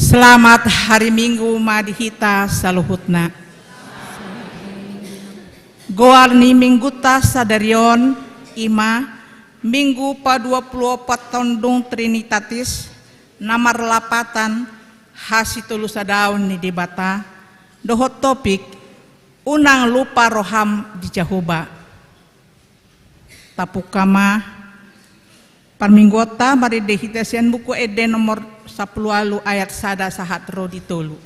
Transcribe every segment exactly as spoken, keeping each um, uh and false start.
Selamat hari Minggu ma di hita saluhutna. Goar ni Mingguta sadari on i ma Minggu paduapuluopat taon dung Trinitatis, na marlapatan hasitolusadaon ni Debata, dohot topik: Unang lupa roham di Jahowa. Tapungka ma parmingguonta marende hita sian Buku Ende nomor sampulu ualu ayat sada sahat ro di tolu.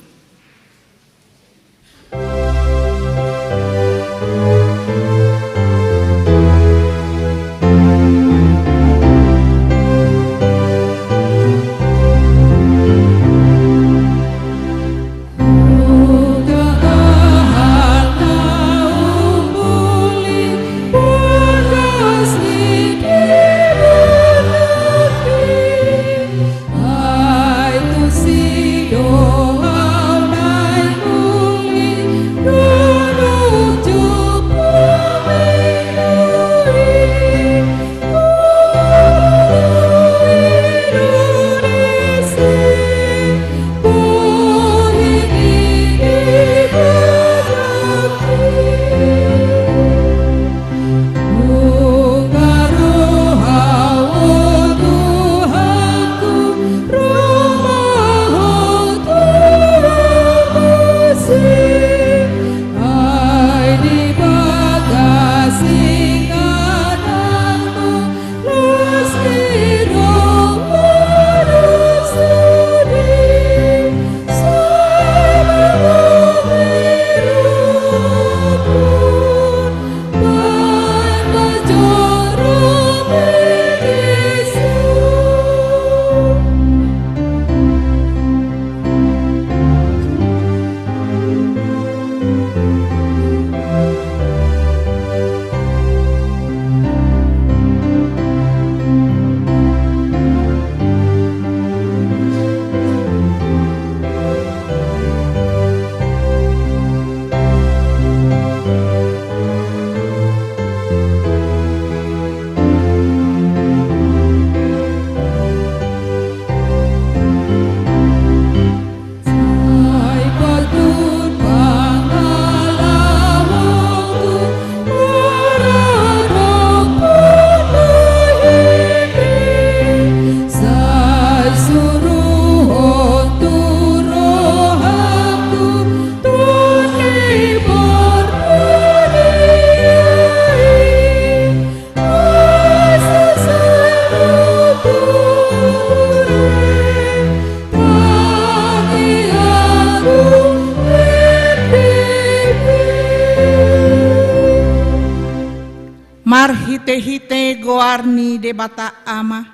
Marhitehite goar ni Debata Ama,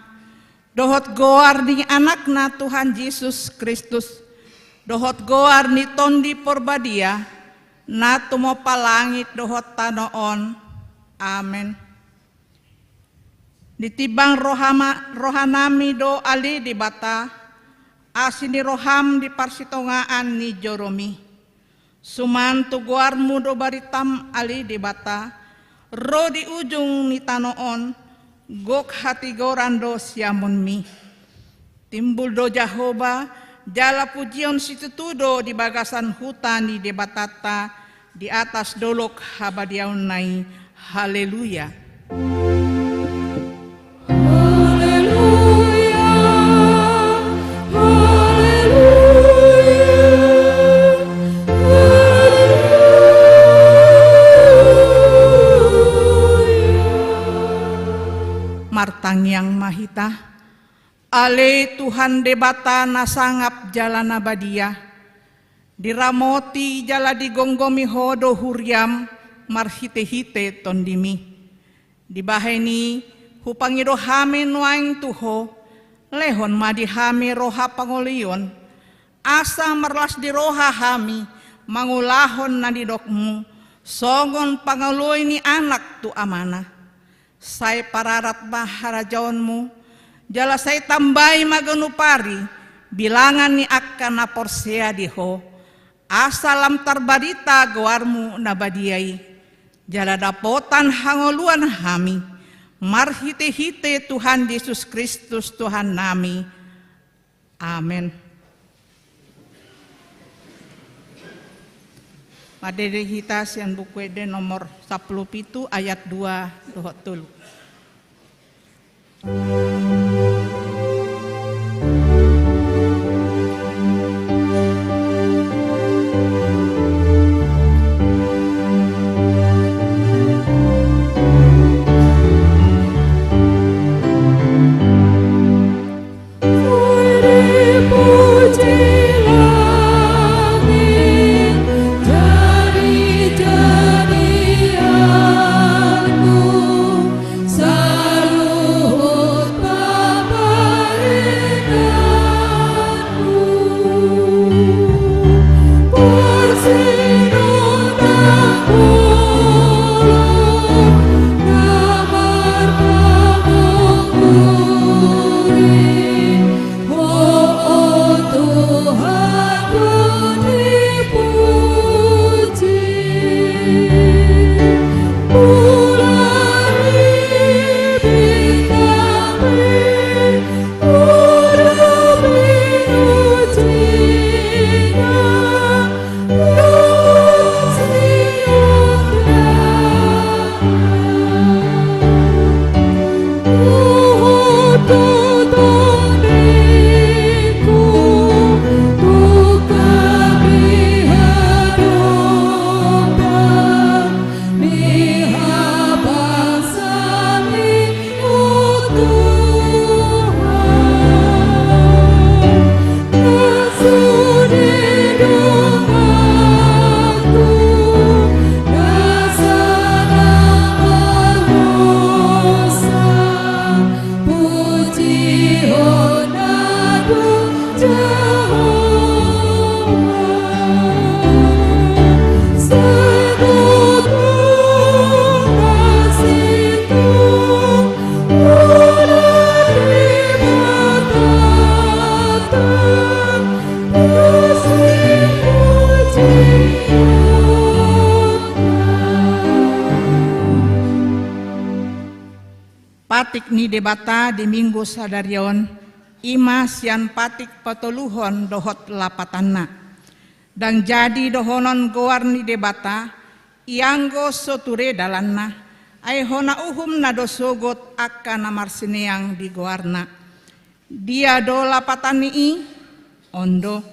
dohot goar ni Anakna Tuhan Jesus Kristus, dohot goar ni Tondi Porbadia, na tumompa langit dohot tano on. Amen. Ditimbang rohama-, rohanami do ale Debata, asi ni roham di parsitongaan ni joromi. Suman tu goarmu do baritam ale Debata, ro di ujung ni tano on, gok hatigoran do siamunmi. Timbul do Jahowa, jala pujion situtu do di bagasan huta ni Debatanta, di atas dolok habadiaonna i. Haleluya. Haleluya, haleluya, haleluya. Martangiang ma hita. Ale Tuhan Debata na sangap jala na badia, diramoti jala digomgomi Ho do huriam marhitehite Tondimi. Dibahen i hupangido hami nuaeng tu Ho, lehon ma di hami roha pangolion, asa marlas ni roha hami mangulahon na nidokmu, songon pangoloi ni anak tu amana. Sai pararat ma harajaonmu, jala sai tambai ma ganup ari bilangan ni angka na porsea di Ho, asa lam tarbarita goarmu na badia i, jala dapotan hangoluan hami, marhitehite Tuhan Jesus Kristus Tuhannami. Amen. Marende hita sian Buku Ende nomor sampulu pitu ayat dua dohot tolu. Patik ni Debata di Minggu sadari on, i ma sian patik patoluhon dohot lapatanna. Ndang jadi dohonon goar ni Debata, ianggo so ture dalanna, ai hona uhumna do sogot angka na marsineang di goarna. Dia do lapatan ni i? On do,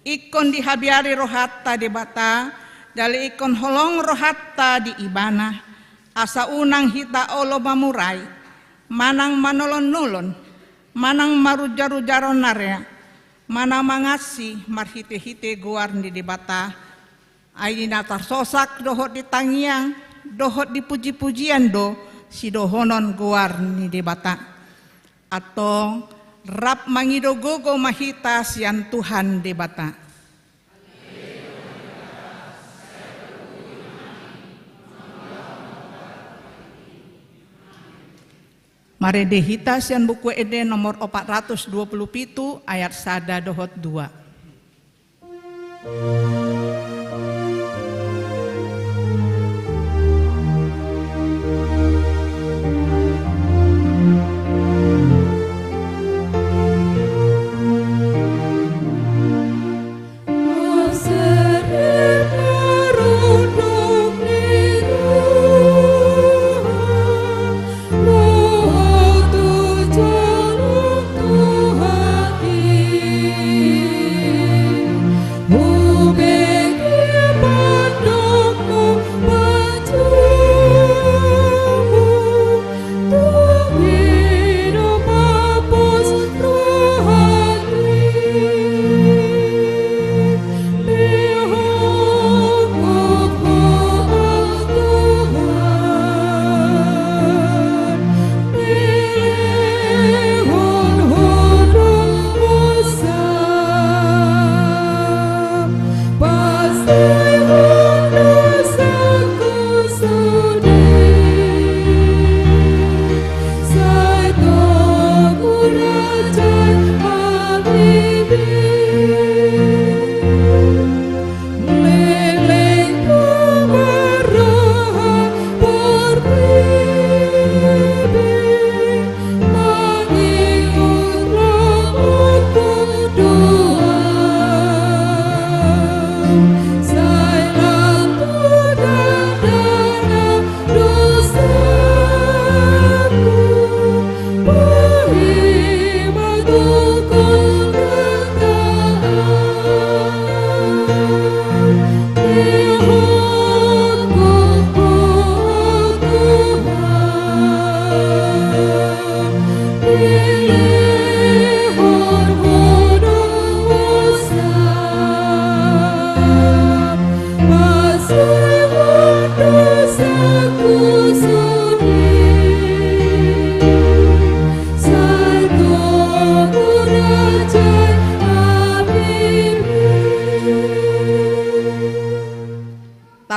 ingkon dihabiari rohanta Debata, jala ingkon holong rohanta di Ibana, asa unang hita olo mamurai, manang manolon-nolon, manang marujar-rujaron na rea, manang mangansi marhite-hite goar ni Debata, ai di na tarsosak dohot di tangiang, dohot di puji-pujian do sidohonon goar ni Debata. Antong, rap mangido gogo ma hita sian Tuhan Debata. Marende hita sian Buku Ende nomor opat ratus dua pulu pitu ayat sada dohot dua.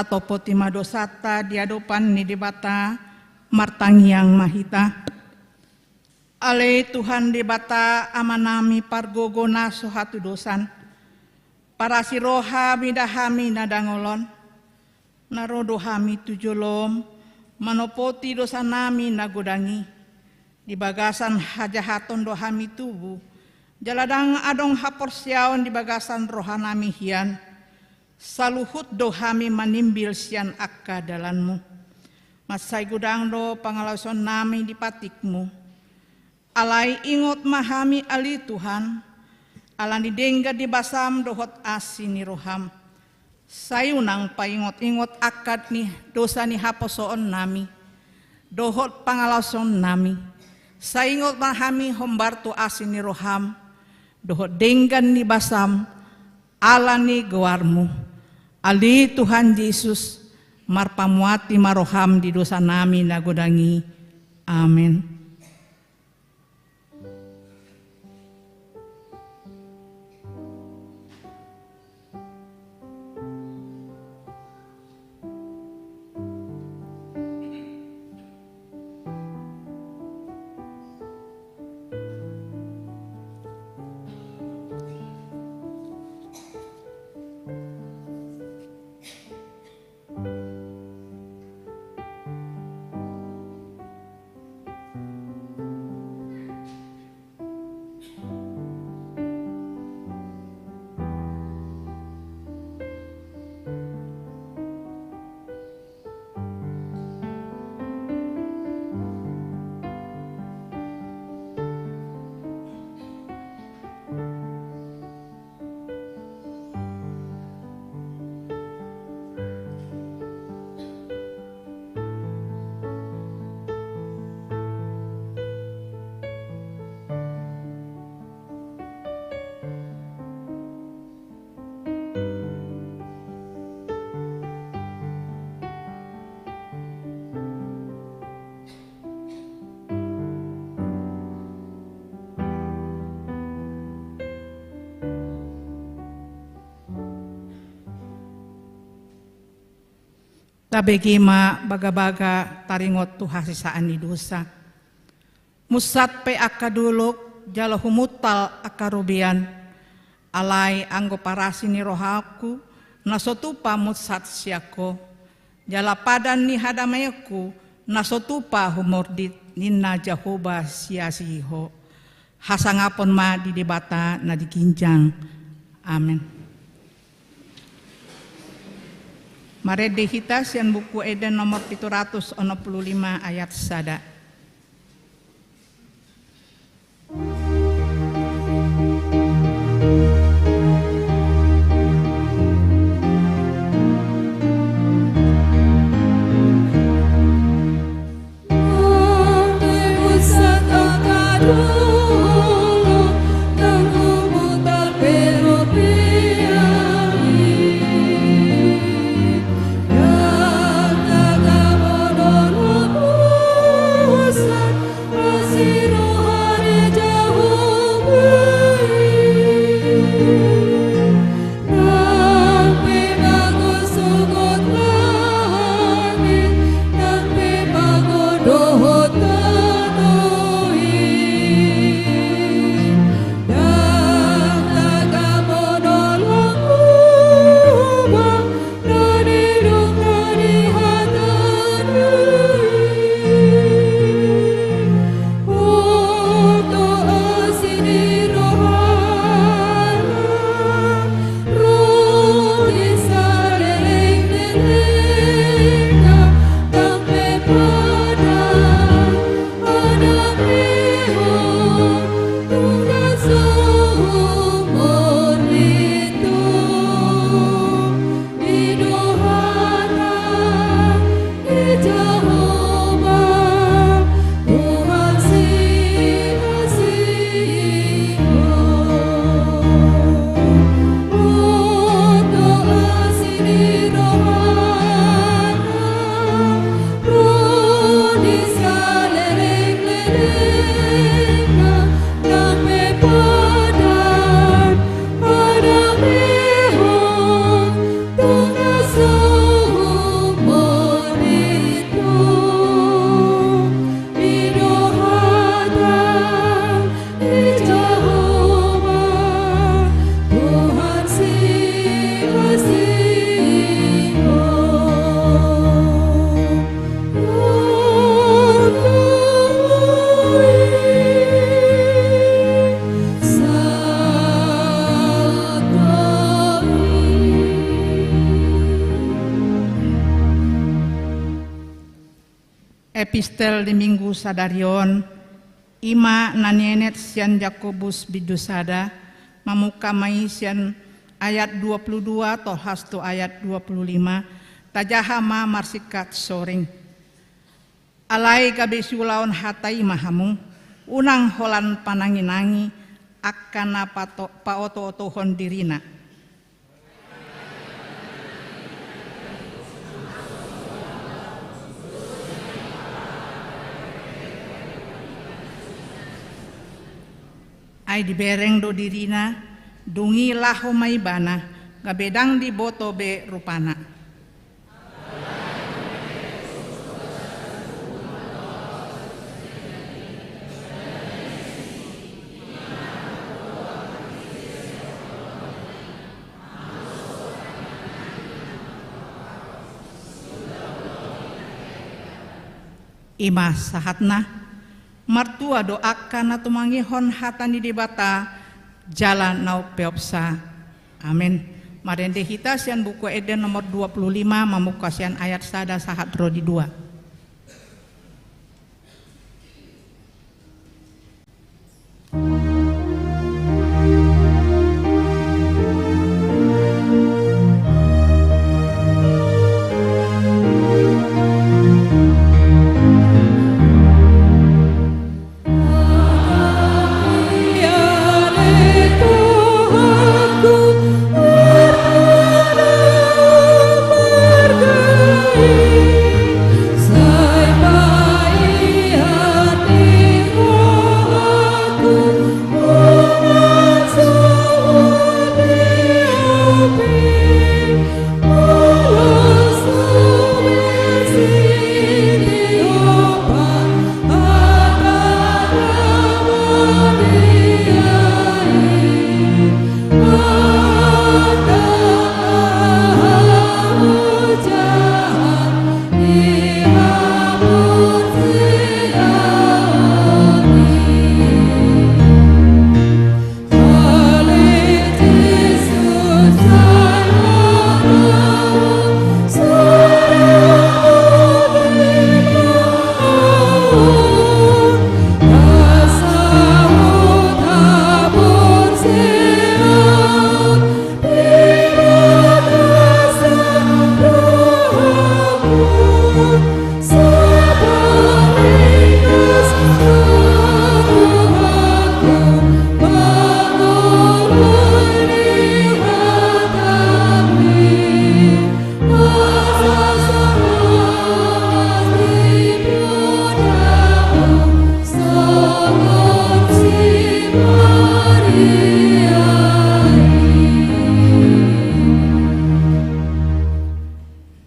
Tatompoti ma dosanta di adopan ni Debata, martangiang ma hita. Ale Tuhan Debata Amanami pargogo na so hatudosan, parasi roha mida hami na dangol on, na ro do hami tu jolom, manopoti dosanami na godang i, di bagasan hajahaton do hami tubu, jala ndang adong haporseaon di bagasan rohanami hian, saluhut do hami manimbil sian angka dalanmu. Mansai godang do pangalaosonnami di patikmu. Alai ingot ma hami ale Tuhan, ala ni denggan ni basam dohot asi ni roham. Sai unang paingot-ingot angka ni dosa ni haposoonnami, dohot pangalaosonnami. Sai ingot ma hami hombar tu asi ni roham, dohot denggan ni basam, ala ni goarmu. Ale Tuhan Jesus, marpamuati ma roham di dosanami na godang i. Amen. Tabege ma bagabaga taringot tu hasesaan ni dosa. Munsat pe angka dolok jala humuntal angka robean, alai anggo parasi ni rohangku na so tupa munsat sian Ho, jala padan ni hadameonku na so tupa humordit, ninna Jahowa sian si Ho. Hasangapon ma di Debata na di ginjang. Amen. Marende hita sian Buku Ende nomor pitu ratus onom pulu lima ayat sada. Epistel di Minggu sadari on, i ma na nienet sian Jakobus bindu sada, mamungka ma i sian ayat dua pulu dua tolhas tu ayat dua pulu lima, tajaha ma marsingkat soring. Alai gabe siulahon hata i ma hamu, unang holan panangi-nangi angka na pato-, paoto-otohon dirina. Ai dibereng do dirina, dung i laho ma ibana, gabe ndang diboto be rupana. I ma sahatna. Martua do angka na tumangihon hata ni Debata jala na umpeopsa. Amen. Marende hita sian Buku Ende nomor dua pulu lima, mamungka sian ayat sada sahat ro di dua.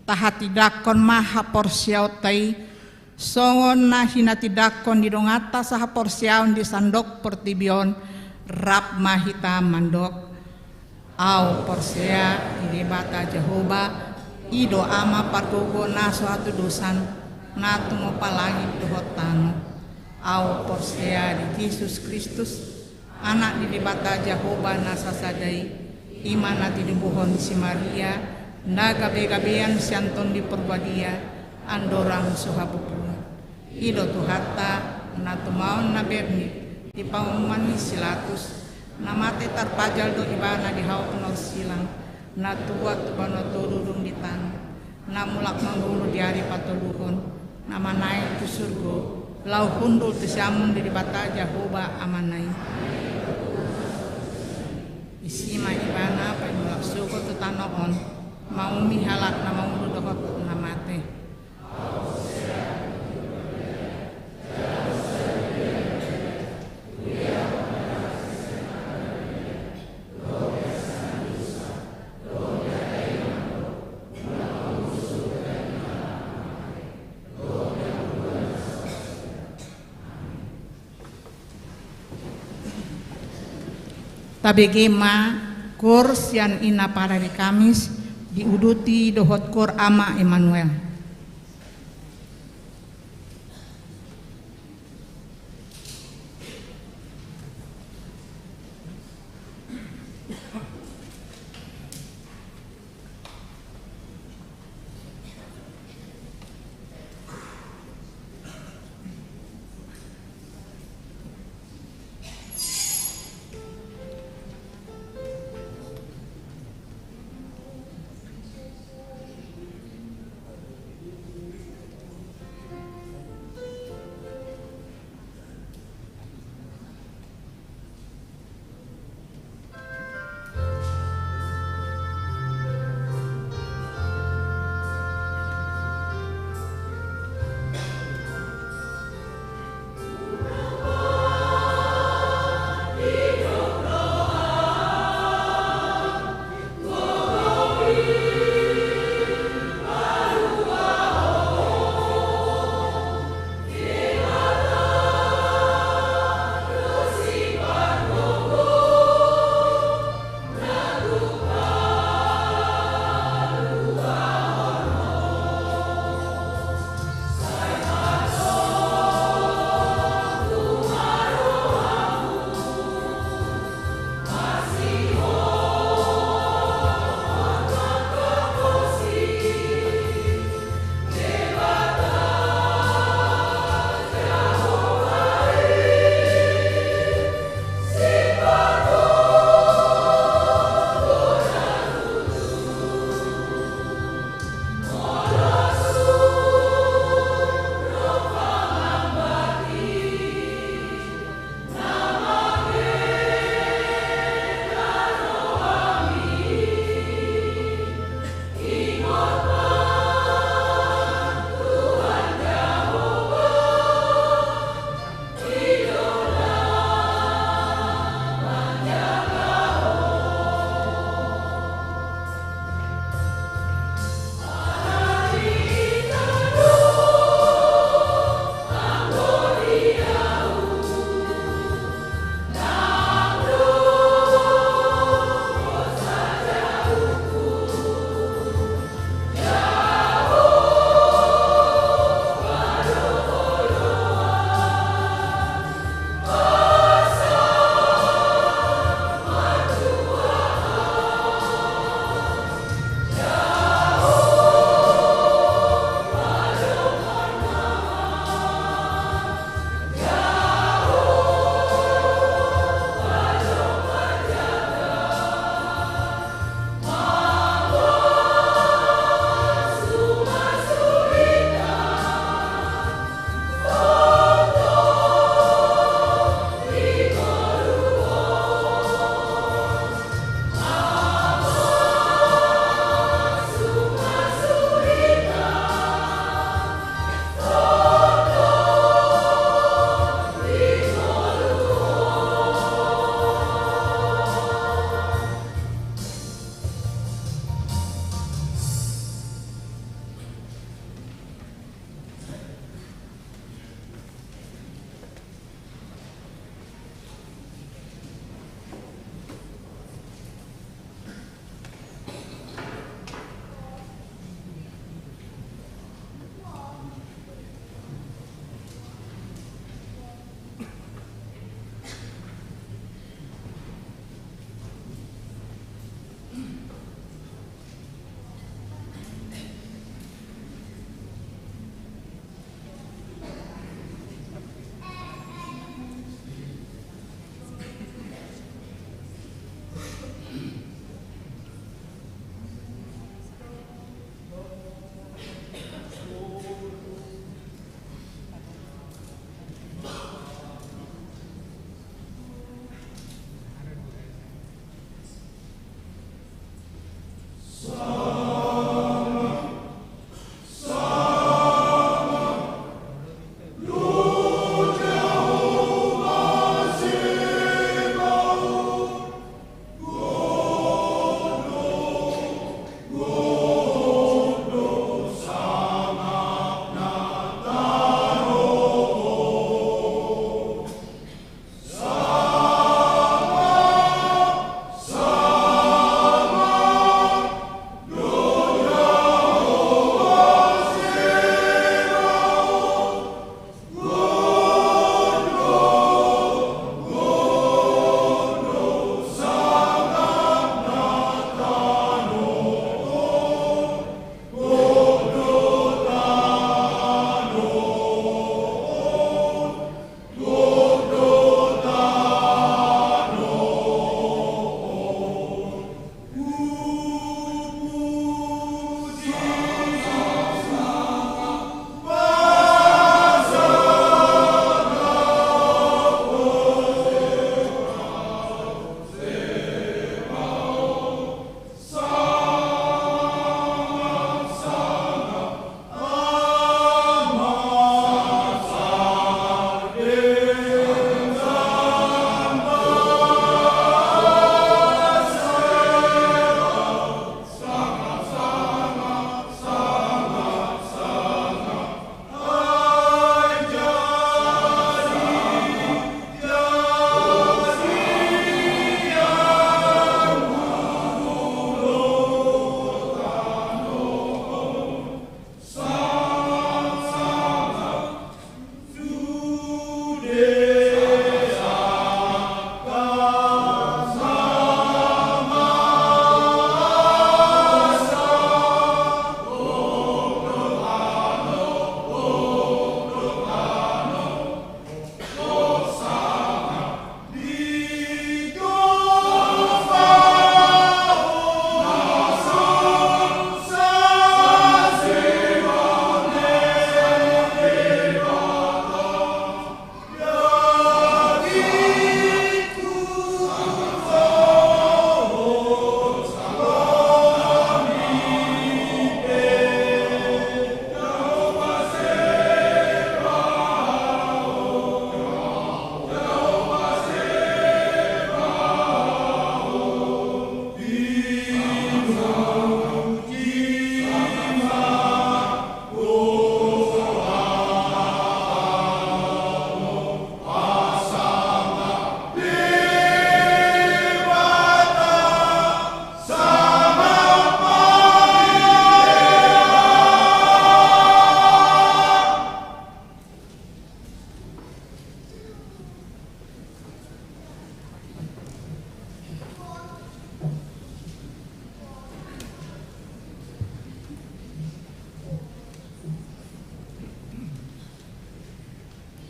Tahatindangkon ma haporseaonta i, songon na hinatindangkon ni donganta sahaporseaon di sandok portibi on, rap ma hita mandok. Ahu porsea di Debata Jahowa, i do Ama pargogo na so hatudosan, na tumompa langit dohot tano. Ahu porsea di Jesus Kristus, Anak ni Debata Jahowa na sasada i, i ma na tinubuhon si Maria, na gabegabean sian Tondi Porbadia, andorang so habubuhan. I do Tuhanta, na tumaon na bernit di pamunuan ni si Latus, na mate tarpajal do ibana di hau pinorsilang, na tubuan tu banua toru dung di tano, na mulak mangolu di ari patoluhon, na manaek tu surgo, laho hundul tu siamun ni Debata Jahowa Amana i. Disi ma ibana paimulak sogot tu tano on, maumi halak na mangolu dohot na mate. Tabege ma koor sian ina parari Kamis, diuduti dohot koor Ama Immanuel.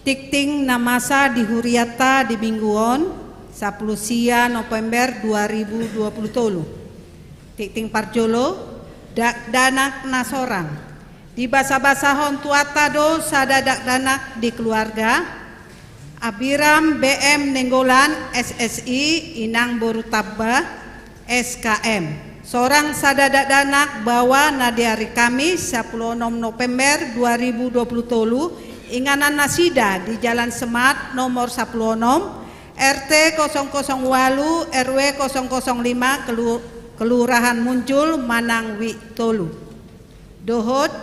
Tingting na masa di hurianta di minggu on, sapuluh sia November dua ribu dua puluh tolu. Tingting parjolo, dakdanak na sorang. Dibasabasahon Tuhanta do sada dakdanak di keluarga, Abiram B M Nainggolan, S S I, inang boru Tamba, S K M. Sorang sada dakdanak baoa na di ari Kamis, sapuluh onom November dua ribu dua puluh tolu, inganan nasida di Jalan Semat nomor sapuluh onom, R T kosong kosong walu, R W kosong kosong lima, Kelu-, Kelurahan Munjul, Manang Wik tolu. Dohot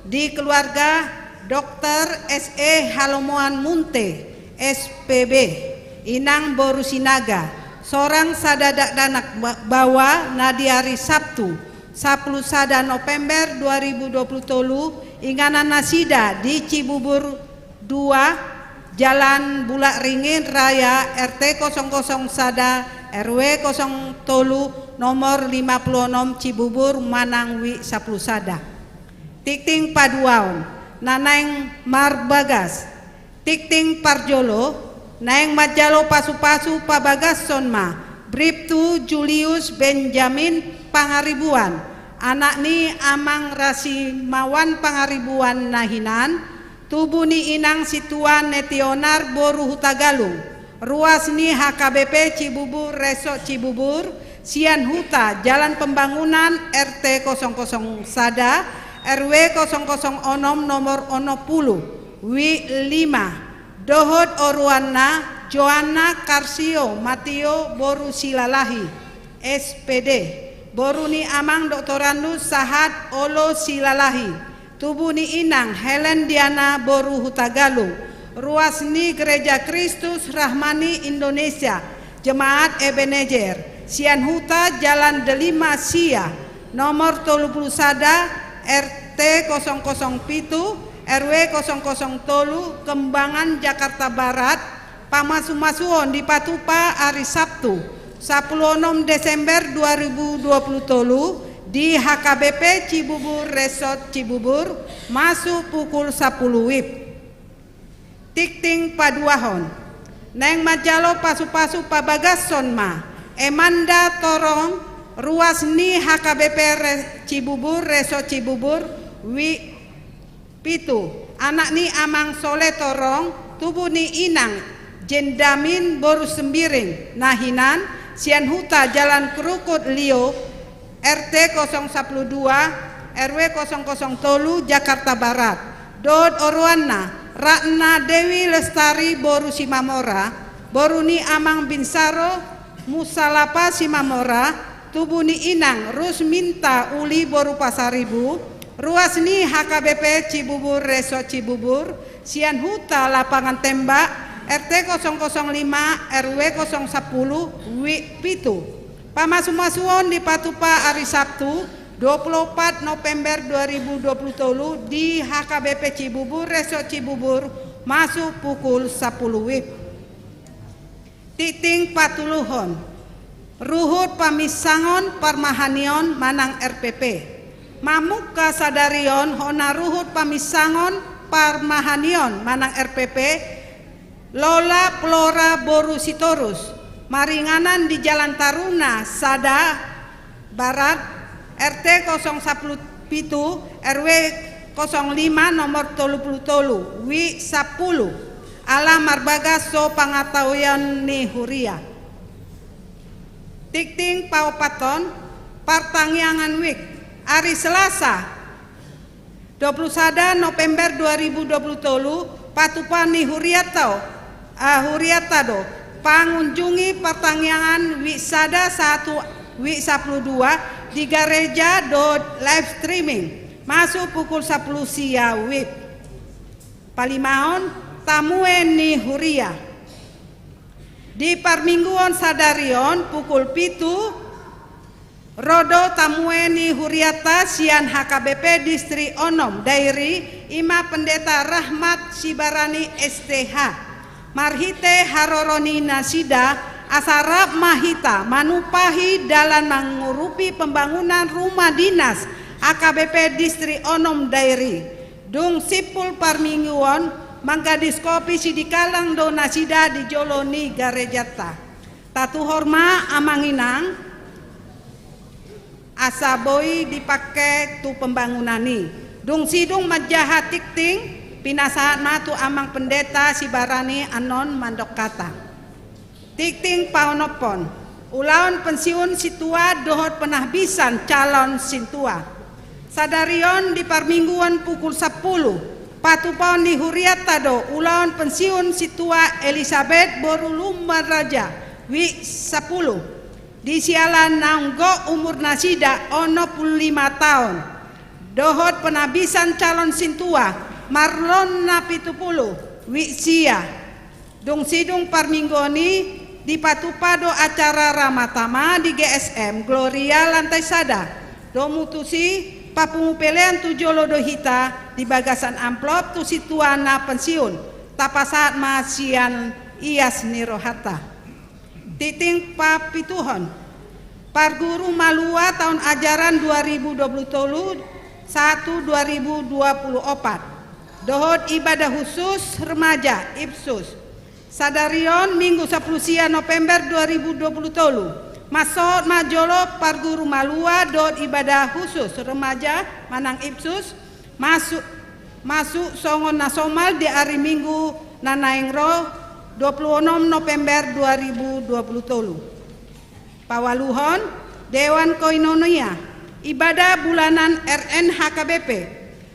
di keluarga Dokter S E Halomoan Munte, S P B, inang boru Sinaga, sorang sada dakdanak ba-, baoa na di ari Sabtu, sapuluh sada November dua ribu dua puluh tolu, inganan nasida di Cibubur dua, Jalan Bulak Ringin Raya, R T kosong kosong sada, R W kosong tolu, nomor lima puluh onom, Cibubur, Manang Wik sapuluh sada. Tingting paduahon, na naeng marbagas. Tingting parjolo, naeng manjalo pasupasu pabagason ma Briptu Julius Benjamin Pangaribuan, anak ni Amang Rasimawan Pangaribuan na hinan, tubu ni inang Situan Netionar boru Hutagalung, ruas ni H K B P Cibubur, Resort Cibubur, sian huta Jalan Pembangunan, R T kosong kosong sada, R W kosong kosong onom, nomor onom puluh, Wik lima, dohot oroanna Joanna Karsio Matio boru Silalahi, S P D, boru ni Amang Doktorandus Sahat Olo Silalahi, tubu ni inang Helen Diana boru Hutagalung, ruas ni Gereja Kristus Rahmani Indonesia, Jemaat Ebenezer, sian huta Jalan Delima sia, nomor tolu puluh sada, R T kosong kosong pitu, R W kosong kosong tolu, Kembangan, Jakarta Barat, pamasumasuon dipatupa ari Sabtu, sapuluh onom Desember dua ribu dua puluh tolu, di H K B P Cibubur, Resort Cibubur, masuk pukul sapuluh wib. Tingting paduahon, naeng manjalo pasupasu pabagason ma Emanda Torong, ruas ni H K B P Re-, Cibubur, Resort Cibubur, Wik pitu, anak ni Amang Sole Torong, tubu ni inang Jendamin boru Sembiring na hinan, sian huta Jalan Krukut Lio, R T kosong sapuluh dua, R W kosong kosong tolu, Jakarta Barat. Dohot oroanna Ratna Dewi Lestari boru Simamora, boru ni Amang Binsaro Musalapa Simamora, tubu ni inang Rusminta Uli boru Pasaribu, ruas ni H K B P Cibubur, Resort Cibubur, sian huta Lapangan Tembak, R T kosong kosong lima, R W kosong sapuluh, Wik pitu. Pamasumasuon dipatupa ari Sabtu, dua puluh opat November dua ribu dua puluh tolu, di H K B P Cibubur, Resort Cibubur, masuk pukul sapuluh wib. Tingting patoluhon, ruhut paminsangon parmahanion manang R P P. Mamungka sadari on hona ruhut paminsangon parmahanion manang R P P, Lola Flora boru Sitorus, maringanan di Jalan Taruna sada, Barat, R T kosong sapuluh pitu, R W kosong lima, nomor tolu puluh tolu, Wik sapuluh, ala marbagas so pangatahuion ni huria. Tingting paopathon, partangiangan Wik, ari Selasa, dua puluh sada November dua ribu dua puluh tolu, patupa ni hurianta, ah, hurianta do, pangunjungi partangiangan Wik sada sahat Wik sapuluh dua di gareja dohot live streaming, masuk pukul sapuluh sia wib. Palimaon, tamue ni huria. Di parmingguon sadari on pukul pitu, ro do tamue ni hurianta sian H K B P Distrik onom Dairi, i ma Pendeta Rahmat Sibarani S T H. Marhite haroro ni nasida, asa rap ma hita manumpahi dalan mangurupi pembangunan rumah dinas H K B P Distrik onom Dairi. Dung simpul parmingguon, Manggadis kopi sidikalang do nasida di jolo ni garejanta. Tatuhor ma amang inang, asa boi dipangke tu pembangunan i. Dung sidung manjaha tingting, pinasahat ma tu amang pendeta Sibarani annon mandok hata. Tingting paonomhon, ulaon pensiun sintua dohot penahbisan calon sintua. Sadari on di parmingguon pukul sampulu, patupaon ni hurianta do ulaon pensiun sintua Elisabet boru Lumban Raja, wijk sampulu. Di siala naung gok umur nasida onom pulu lima taon. Dohot penahbisan calon sintua Marlon na pitu pulu, wijk sia. Dung sidung parmingguon i dipatupa do acara ramatama di G S M Gloria lantai sada. Domu tusi papungu pelean tu jolo do hita di bagasan amplop tu sintua na pensiun. Tapasahat ma sian ias ni rohanta. Tingting papituhon. Parguru malua taon ajaran dua ribu dua pulu tolu satu dua ribu dua pulu opat. Dohot ibadah khusus remaja, Ipsus. Sadari on Minggu sampulu sia November dua ribu dua pulu tolu. Masot ma jolo parguru malua dohot ibadah khusus remaja manang Ipsus. Masuk, masuk songon na somal di ari Minggu na naeng ro, dua pulu onom November dua ribu dua pulu tolu. Paualuhon, Dewan Koinonia, ibadah bulanan R N H K B P,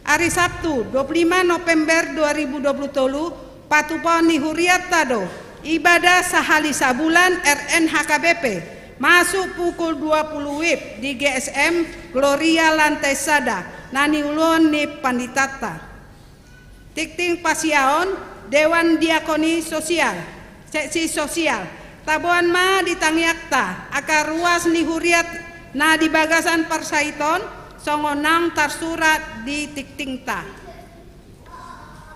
ari Sabtu, dua pulu lima November dua ribu dua pulu tolu, patupaon ni hurianta do, ibadah sahali sabulan R N H K B P, masuk pukul dua puluh wib di G S M Gloria lantai sada, na niuluhon ni panditanta. Tingting pasiaon, Dewan Diakoni Sosial, seksi sosial, taboan ma di tangiangta angka ruas ni huriat na di bagasan parsahit on, songon naung tarsurat di tingtingta.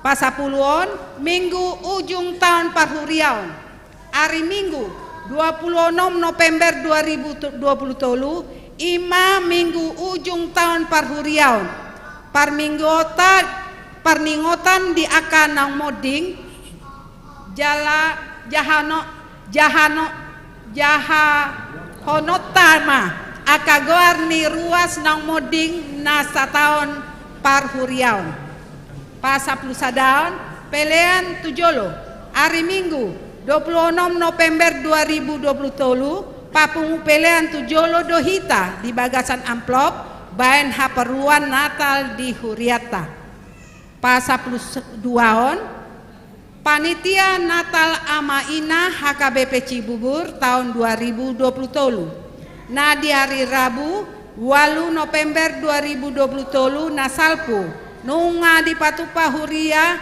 Pasampuluon, Minggu ujung taon parhuriaon. Ari Minggu, dua pulu onom November dua ribu dua pulu tolu, i ma Minggu ujung taon parhuriaon. Parmingguota, parningotan di angka naung monding, jala jahano, jahano, jahahononta ma angka goar ni ruas naung monding na sataon parhuriaon. Pasampulu sadaon, pelean tu jolo, ari Minggu, dua pulu onom November dua ribu dua pulu tolu, papungu pelean tu jolo do hita di bagasan amplop, baen haporluan Natal di hurianta. Pasampulu duaon, Panitia Natal Ama Ina H K B P Cibubur taon dua ribu dua pulu tolu. Na di ari Rabu, ualu November dua ribu dua pulu tolu na salpu, nunga dipatupa huria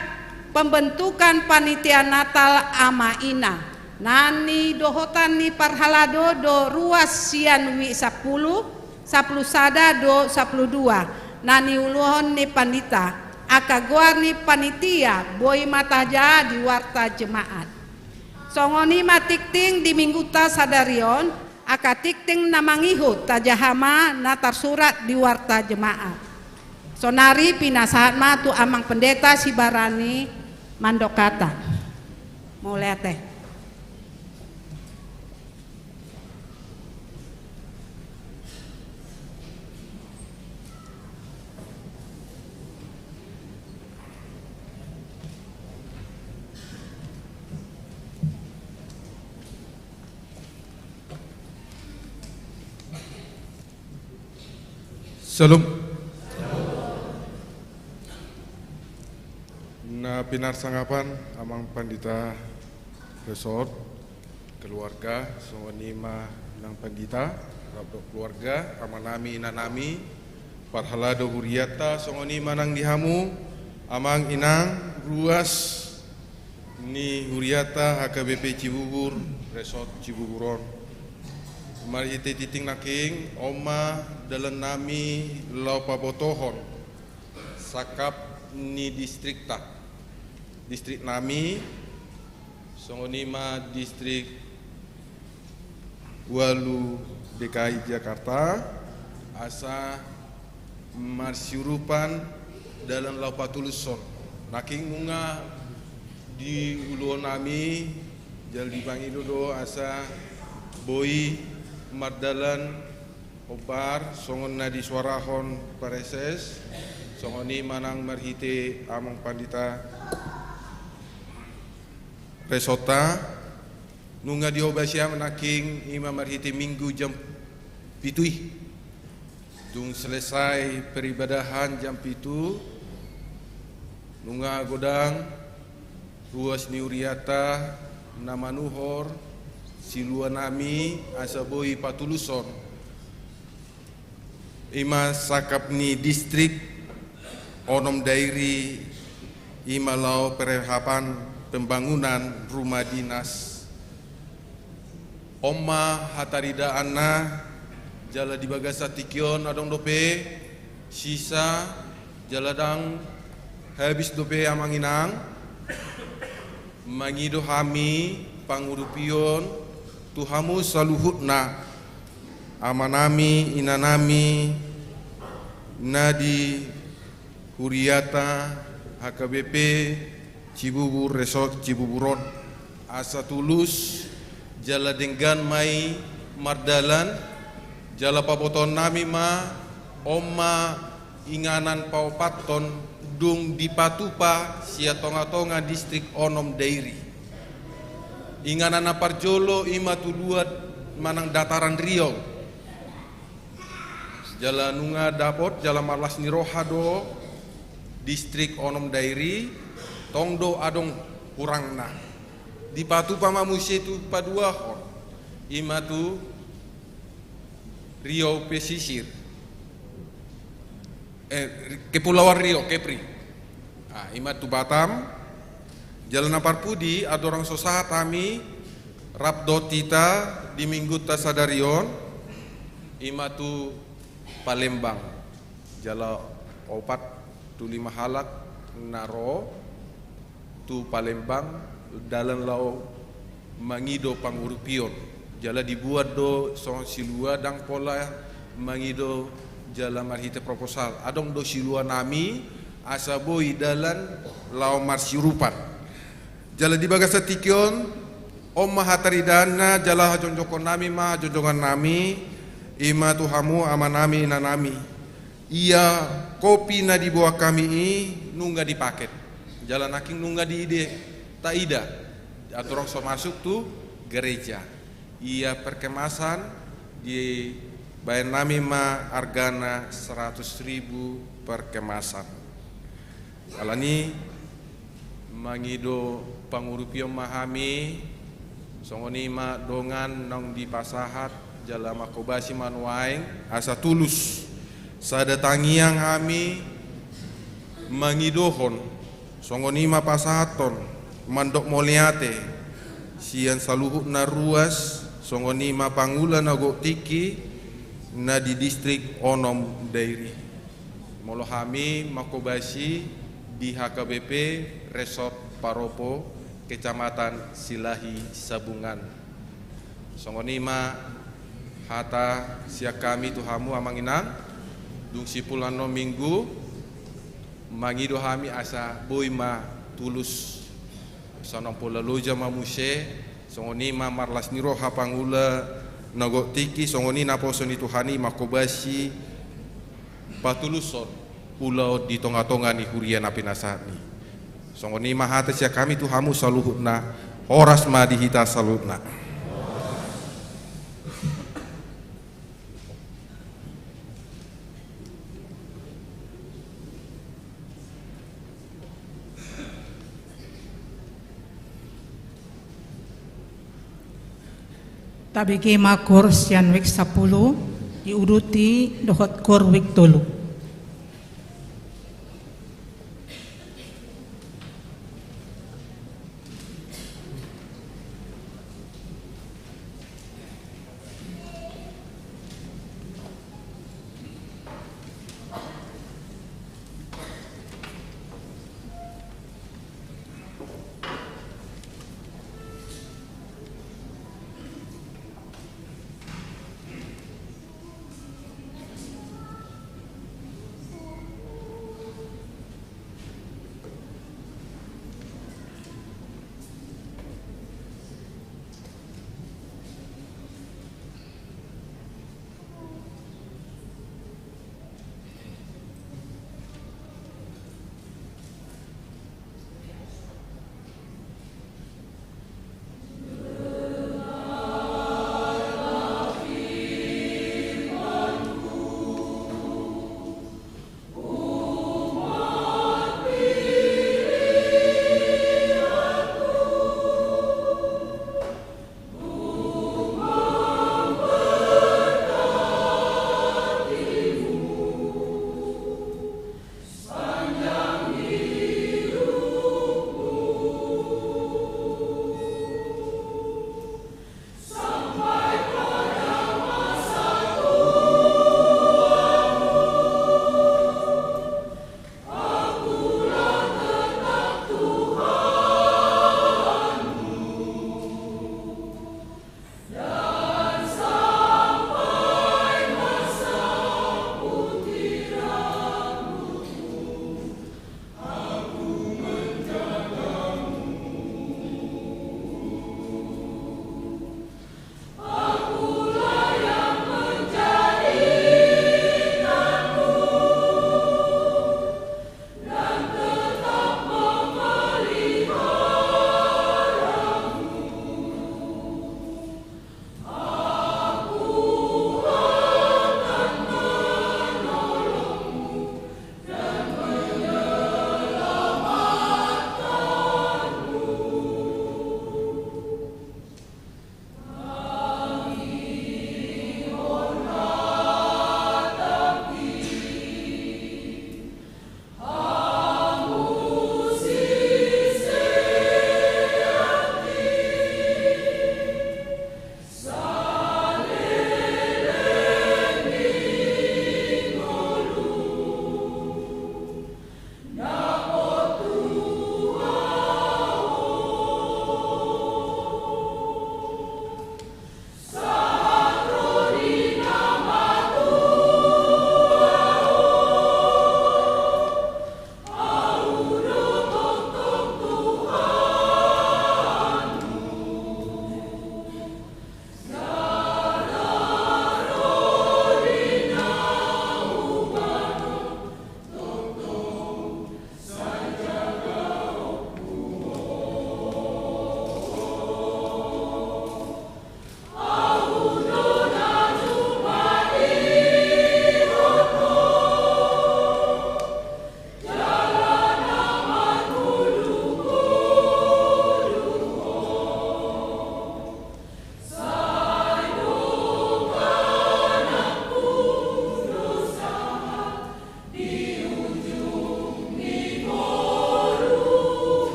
pembentukan Panitia Natal Ama Ina. Na nidohotan ni parhalado do ruas sian wijk sampulu, sampulu sada dohot sampulu dua, na niuluhon ni pandita, angka goar ni panitia, boi ma tajaha di warta jemaat. Songon i ma tingting di minggunta sadari on, angka tingting na mangihut tajaha ma na tarsurat di warta jemaat. Sonari pinasahat ma tu amang pendeta Sibarani mandok hata. Mauliate. Syalom. Na pinarsangapan amang pandita resort, keluarga, songon i ma inang pandita, rap dohot keluarga, amanami, inanami, parhalado hurianta, songon i ma nang di hamu, amang inang, ruas ni hurianta H K B P Cibubur, resort Cibubur on. Marhite tingting nangkin, on ma dalannami laho pabotohon sangkap ni distrikta. Distriknami, songon i ma distrik ualu D K I Jakarta, asa marsiurupan dalan laho patulushon. Nangkin nunga Diuluhon nami, jala dipangido do asa boi mardalan hombar songon na disuarahon Praeses, songon i manang marhite amang pandita resort-ta, nunga dihobasi nangkin i ma marhite Minggu jam pitu i. Dung selesai peribadahan jam pitu, nunga godang ruas ni huriata na manuhor silua nami asa boi patuluson. I ma sangkap ni distrik onom Dairi, i ma laho persiapan pembangunan rumah dinas. On ma hataridaanna, jala di bagasan tingki on adong dope sisa, jala ndang habis dope amang inang. Mangido hami pangurupion tu hamu saluhutna, amanami, inanami, na di huriata H K B P Cibubur, resort Cibubur on, asa tulus jala denggan ma i mardalan. Jala pabotoonnami ma, on ma inganan paopathon dung dipatupa sian tongatonga distrik onom Dairi. Inganan na parjolo i ma tu luat manang dataran Riau. Jala nunga dapot, jala marlas ni roha do distrik onom Dairi, tong do adong hurangna. Dipatupa ma muse tu paduahon, i ma tu Riau Pesisir, eh, Kepulauan Riau, Kepri. Ah, i ma tu Batam. Jala na parpudi, andorang so sahat hami, rap dohot hita di minggunta sadari on, i ma tu Palembang. Jala opat tu lima halak na ro tu Palembang, dalan laho mangido pangurupion. Jala dibuat do songon silua, ndang pola mangido jala marhite proposal. Adong do siluanami asa boi dalan laho marsiurupan. Jala di bagasan tingki on, on ma hataridaanna jala hajongjonghonnami ma hajongjongannami, i ma tu hamu amanami, inanami. Ia kopi na diboan hami i nunga dipaket, jala nangkin nunga diida, taida, andorang so masuk tu gareja. Ia perkemasan dibaen nami ma argana seratus ribu perkemasan. Alani mangido pangurupion ma hami, songon i ma dongan naung dipasahat, jala manghobasi ma nuaeng asa tulus. Sada tangiang hami mangidohon, songon i ma pasahathon mandok mauliate sian saluhutna ruas, songon i ma pangula na gok tingki na di distrik onom Dairi. Molo hami manghobasi di H K B P Resort Paropo, Kecamatan Silahi Sabungan. Songon i ma hata sian hami tu hamu amang inang, dung simpul annon minggu, mangido hami asa boi ma tulus, sonang pola loja ma muse, songon i ma marlas ni roha pangula na gok tingki, songon i naposo ni Tuhan i manghobasi patuluson ulaon di tongatonga ni huria na pinasahatni. Songon i ma hata sian hami tu hamu saluhutna, horas ma di hita saluhutna. Tabege ma koor sian wijk sampulu, diuduti dohot koor wijk tolu.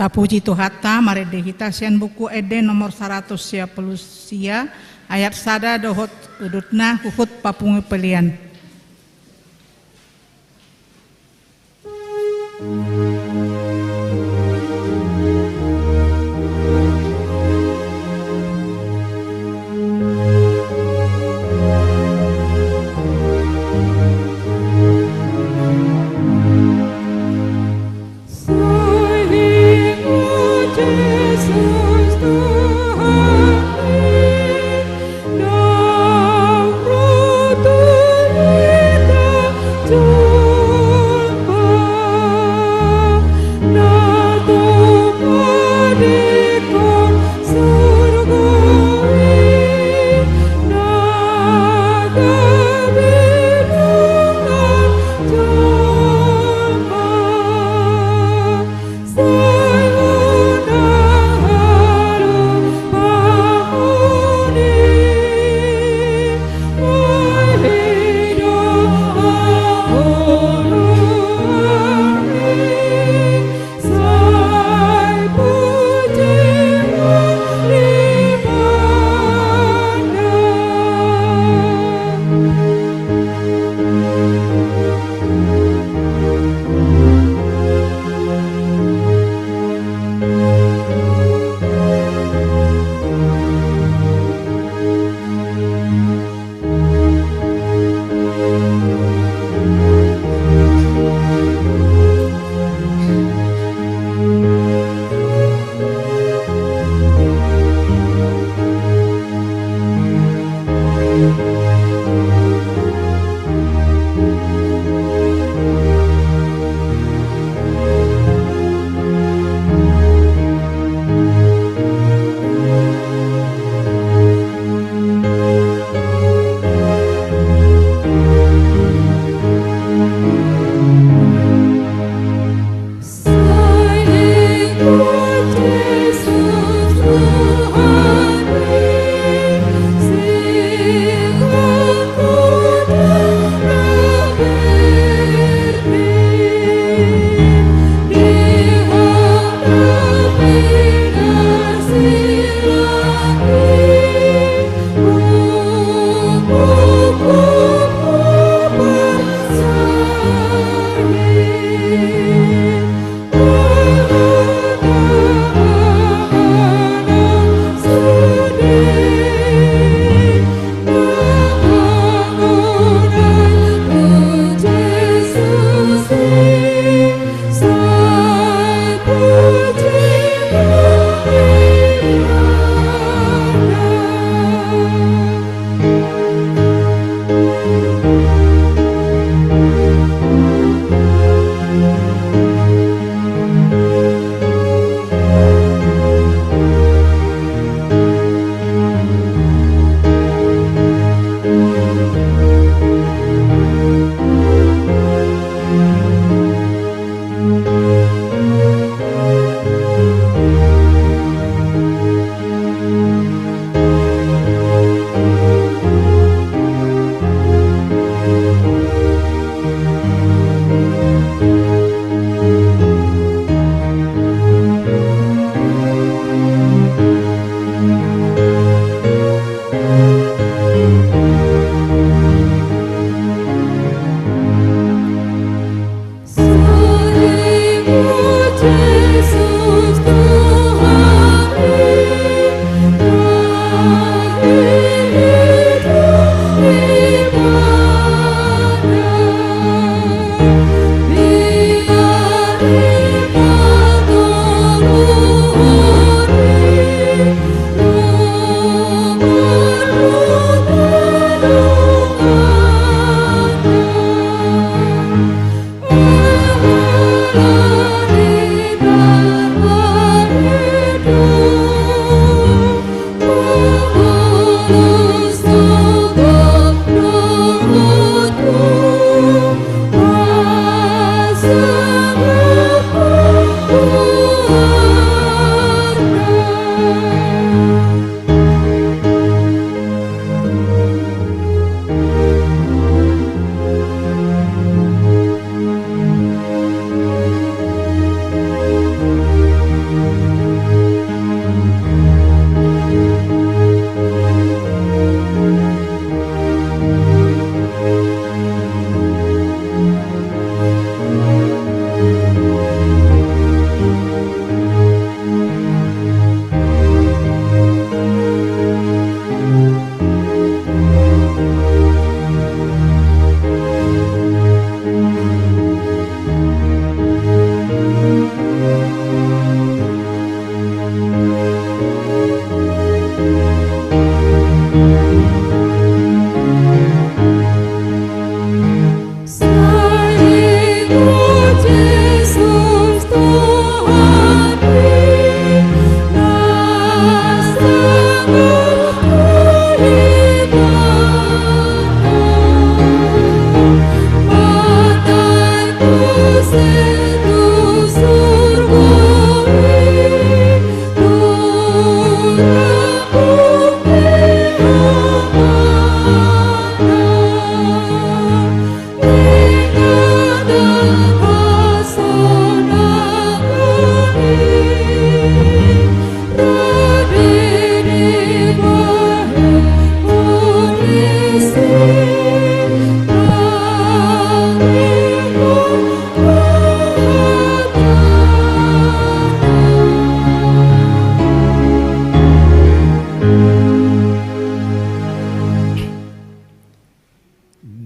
Tapuji Tuhanta, marende hita sian Buku Ende nomor saratus sia pulu sia, ayat sada dohot udutna huhut papungu pelean.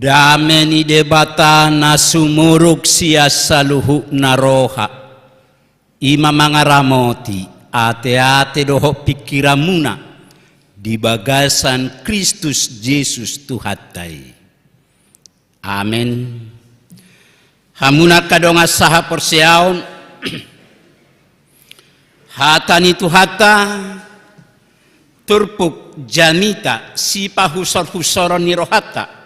Dame ni Debata na sumurung sian saluhutna roha, i ma mangaramoti ateate dohot pingkiranmuna di bagasan Kristus Jesus Tuhanta i. Amen. Hamuna angka dongan sahaporseaon, hata ni Tuhanta, turpuk jamita sipahusorhusoron ni rohanta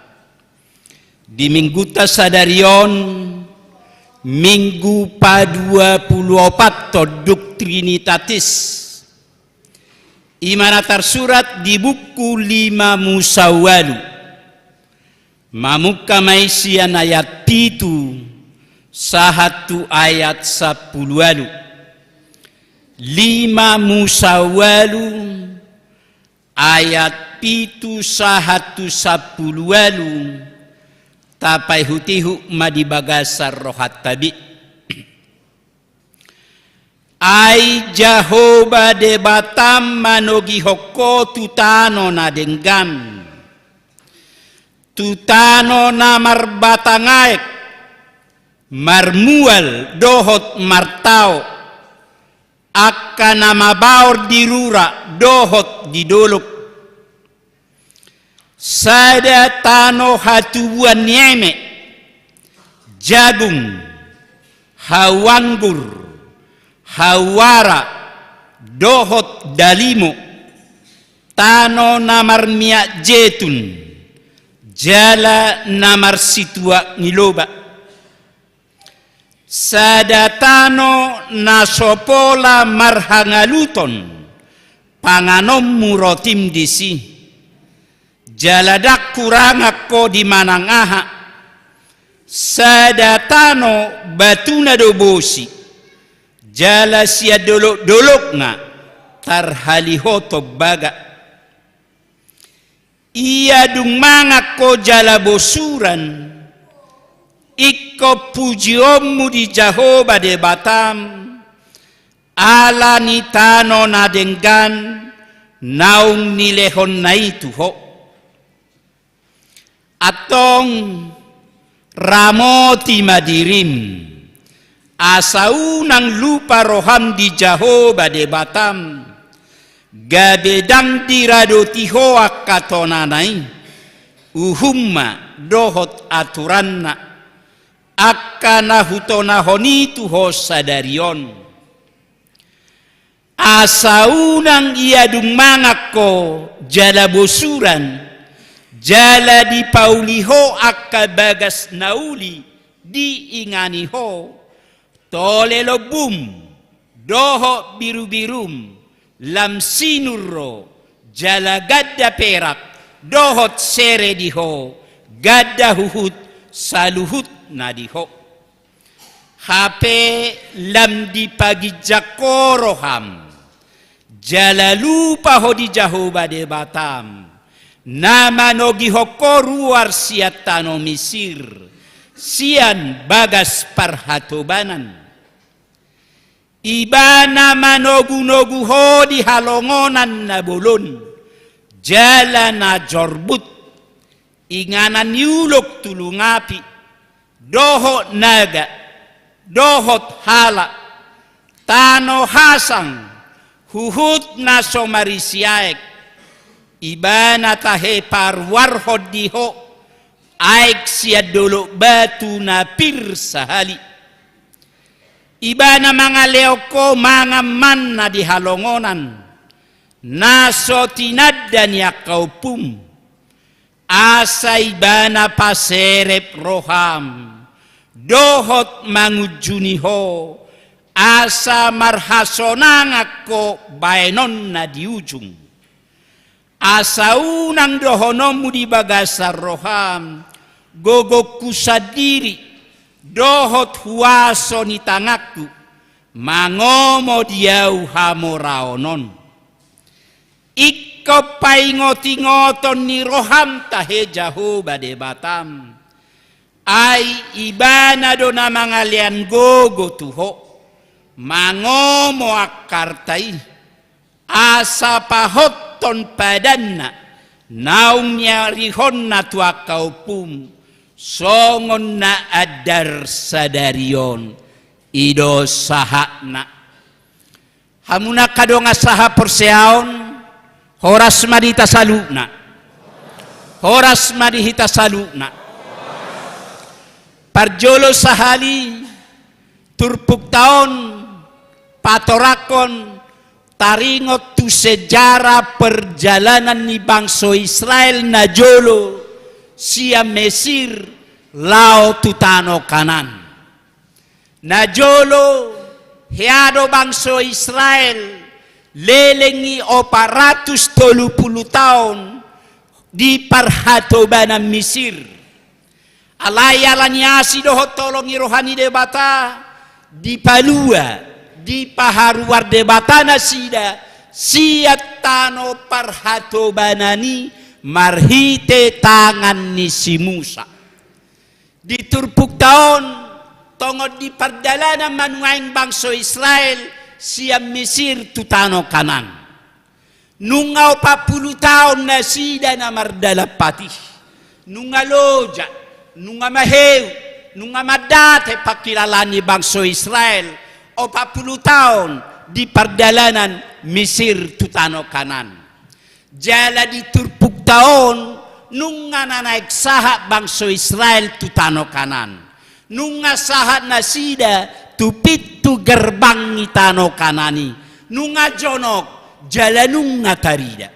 di Minggunta sadari on, Minggu paduapuluopathon dung Trinitatis, i ma na tarsurat di buku Lima Musa ualu. Mamungka ma i sian ayat pitu sahat tu ayat sampulu ualu. Lima Musa ualu, ayat pitu sahat tu sampulu ualu, tapaihutihut ma di bagasan rohanta be. Ai Jahowa Debatam manogihon ho tu tano na denggan, tu tano na marbatang aek, marmual dohot martao, angka na mabaor di rura dohot di dolok. Sada tano hatubuan ni eme, jagung, hau anggur, hau ara, dohot dalimo, tano na marmiak jetun, jala na marsituak ni loba. Sada tano na so pola marhangaluton panganonmu rotim disi, jala ndang hurangan ho di manang aha. Sada tano batuna do bosi, jala sian dolokdolokna tarhalihothon baga. Ia dung mangan ho jala bosuran, ingkon pujionmu di Jahowa Debatam, ala ni tano na denggan naung nilehonna i tu ho. Antong, ramoti ma dirim, asa unang lupa roham di Jahowa Debatam, gabe ndang diradoti ho angka tonana i, uhumna dohot aturanna, angka na hutonahon i tu ho sadari on. Asa unang ia dung mangan ho jala bosuran, jala dipauli ho angka bagas na uli diingani ho, tole lombum, dohot birubirum, lam sinur, jala ganda perak, dohot sere di ho, ganda huhut saluhutna di ho. Hape lam dipaginjang ho roham, jala lupa ho di Jahowa Debatam, na manogihon ho ruar sian tano Misir, sian bagas parhatobanan. Ibana manogunogu ho di halongonan na bolon, jala na jorbut, inganan ni ulok tu lungapi, dohot naga, dohot hala, tano hasang, huhut na so marisi aek. Ibana tahe paruarhon di ho aek sian dolok batu na pir sahali. Ibana mangalehon ho mangan manna di halongonan, na so tinanda ni angka ompum. Asa Ibana paserep roham, dohot mangunjuni ho, asa marhasonangan ho baenon na di ujung. Asa unang dohononmu di bagasan roham, gogongku sandiri, dohot huaso ni tanganku, mangomo di ahu hamoraon on. Ingkon paingotingoton ni roham tahe Jahowa Debatam. Ai Ibana do na mangalean gogo tu ho, mangomo angka arta i, asa pahothon padanna, naung niarihonna tu angka ompum, Songon na andar sadari on, i do sahatna. Hamu na angka dongan sahaporseaon, horas ma di hita saluhutna. Horas ma di hita saluhutna. Parjolo sahali, turpukta on patorangkon taringot tu sejarah perjalanan ni bangso Israel na jolo sian Mesir laho tu tano Kanaan. Na jolo, hea do bangso Israel leleng i opat ratus tolu pulu taon di parhatobanan Misir. Alai ala ni asi dohot holong ni roha ni Debata, dipalua, dipaharuar Debata nasida sian tano parhatobanan i marhite tangan ni si Musa. Di turpukta on, tongon di pardalanan ma nuaeng bangso Israel sian Misir tu tano Kanaan. Nunga opat pulu taon nasida na mardalan patih. Nunga loja, nunga maheu, nunga mandate pangkilalaan ni bangso Israel, opat pulu taon di pardalanan Misir tu tano Kanaan. Jala di turpukta on, nunga na naeng sahat bangso Israel tu tano Kanaan. Nunga sahat nasida tu pintu gerbang ni tano Kanaan i. Nunga jonok, jala nunga tarida.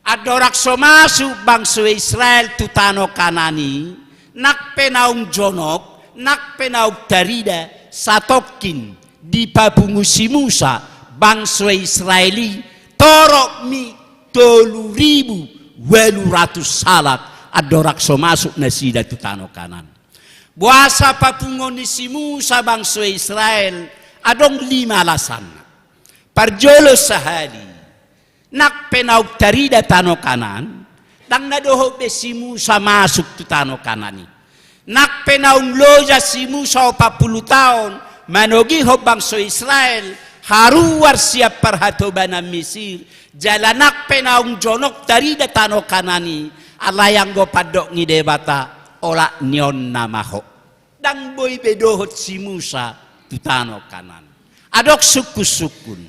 Andorang so masuk bangso Israel tu tano Kanaan i, nang pe naung jonok, nang pe naung tarida, satongkin dipapungu si Musa bangso Israel i, torop ni tolu ribu ualu ratus halak, andorang so masuk nasida tu tano Kanaan. Boasa papunguon ni si Musa bangso Israel? Adong lima alasanna. Parjolo sahali, nang pe naung tarida tano Kanaan, ndang na dohot be si Musa masuk tu tano Kanaan i. Nang pe naung loja si Musa opat pulu taon manogihon bangso Israel haruar sian parhatobanan Misir, jala nang pe naung jonok tarida tano Kanaan i, alai anggo pandok ni Debata, olat ni on nama ho. Ndang boi be dohot si Musa tu tano Kanaan. Adong sungkun-sungkun.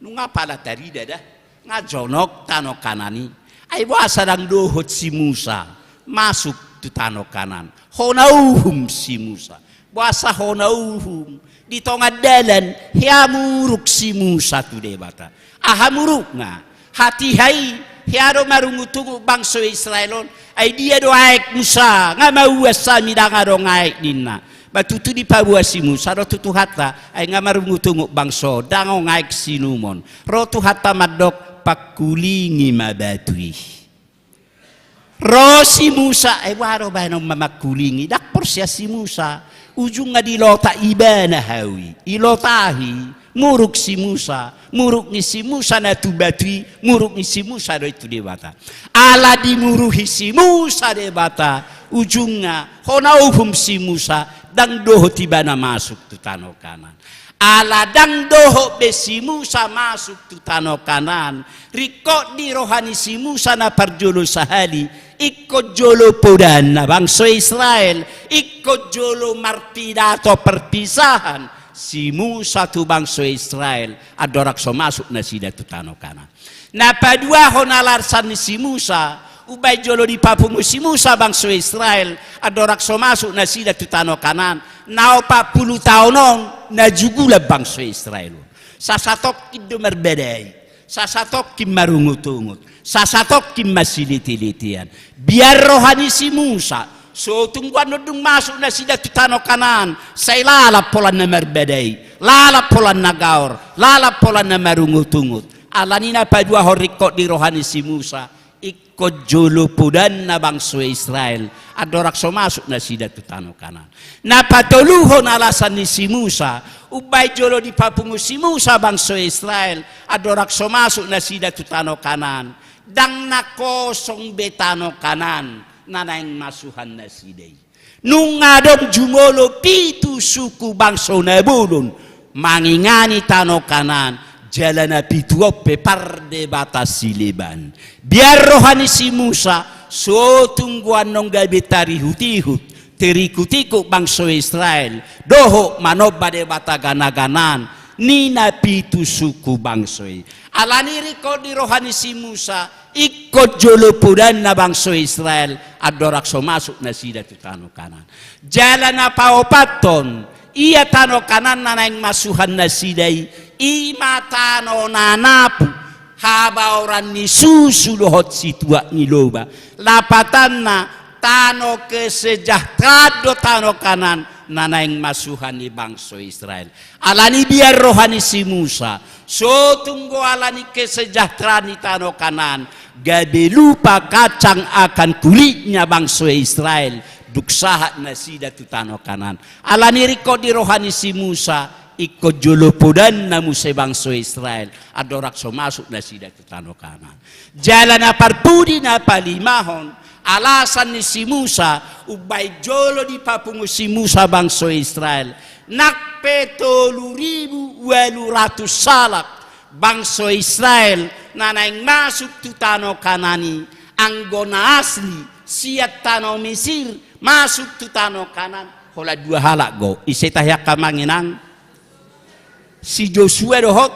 Nunga pala tarida da, nga jonok tano Kanaan i. Ai boasa ndang dohot si Musa masuk tu tano Kanaan? Hona uhum si Musa. Boasa hona uhum? Di tonga dalan, hea muruk si Musa tu Debata. Aha murukna? Hatiha i, hea do marungut-ungut bangso Israel on. Ai dia do aek Musa, nga mauas hami ndang adong aek ninna. Ba tutu dipaboa si Musa do tu Tuhanta, ai nga marungut-ungut bangso on, ndang adong aek siinumon. Ro Tuhanta mandok, pangkulingi ma batu i. Ro si Musa, ai boha do bahenon mamangkulingi, ndang porsea si Musa. Ujungna dilota ibana hau i, ilotahi, muruk si Musa, muruk ni si Musa na tu batu i, muruk ni si Musa do i tu Debata. Ala dimuruhi si Musa Debata, ujungna, hona uhum si Musa, ndang dohot ibana masuk tu tano Kanaan. Ala ndang dohot be si Musa masuk tu tano Kanaan, ringkot di roha ni si Musa na parjolo sahali, ingkon jolo podanna bangso Israel, ingkon jolo marpidato perpisahan si Musa tu bangso Israel, andorang so masuk nasida tu tano Kanaan. Na paduahon alasan ni si Musa, umbaen jolo dipapungu si Musa bangso Israel, andorang so masuk nasida tu tano Kanaan, na opat pulu taon on na jugulan bangso Israel on. Sasatongkin do marbadai, sasatongkin marungut-ungut, sasatongkin masiletiletian. Biar roha ni si Musa, so tung annon dung masuk nasida tu tano Kanaan, sai lalap holan na marbadai, lalap holan na gaor, lalap holan na marungut-ungut. Alani na paduahon ringkot di roha ni si Musa, ingkon jolo podanna bangso Israel, andorang so masuk nasida tu tano Kanaan. Na patoluhon alasan ni si Musa, umbaen jolo dipapungu si Musa bangso Israel, andorang so masuk nasida tu tano Kanaan, ndang na kosong be tano Kanaan na naeng masuhan nasida i. Nunga adong jumolo pitu suku bangso na bolon mangingani tano Kanaan, jala na pitu on pe pardebata sileban. Biar roha ni si Musa, so tung annon gabe tarihut-ihut terikut-ikut bangso Israel dohot manomba debata gana-ganaan ni na pitu suku bangso i. Alani i ringkot di roha ni si Musa, ingkon jolo podanna bangso Israel andorang so masuk nasida tu tano Kanaan. Jala na paopathon, ia tano Kanaan na naeng masuhan nasida i, i ma tano na napu, habaoran ni susu dohot situak ni loba. Lapatanna, tano kesejahteraan do tano Kanaan na naeng masuhan ni bangso Israel. Alani i biar roha ni si Musa, so tung do alani kesejahteraan ni tano Kanaan, gabe lupa kacang akan kulitnya bangso Israel, dung sahat nasida tu tano Kanaan. Alani i ringkot di roha ni si Musa, ingkon jolo podanna muse bangso Israel andorang so masuk nasida tu tano Kanaan. Jala na parpudi na palimahon, alasan ni si Musa, umbaen jolo dipapungu si Musa bangso Israel. Nang pe tolu ribu ualu ratus halak bangso Israel na naeng masuk tu tano Kanaan i, anggo na asli sian tano Mesir masuk tu tano Kanaan, holan dua halak do. Ise tahe angka amang inang? Si Josua dohot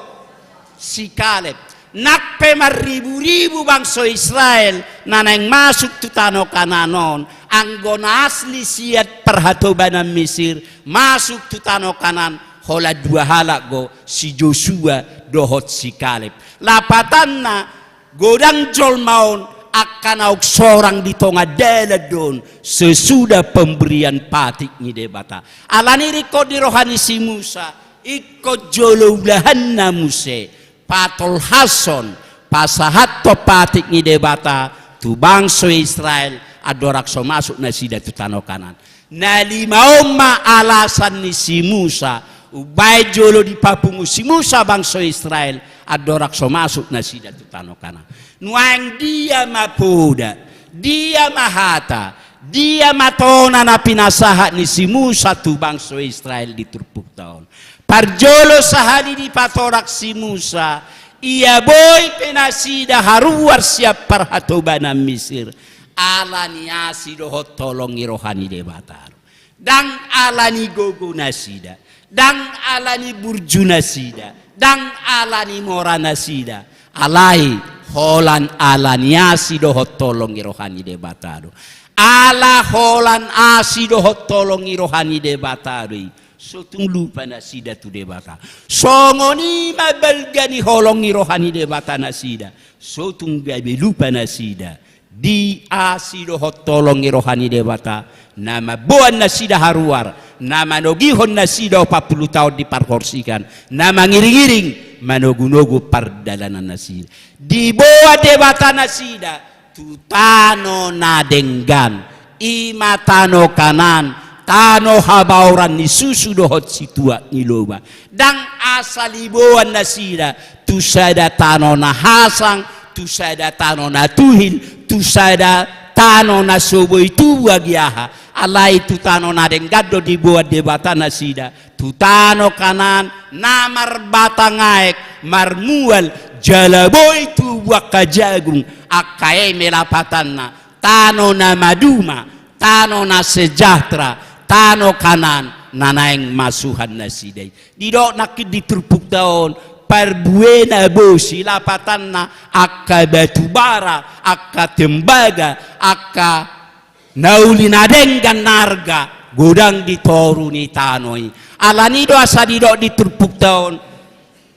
si Kaleb. Nang pe marribu-ribu bangso Israel na naeng masuk tu tano Kanaan on, anggo na asli sian parhatobanan Mesir masuk tu tano Kanaan, holan dua halak do, si Josua dohot si Kaleb. Lapatanna, godang jolma on angka naung sorang di tonga dalan do on sesudah pemberian patik ni Debata. Alani i ringkot di roha ni si Musa, ingkon jolo ulahanna muse patolhashon, pasahathon patik ni Debata tu bangso Israel andorang so masuk nasida tu tano Kanaan. Na lima on ma alasan ni si Musa, umbaen jolo dipapungu si Musa bangso Israel andorang so masuk nasida tu tano Kanaan. Nuaeng dia ma poda, dia ma hata, dia ma tona na pinasahat ni si Musa tu bangso Israel di turpukta on? Parjolo sahali dipatorang si Musa, ia boi pe nasida haruar sian parhatobanan Mesir, ala ni asi dohot holong ni roha ni Debata do. Ndang ala ni gogo nasida, ndang ala ni burju nasida, ndang ala ni mora nasida, alai holan ala ni asi dohot holong ni roha ni Debata do. Ala holan asi dohot holong ni roha ni Debata do i, so tung lupa nasida tu Debata. Songon i ma balga ni holong ni roha ni Debata nasida, so tung gabe lupa nasida di asi dohot holong ni roha ni Debata, na mamboan nasida haruar, na manogihon nasida opat pulu taon di parhorsikan, na mangiring-iring manogu-nogu pardalanan nasida. Diboan Debata nasida tu tano na denggan, i ma tano Kanaan, tano habaoran ni susu dohot situak ni loba. Ndang asal diboan nasida tu sada tano na hasang, tu sada tano na tuhil, tu sada tano na so boi tubu agi aha, alai tu tano na denggan do diboan Debata nasida, tu tano Kanaan na marbatang aek, marmual, jala boi tubu angka jagung, angka eme. Lapatanna, tano na maduma, tano na sejahtera, tano Kanaan na naeng masuhan nasida i. Didok nangkin di turpukta on, parbuena bosi, lapatanna angka batu bara, angka tembaga, angka na uli na denggan na arga, godang di toru ni tano i. Alani i do asa didok di turpukta on,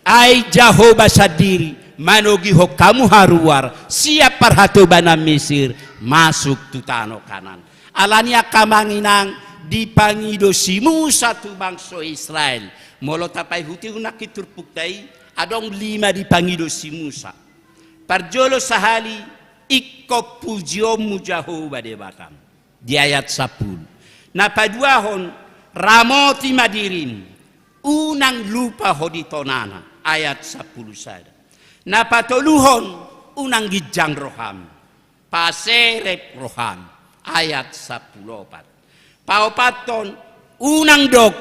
ai Jahowa sandiri manogihon hamu haruar sian parhatobanan Mesir masuk tu tano Kanaan. Alani i angka amang inang, dipangido si Musa tu bangso Israel. Molo tapaihut-ihut nangkin turpukta i, adong lima dipangido si Musa. Parjolo sahali, ingkon pujionmu Jahowa Debatam. Di ayat sampulu. Na paduahon, ramoti ma dirim, unang lupa ho di tonana. Ayat sampulu sada. Na patoluhon, unang ginjang roham, paserep roham. Ayat sampulu opat. Paopathon, unang dok,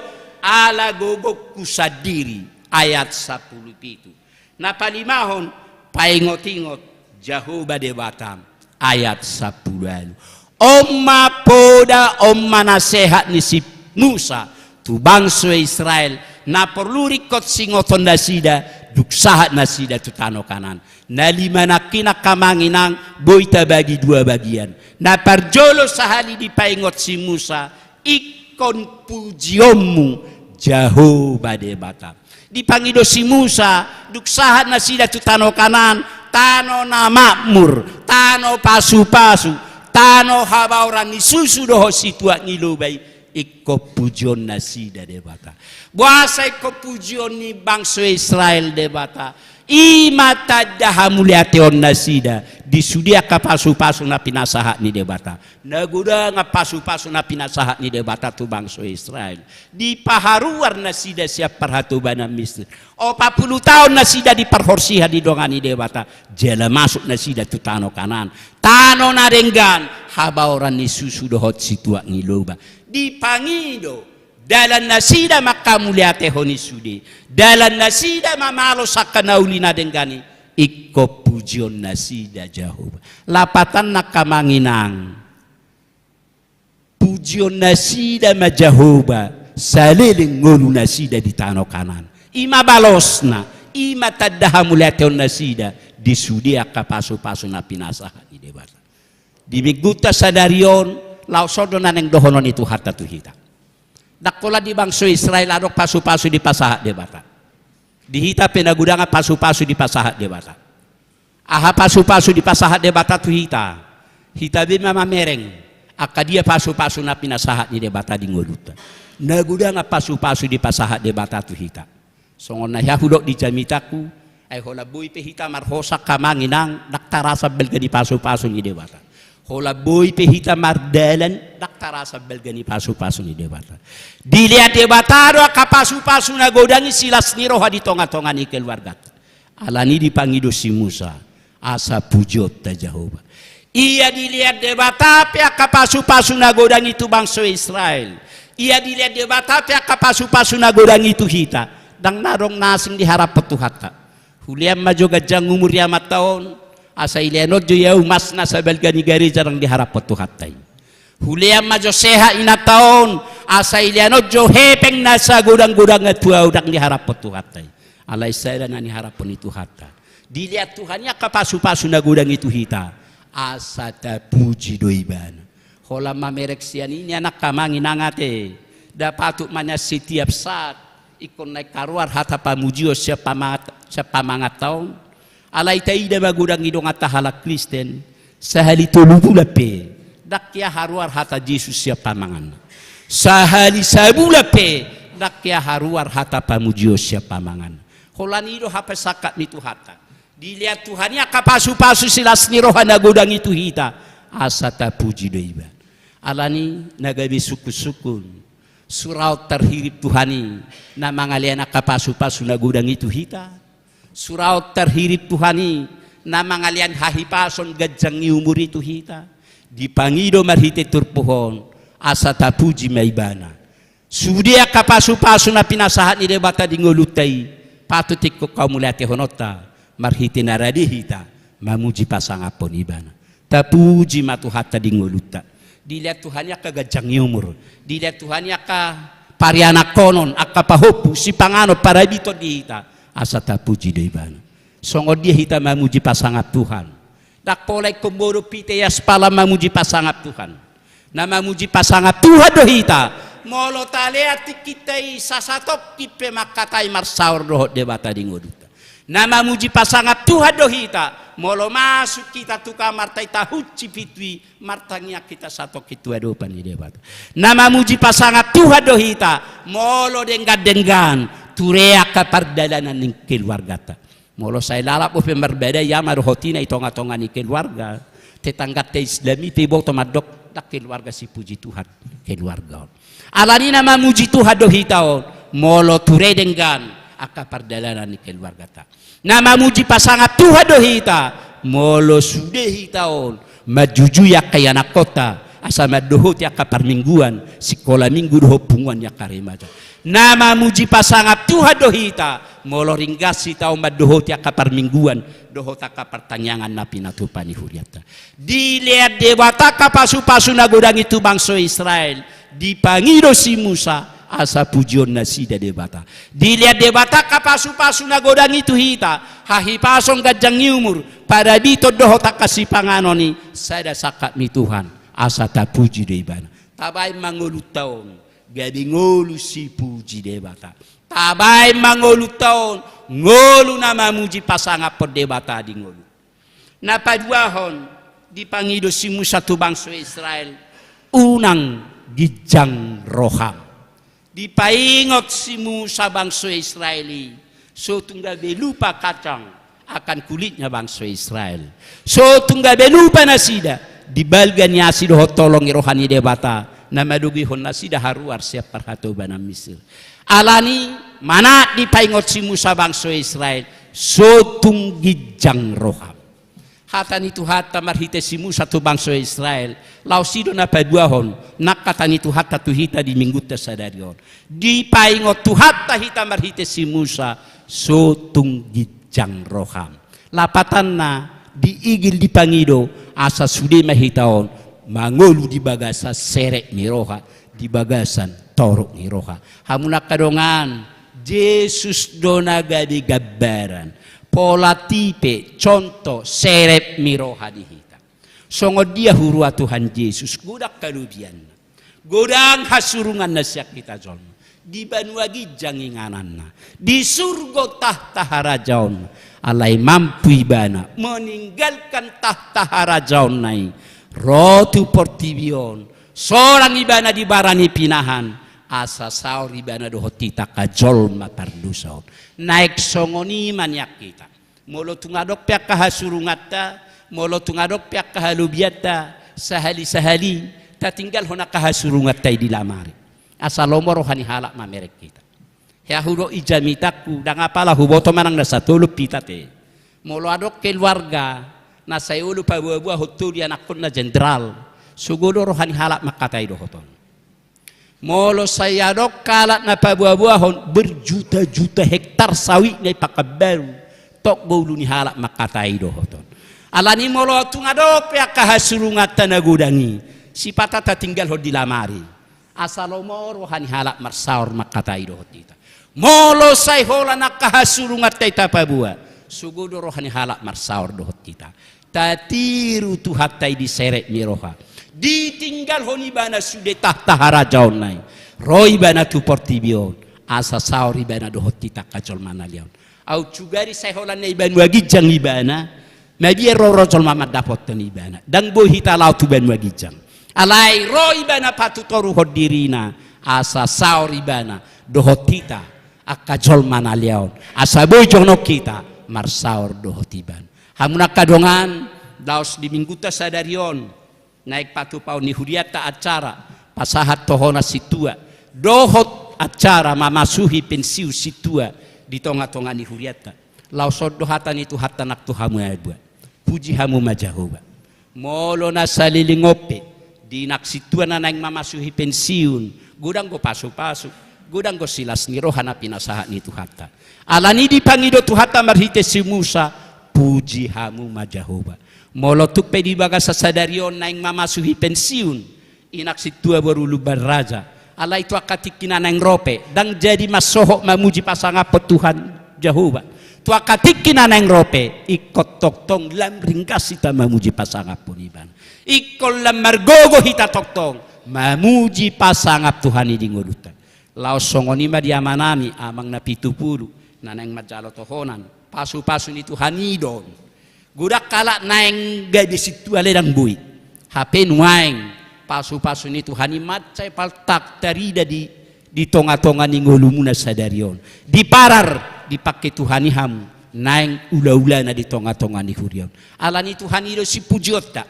ala gogongku sandiri. Ayat sampulu pitu. Na palimahon, paingot-ingot Jahowa Debatam. Ayat sampulu ualu. On ma poda, on ma nasehat ni si Musa tu bangso Israel, na porlu ringkot singoton nasida, dung sahat nasida tu tano Kanaan. Na lima nangkin, angka amang inang, boi tabagi dua bagian. Na parjolo sahali dipaingot si Musa, ingkon pujionmu Jahowa Debata. Dipangido si Musa, dung sahat nasida tu tano Kanaan, tano na makmur, tano pasupasu, tano habaoran ni susu dohot situak ni loba i, ingkon pujion nasida Debata. Boasa ingkon pujion ni bangso Israel Debata? I ma tanda hamuliateon nasida di sude angka pasupasu na pinasahat ni Debata. Na godang angka pasupasu na pinasahat ni Debata tu bangso Israel. Dipaharuar nasida sian parhatobanan Misir. Opat pulu taon nasida diparhorsiha didongani Debata. Jala masuk nasida tu tano Kanaan. Tano na denggan, habaoran ni susu dohot situak ni loba. Dipangido, dalan nasida manghamuliatehon i sude. Dalan nasida mamalos angka na uli na denggan i, ingkon pujion nasida Jahowa. Lapatanna, angka amang inang, pujion nasida ma Jahowa saleleng ngolu nasida di tano Kanaan. I ma balosna, i ma tanda hamuliateon nasida di sude angka pasupasu na pinasahat ni Debata. Di minggunta sadari on, laos on do na naeng dohonon ni Tuhanta tu hita. Ndang holan di bangso Israel adong pasupasu dipasahat Debata. Di hita pe na godang pasupasu dipasahat Debata. Aha pasupasu dipasahat Debata tu hita? Hita be ma mamereng angka dia pasupasu na pinasahat ni Debata di ngolunta. Na godang pasupasu dipasahat Debata tu hita. Songon na hea hudok di jamitangku, ai holan boi pe hita marhosa, angka amang inang, ndang tarasa balga ni pasupasu ni Debata. Holan boi pe hita mardalan, ndang tarasa balga ni pasupasu ni Debata. Dilehon Debata do angka pasupasu na godang i silas ni roha di tongatonga ni keluarganta. Alani i dipangido si Musa, asa pujionta Jahowa. Ia dilehon Debata pe angka pasupasu na godang i tu bangso Israel. Ia dilehon Debata pe angka pasupasu na godang i tu hita. Ndang na adong na asing diharaphon Tuhanta. Hulehon ma jo ganjang umur i amanta on, asa ilehon on jo ia umasna sabalga ni gareja, ndang diharaphon Tuhanta i. Hulehon ma jo sehat inanta on, asa ilehon on jo hepeng na sagodanggodangna tu ahu, ndang diharaphon Tuhanta i. Alai sada na diharaphon ni Tuhanta. Dilehon Tuhan i angka pasupasu na godang i tu hita, asa tapuji do Ibana. Holan mamereng sian i nian, angka amang inang, ate. Nda patut ma nian setiap saat ingkon naeng haruar hata pamujion sian pamangat-, sian pamanganta on. Alai taida ma godang ni donganta halak Kristen, sahali tolu bulan pe ndang hea haruar hata Jesus sian pamanganna. Sahali sabulan pe ndang hea haruar hata pamujion sian pamanganna. Holan i do hape sangkap ni Tuhanta. Dilehon Tuhan i angka pasupasu silas ni roha na godang i tu hita, asa tapuji do Ibana. Alani i na gabe sungkunsungkun, suraon tarhirip Tuhan i na mangalehon angka pasupasu na godang i tu hita. Suraon tarhirip Tuhan i na mangalehon hahipason ganjang ni umur i tu hita. Dipangido marhite turpuk on, asa tapuji ma Ibana. Sude angka pasupasu na pinasahat ni Debata di ngolunta i, patut ingkon hamuliatehononta marhite na rade hita mamuji pasangaphon Ibana. Tapuji ma Tuhanta di ngolunta. Dilehon Tuhan i angka ganjang ni umur, dilehon Tuhan i angka parianakhonon, angka pahompu, sipanganon, parabiton di hita, asa tapuji do Ibana. Songon dia hita mamuji pasangap Tuhan? Ndang pola ingkon modom hita i aspala mamuji pasangap Tuhan. Na mamuji pasangap Tuhan do hita molo talehon tingkinta i sasatongkin pe mangkatai marsaor dohot Debata di ngolunta. Na mamuji pasangap Tuhan do hita molo masuk hita tu kamarta i tahunsi pintu i, martangiang hita satongkin tu adopan ni Debata. Na mamuji pasangap Tuhan do hita molo denggan-denggan ture angka pardalanan ni keluarganta. Molo sai lalap dope marbadai ama dohot ina i tongatonga ni keluarga, tetangganta Islam i pe iboto mandok, ndang keluarga sipuji Tuhan keluarga on. Alani i na mamuji Tuhan do hita on molo ture denggan angka pardalanan ni keluarganta. Na mamuji pasangap Tuhan do hita molo sude hita on manjujui angka ianakhonta asa mandohoti angka parmingguan, sikola minggu dohot punguan ni angka remaja. Na mamuji pasangap Tuhan do hita, molo ringgas hita on mandohoti angka parmingguan dohot angka partangiangan na pinatupa ni hurianta. Dilean Debata angka pasupasu na godang i tu bangso Israel, dipangido si Musa asa pujion nasida Debata. Dilean Debata angka pasupasu na godang i tu hita, hahipason, ganjang ni umur, parabiton dohot angka sipanganon i, sada sangkap ni Tuhan, asa tapuji do Ibana. Tabaen ma ngolunta on gabe ngolu sipuji Debata. Tabaen ma ngolunta on ngolu na mamuji pasangaphon Debata di ngolu. Na paduahon, dipangido si Musa tu bangso Israel, unang ginjang roham. Dipaingot si Musa bangso Israel i, so tung gabe lupa kacang akan kulitnya bangso Israel. So tung gabe lupa nasida di balga ni asi dohot holong ni roha ni Debata na madogihon nasida haruar sian parhatobanan Misir. Alani, manat dipaingot si Musa bangso Israel, so tung ginjang roham. Hata ni Tuhanta marhite si Musa tu bangso Israel, laos i do na paduahon nang hata ni Tuhanta tu hita di minggunta sadari on. Dipaingot Tuhanta hita marhite si Musa, so tung ginjang roham. Lapatanna, diigil dipangido asa sude ma hita on mangolu di bagasan serep ni roha, di bagasan torop ni roha. Hamu na angka dongan, Jesus do na gabe gambaran, pola tipe, contoh, serep ni roha di hita. Songon dia huroha Tuhan Jesus, godang halobianna, godang hasurunganna sian hita jolma. Di banua ginjang ingananna, di surgo tahta harajaonna, alai mampu Ibana meninggalkan tahta harajaonna i, ro tu portibi on, sorang Ibana di bara ni pinahan, asa saor Ibana dohot hita angka jolma pardosa on. Naeng songon i ma nian hita. Molo tung adong pe angka hasurunganta, molo tung adong pe angka halobianta, sahali-sahali tatinggalhon angka hasurunganta i di lamari. Asa lomo roha ni halak mamereng hita. Hea hudok i jamitangku, ndang apala huboto manang na satolop hita te. Molo adong keluarga na sai olo paboa-boahon tolu anakkonna jenderal, sogo do roha ni halak mangkatai dohot on. Molo sai adong halak na paboa-boahon berjuta-juta hektar sawitna i Pakanbaru, tok do ulu ni halak mangkatai dohot on. Alani molo tung adong pe angka hasurunganta na godang i, sipata tatinggalhon di lamari. Asa lomo roha ni halak marsaor mangkatai dohot hita. Molo sai holan angka hasurunganta i tapaboa, sogo do roha ni halak marsaor dohot hita. Tatiru Tuhanta i di serep ni roha. Ditinggalhon Ibana sude tahta harajaonna i. Ro Ibana tu portibi on, asa saor Ibana dohot hita angka jolma na liaon. Aut sugari sai holan na i banua ginjang Ibana, mabiar ro, ro jolma mandapothon Ibana. Ndang boi hita laho tu banua ginjang. Alai ro Ibana patutoruhon dirina, asa saor Ibana dohot hita angka jolma na liaon. Asa boi jonok hita marsaor dohot Ibana. Hamu na angka dongan, laos di minggunta sadari on, naeng patupaon ni hurianta acara pasahat tohonan sintua dohot acara mamasuhi pensiun sintua di tonga-tonga ni hurianta. Laos on do hata ni Tuhanta nang tu hamu na bua. Puji hamu ma Jahowa. Molo na saleleng on pe, di nang sintua na naeng mamasuhi pensiun, godang do pasu-pasu, godang do silas ni roha na pinasahat ni Tuhanta. Alani dipangido Tuhanta marhite si Musa, puji hamu ma Jahowa. Molo tung pe di bagasan sadari on naeng mamasuhi pensiun, i nang sintua boru Lumban Raja. Alai tu angka tingki na naeng ro pe, ndang jadi mansohot mamuji pasangaphon Tuhan Jahowa. Tu angka tingki na naeng ro pe, ingkon tongtong lam ringgas hita mamuji pasangaphon Ibana. Ingkon lam margogo hita tongtong mamuji pasangap Tuhan i di ngolunta. Laos songon i ma di amanami, Amang Napitupulu, na naeng manjalo tohonan, pasu-pasu ni Tuhan i do on. Godang halak naeng gabe sintua, alai ndang boi. Hape nuaeng, pasu-pasu ni Tuhan i mansai paltak tarida di, di tonga-tonga ni ngolumuna sadari on. Diparar, dipangke Tuhan i hamu naeng ula-ulana di tonga-tonga ni huria on. Alani Tuhan i do sipujionta.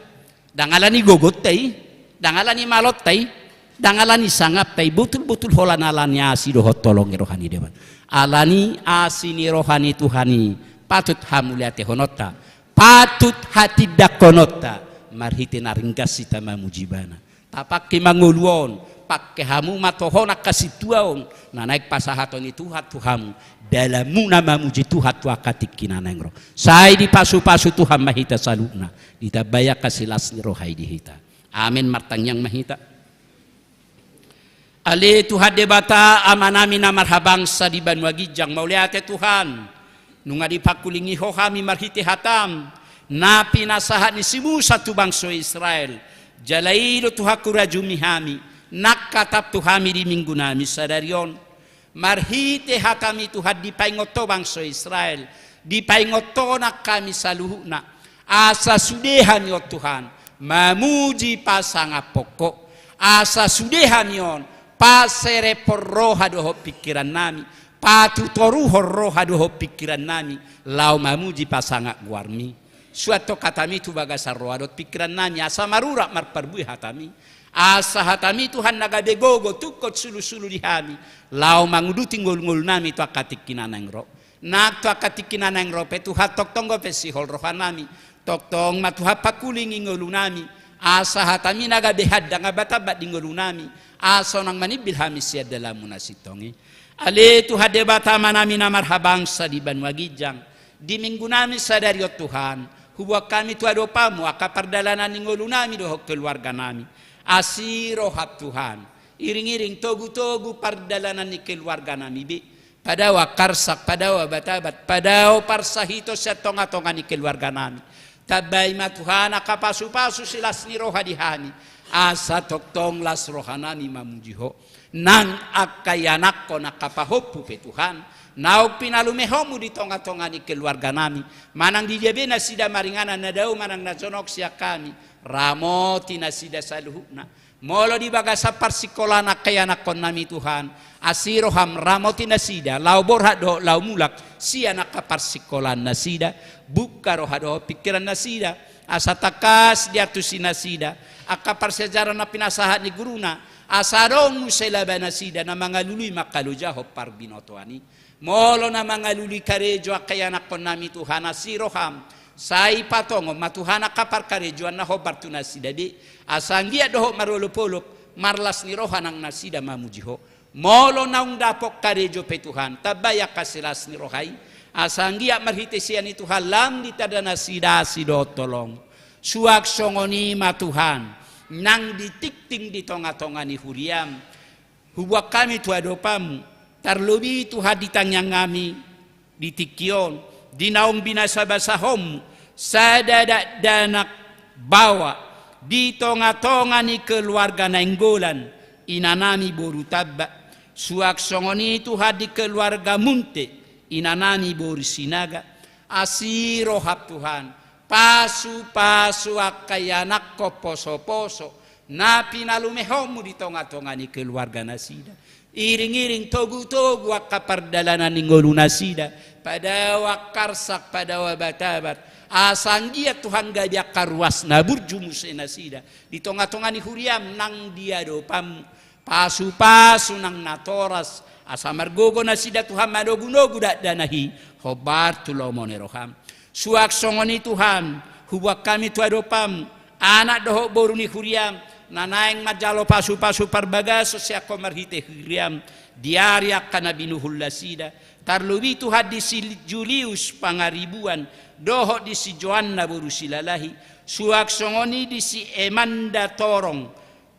Ndang alani gogonta i, ndang alani malonta i, ndang alani sangapta i, botul-botul holan alani asi dohot holong ni roha ni Debata. Alani asi ni roha ni Tuhan i patut hamauliatehononta, patut hatindangkononta, marhite na ringgas hita mamuji Ibana. Tapangke ma ngolu on, pangke hamu ma toho angka sintua on, na naeng pasahaton ni Tuhan tu hamu, dalanmuna mamuji Tuhan tu angka tingki na naeng ro. Sai dipasupasu Tuhan ma hita saluhutna, ditambai angka silas ni roha i di hita. Amen, martangiang ma hita. Ale Tuhan Debata, Amanami na marhabangsa di banua ginjang, mauliate Tuhan, nunga dipangkulingi Ho hami marhite hataM, na pinasahat ni si Musa tu bangso Israel. Jala i do Tuhan hurajumi hami, nangkatap tu hami di minggunami sadari on. Marhite hataMi Tuhan dipaingot Ho bangso Israel, dipaingot Ho nang hami saluhutna. Asa sude hami on Tuhan, mamuji pasangaphon Ho. Asa sude hami on, paserep roha dohot pingkirannami, patutoruhon roha dohot pingkirannami, laho mamuji pasangap goarMi. Suanhon hataMi tu bagasan roha dohot pingkirannami, asa marurat marparbue hataMi. Asa hataMi Tuhan na gabe gogo tungkot sulusulu di hami, laho manguduti ngolungolunami tu angka tingki na naeng ro. Nang tu angka tingki na naeng ro pe Tuhan, tongtong dope sihol rohanami, tongtong ma Tuhan pangkulingi ngolunami, asa hataMi na gabe handang abatambat di ngolunami, asa unang manimbil hami sian dalanMu na sintong i. Ale Tuhan Debata Amanami na marhabangsa di banua ginjang, di minggunami sadari on Tuhan, huboan hami tu adopanMu angka pardalanan ni ngolunami dohot keluarganami. Asi rohaM Tuhan, iringiring togutogu pardalanan ni keluarganami be. Padao angka arsak, padao abatabat, padao parsahiton sian tongatonga ni keluarganami. Tambai ma Tuhan angka pasupasu silas ni roha di hami, asa tongtong las rohanami mamuji Ho. Nang angka ianakhon angka pahompu pe Tuhan, naung pinalumehonMu di tongatonga ni keluarganami, manang di dia be nasida maringanan na dao manang na jonok sian hami, ramoti nasida saluhutna. Molo di bagasan parsingkolaan angka ianakhonnami Tuhan, asi rohaM ramoti nasida, laho borhat dohot laho mulak sian angka parsingkolaan nasida, bungka roha dohot pingkiran nasida, asa tangkas diantusi nasida angka parsiajaran na pinasahat ni guruna, asa adong muse laba nasida na mangalului mangkalojahon parbinotoan i. Molo na mangalului karejo angka ianakhonnami Tuhan, asi rohaM, sai patongon ma Tuhan angka parkarejoan na hombar tu nasida be, asa anggiat dohot marolopolop marlas ni roha nang nasida mamuji Ho. Molo naung dapot karejo pe Tuhan, tambai angka silas ni roha i, asa anggiat marhite sian i Tuhan lam ditanda nasida asi dohot holong. Suang songon i ma Tuhan, nang di tingting di tongatonga ni huriaM, huboan hami tu adopanMu, tarlobi Tuhan di tangiang hami di tingki on, di naung binasabasahonMu sada dakdanak baoa di tongatonga ni keluarga Nainggolan, inanami boru Tamba. Suang songon i Tuhan di keluarga Munte, inanami boru Sinaga. Asi rohaM Tuhan, pasupasu angka ianakhon posoposo na pinalumehonMu di tongatonga ni keluarga nasida. Iringiring togutogu angka pardalanan ni ngolu nasida, padao angka arsak, padao abatabat, asa anggiat Tuhan gabe angka ruas na burju muse nasida di tongatonga ni huriaM nang di adopanMu. Pasupasu nang natoras, asa margogo nasida Tuhan manogunogu dakdanak i hombar tu lomo ni rohaM. Suang songon i Tuhan, huboan hami tu adopanMu anak dohot boru ni huriaM na naeng manjalo pasupasu parbagason sian Ho marhite huriaM di ari angka na binuhul nasida, tarlobi Tuhan di si Julius Pangaribuan dohot di si Joanna boru Silalahi, suang songon i di si Emanda Torong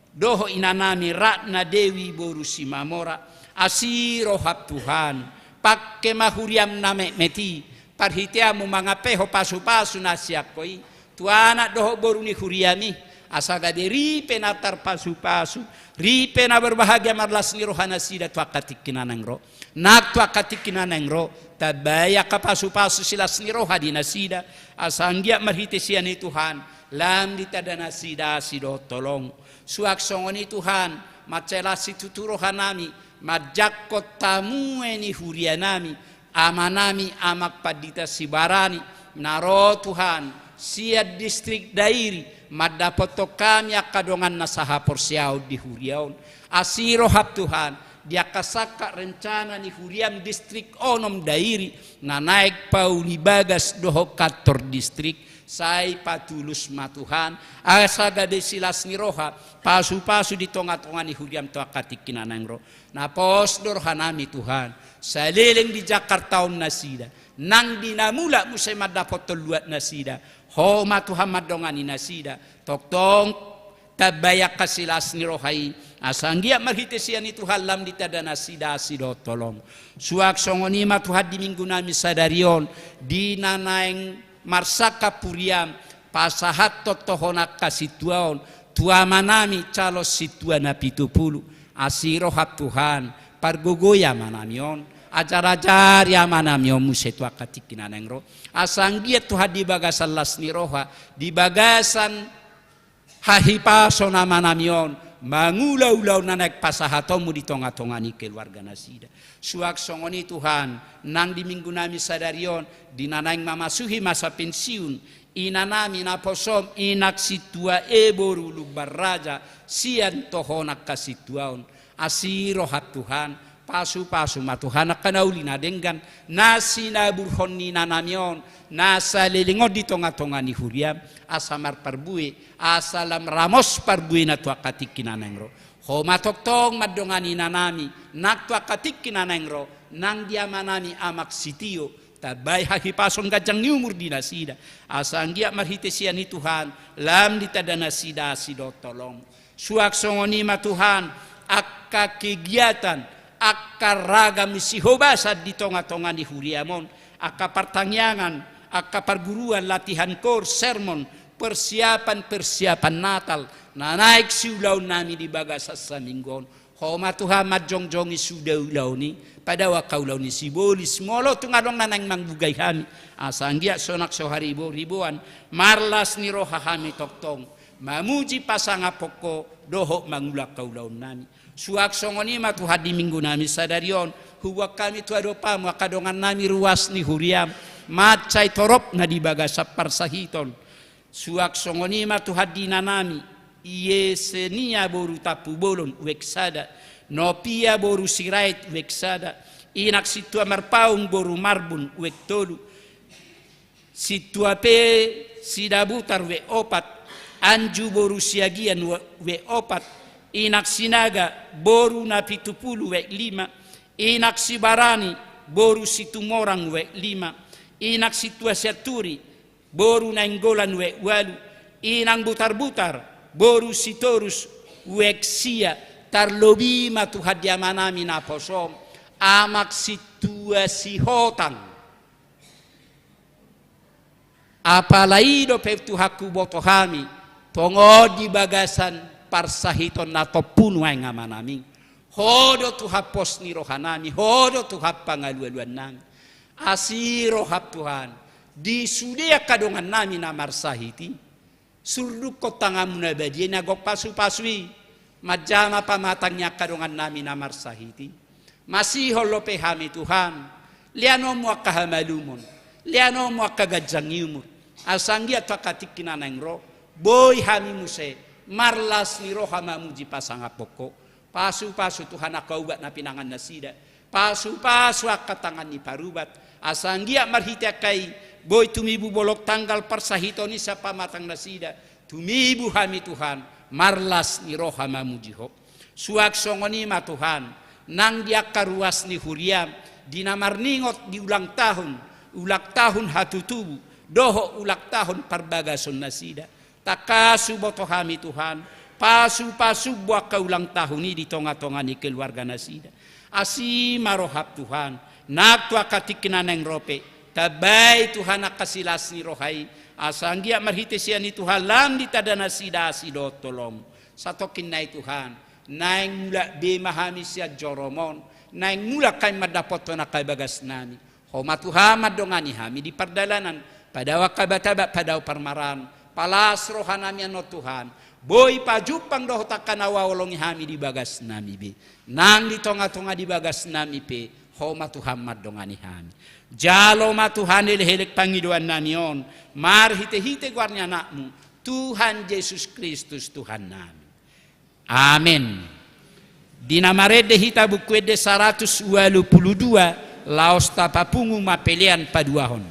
dohot inanami Ratna Dewi boru Simamora. Asi rohaM Tuhan, pangke ma huriaM na metmet i, parhiteanMu mangampehon pasupasu na sian Ho i tu anak dohot boru ni huriaM i, asa gabe ripe na tarpasupasu, ripe na berbahagia marlas ni roha nasida tu angka tingki na naeng ro. Nang tu angka tingki na naeng ro, tambai angka pasupasu silas ni roha di nasida, asa anggiat marhite sian i Tuhan lam ditanda nasida asi dohot holong. Suang songon i Tuhan, mansai las situtu rohanami manjangkon tamue ni hurianami, amanami Amang Pandita Sibarani, na ro Tuhan sian distrik Dairi mandapothon hami angka dongan na sahaporseaon di huria on. Asi rohaM Tuhan, di angka sangkap rencana ni huriaM distrik onom Dairi, na naeng pauli bagas dohot kantor distrik, Sai patulus ma Tuhan, asa gabe silas ni roha, pasu-pasu di tonga-tonga ni huriam tu angka tingki na naeng ro. Na pos do rohanami Tuhan, saleleng di Jakarta on nasida, nang di na mulak muse mandapothon luat nasida, Ho ma Tuhan mandongani nasida, tongtong tambai angka silas ni roha i, asa anggiat marhite sian i Tuhan lam ditanda nasida asi dohot holom. Suang songon i ma Tuhan di minggunami sadari on, di na naeng marsangkap huriam, pasahathon tohon angka sintua on, tu amanami calon sintua na pitu pulu, asi roham Tuhan, pargogoi amanami on, ajar-ajari amanami on muse tu angka tingki na naeng ro. Asa anggiat Tuhan di bagasan las ni roha, di bagasan hahipason amanami on, mangula ulaon na naeng pasahatonmu di tonga-tonga ni keluarga nasida. Suang songon i Tuhan, nang di minggunami sadari on, di na naeng mamasuhi masa pensiun, inanami naposom, inak sintua e boru Lumban Raja, sian tohon angka sintua on. Asi roham Tuhan, pasu-pasu ma Tuhan angka na uli na denggan, na sinaburhon ni inanami on, na saleleng on di tonga-tonga ni huriam, asa marparbue, asa lam ramos parbuena tu angka tingki na naeng ro. Ho ma tongtong mandongani inanami, nang tu angka tingki na naeng ro, nang di amanami Amak Sitio, tambai hahipason ganjang ni umur di nasida, asa anggiat marhite sian i Tuhan, lam ditanda nasida asi dohot holom. Suang songon i ma Tuhan, angka kegiatan, angka ragam sihobasan di tonga-tonga ni huriam on, angka partangiangan, angka parguruan, latihan kor, sermon, persiapan-persiapan Natal, na naeng siulaonnami di bagasan saminggu on. Ho ma Tuhan manjongjongi sude ulaon i, padao angka ulaon ni sibolis, molo tung adong na naeng manggugai hami, asa anggiat sonang so haribo-riboan, marlas ni roha hami tongtong, mamuji pasangaphon Ho, dohot mangula angka ulaonnami. Suang songon i ma Tuhan di minggunami sadari on, huboan hami tu adopanmu angka dongannami ruas ni huriam, mansai torop na di bagasan parsahiton. Suang songon i ma Tuhan di inanami, Yesenia boru Tampubolon uek sada, Nopia boru Sirait uek sada, inak sintua Marpaung boru Marbun uek tolu, sintua pe Sidabutar uek opat, Anju boru Siagian ue-, uek opat, inak Sinaga boru na pitu pulu uek lima, inak Sibarani boru Situmorang uek lima, inak sintua Sianturi boru Nainggolan uek ualu, inang Butarbutar boru Sitorus uek sia, tarlobi ma Tuhan di amanami naposom, Amak sintua Sihotang. Apala i dope Tuhan huboto hami, tongon di bagasan parsahiton na tompu nuaeng amanami. Ho do Tuhan pos ni rohanami, Ho do Tuhan pangalualuannami. Asi roham Tuhan, di sude angka dongannami na marsahit i, surdukkon tanganmu na badia i na gok pasu-pasu i, manjama pamatang ni angka dongannami na marsahit i. Masihol dope hami Tuhan, leanonmu angka hamalumon, leanonmu angka ganjang ni umur, asa anggiat tu angka tingki na naeng ro, boi hami muse, marlas ni roha mamuji pasangaphon Ho. Pasu-pasu Tuhan angka ubat na pinangan nasida. Pasu-pasu angka tangan ni parubat. Asa anggiat marhite angka i, boi tumibu bolon tanggal parsahiton i sian pamatang nasida. Tumibu hami Tuhan, marlas ni roha mamuji Ho. Suang songon i ma Tuhan, nang di angka ruas ni huriam, di na marningot di ulang tahun, ulang tahun hatutubu, dohot ulang tahun parbagason nasida. Tangkas huboto hami Tuhan, pasu-pasu bo angka ulang tahun i di tonga-tonga ni keluarga nasida. Asi ma roham Tuhan, nang tu angka tingki na naeng ro pe, tambai Tuhan angka silas ni roha i, asa anggiat marhite sian i Tuhan lam ditanda nasida asi dohot holom. Satongkin na i Tuhan, naeng mulak be ma hami sian jorom on, naeng mulak hami mandapothon angka bagasnami. Ho ma Tuhan mandongani hami di pardalanan, padao angka batabat, padao parmaraan, palas rohanami annon Tuhan, boi pajumpang dohot angka na huhaholongi hami di bagasnami be, nang di tonga-tonga di bagasnami pe, Ho ma Tuhan mandongani hami. Jalo ma Tuhan elek-elek pangidoannami on, marhite-hite goar ni Anakmu, Tuhan Jesus Kristus Tuhannami. Amen. Di na marende hita Buku Ende saratus ualu pulu dua, laos tapapungu ma pelean paduahon.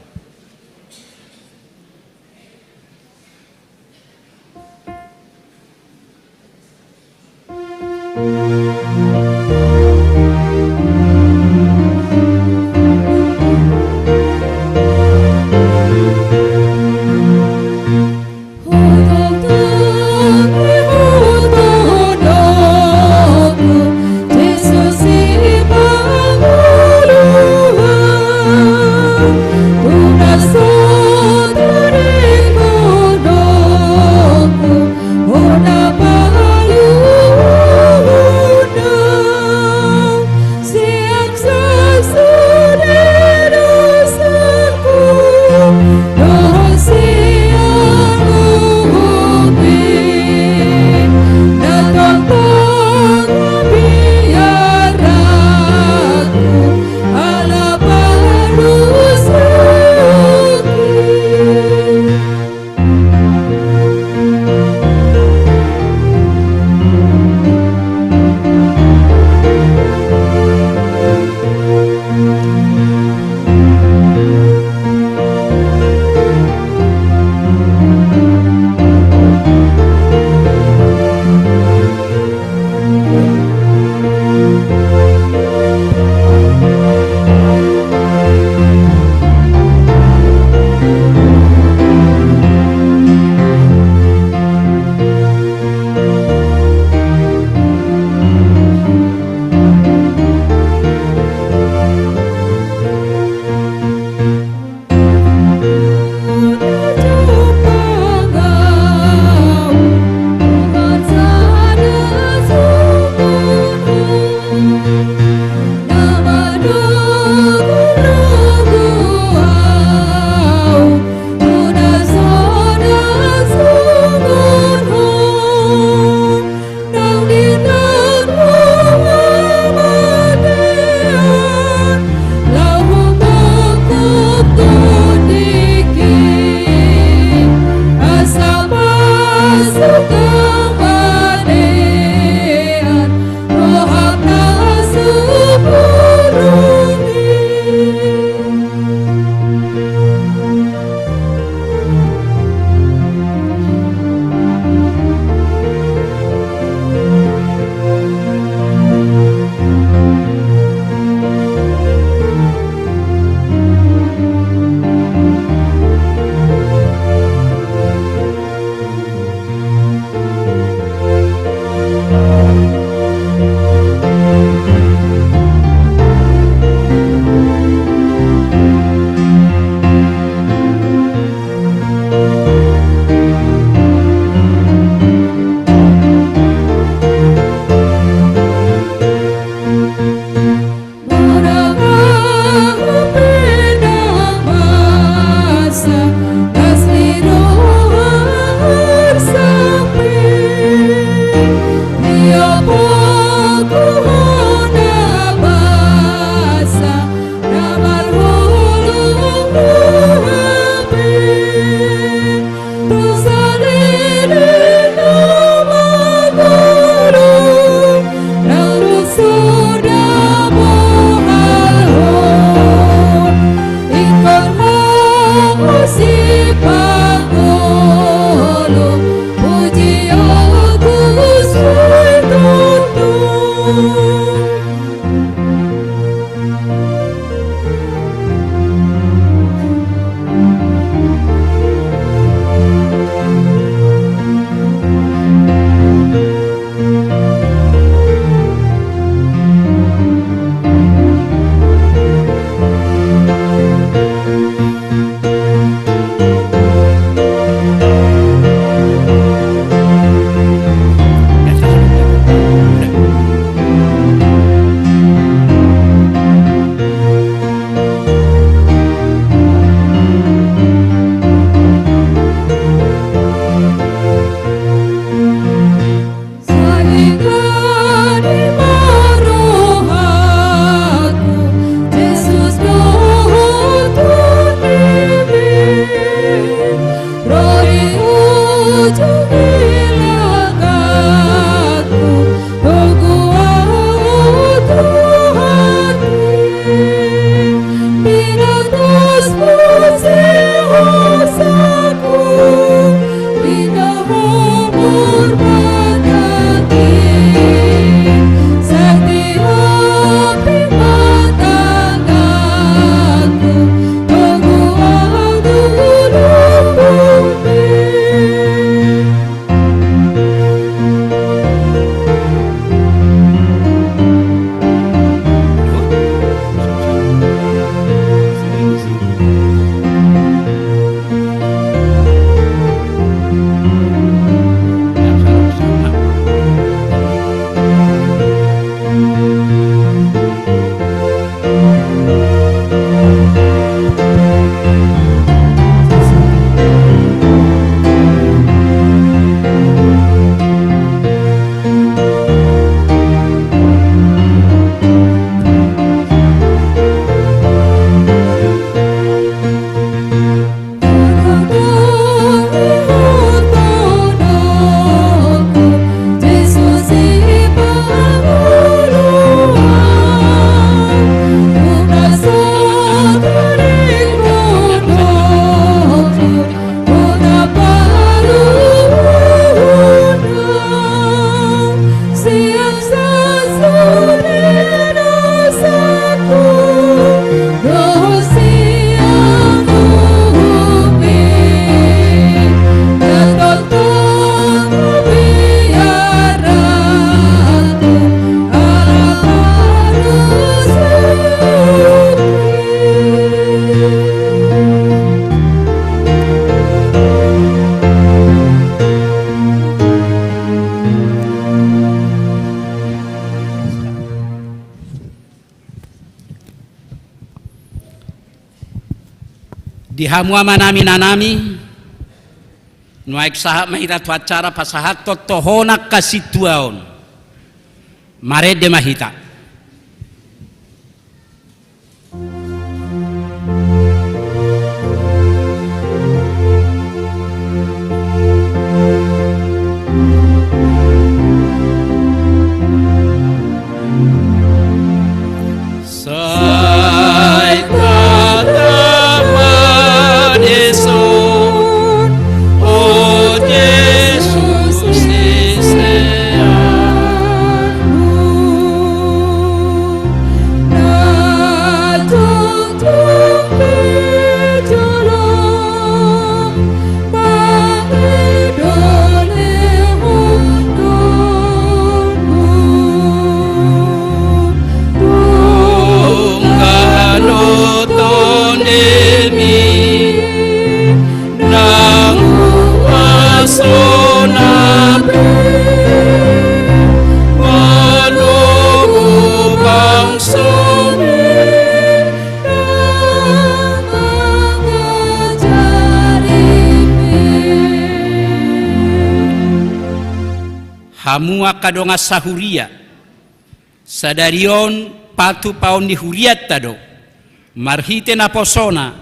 Di hamu amanami, inanami, nuaeng sahat ma hita tu acara pasahathon tohonan hasintuaon. Marende ma hita. Sai tataman dison, o Jesus, siseanmu, na tongtong di jolo pangido lehononmu. Dungga do tondimi nang huasona pe, malobu bangsomi. Hamu angka dongan sahuria, sadari on patupaon ni hurianta do, marhite naposona,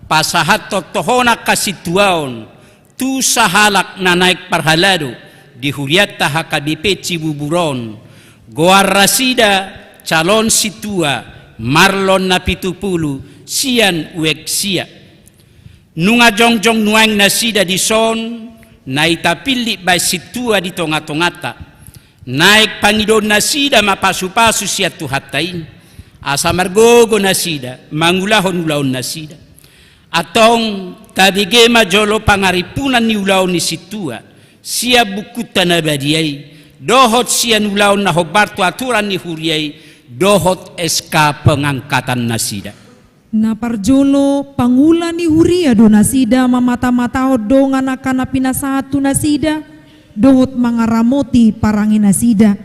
pasahathon tohonan hasintuaon, tu sahalak na naeng parhalado di hurianta H K B P Cibubur on, goar nasida calon sintua Marlon Napitupulu sian Uek Sia. Nunga jongjong nuaeng nasida dison, na i tapillit baen sintua di tongatonganta. Naeng pangidoon nasida ma pasupasu sian Tuhanta i, asa margogo nasida mangulahon ulaon nasida. Antong tabege ma jolo pangarimpunan ni ulaon ni sintua sian bukunta na badia i, dohot sian ulaon na hombar tu aturan ni huria i, dohot S K pengangkatan nasida. Na parjolo, pangula ni huria do nasida mamatamatahon dongan angka na pinasahat tu nasida, dohot mangaramoti parange nasida.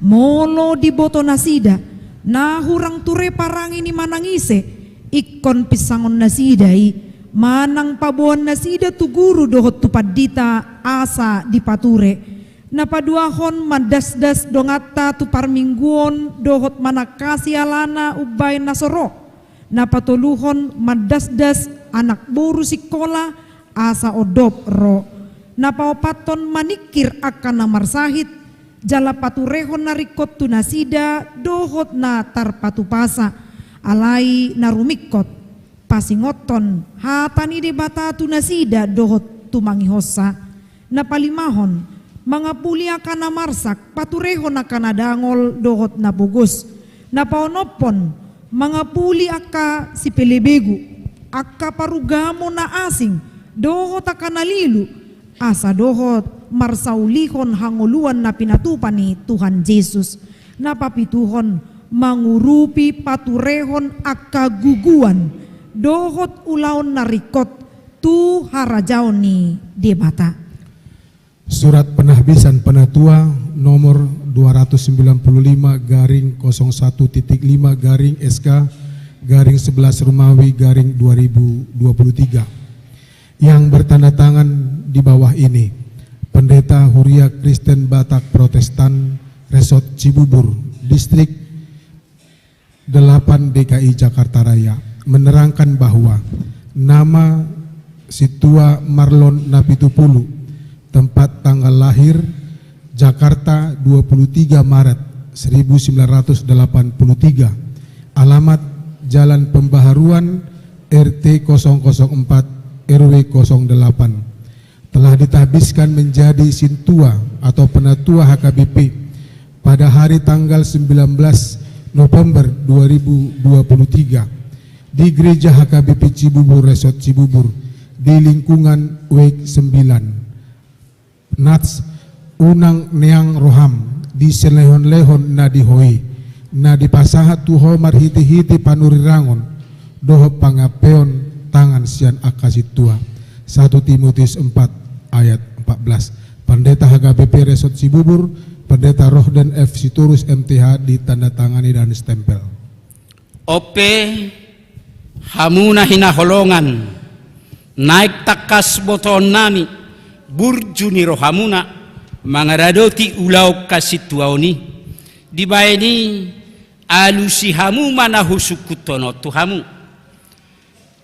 Molo diboto nasida na hurang ture parange ni manang ise, ingkon pinsangon nasida i, manang paboan nasida tu guru dohot tu pandita asa dipature. Na paduahon, mandasdas donganta tu parmingguon dohot manangkasi alana umbaen na so ro. Na patoluhon, mandasdas anak boru singkola asa ondop ro. Na paopathon, maningkir angka na marsahit jala paturehon na ringkot tu nasida dohot na tarpatupasa, alai na rumingkot pasingothon hata ni Debata tu nasida dohot tumangihonsa. Na palimahon, mangapuli angka na marsak, paturehon angka na dangol dohot na pogos. Na paonomhon, mangapuli angka sipelebegu, angka parugamo na asing dohot angka na lilu, asa dohot marsaulihon hangoluan na pinatupa ni Tuhan Jesus. Na papituhon, mangurupi paturehon angka guguan dohot ulaon na ringkot tu harajaon ni Debata. Surat Penahbisan Penatua nomor dua ratus sembilan puluh lima garing kosong satu titik lima garing S K garing sebelas Romawi garing dua ribu dua puluh tiga. Yang bertanda tangan di bawah ini, Pendeta Huria Kristen Batak Protestan, Resort Cibubur, Distrik delapan D K I Jakarta Raya, menerangkan bahwa nama Sintua Marlon Napitupulu, tempat tanggal lahir, Jakarta, dua puluh tiga Maret seribu sembilan ratus delapan puluh tiga. Alamat, Jalan Pembaharuan, R T kosong kosong empat, R W kosong delapan. Telah ditahbiskan menjadi sintua atau penatua H K B P pada hari tanggal sembilan belas November dua ribu dua puluh tiga di Gereja H K B P Cibubur, Resort Cibubur, di lingkungan Uek sembilan. Nats, unang neang roham di silehonlehon na di ho i, na dipasahat tu ho marhitehite panurirangon dohot pangampeon tangan sian angka sintua. Satu Timotius empat ayat empat belas. Pendeta H K B P Resort Cibubur, Pendeta Rohden F Sitorus M T H, ditandatangani dan stempel. On pe, hamu na hinaholongan, Naeng tangkas botoonnami burju ni rohamuna mangaradoti ulaon hasintuaon i. Dibahen i, alusi hamu ma na husungkunhon on tu hamu.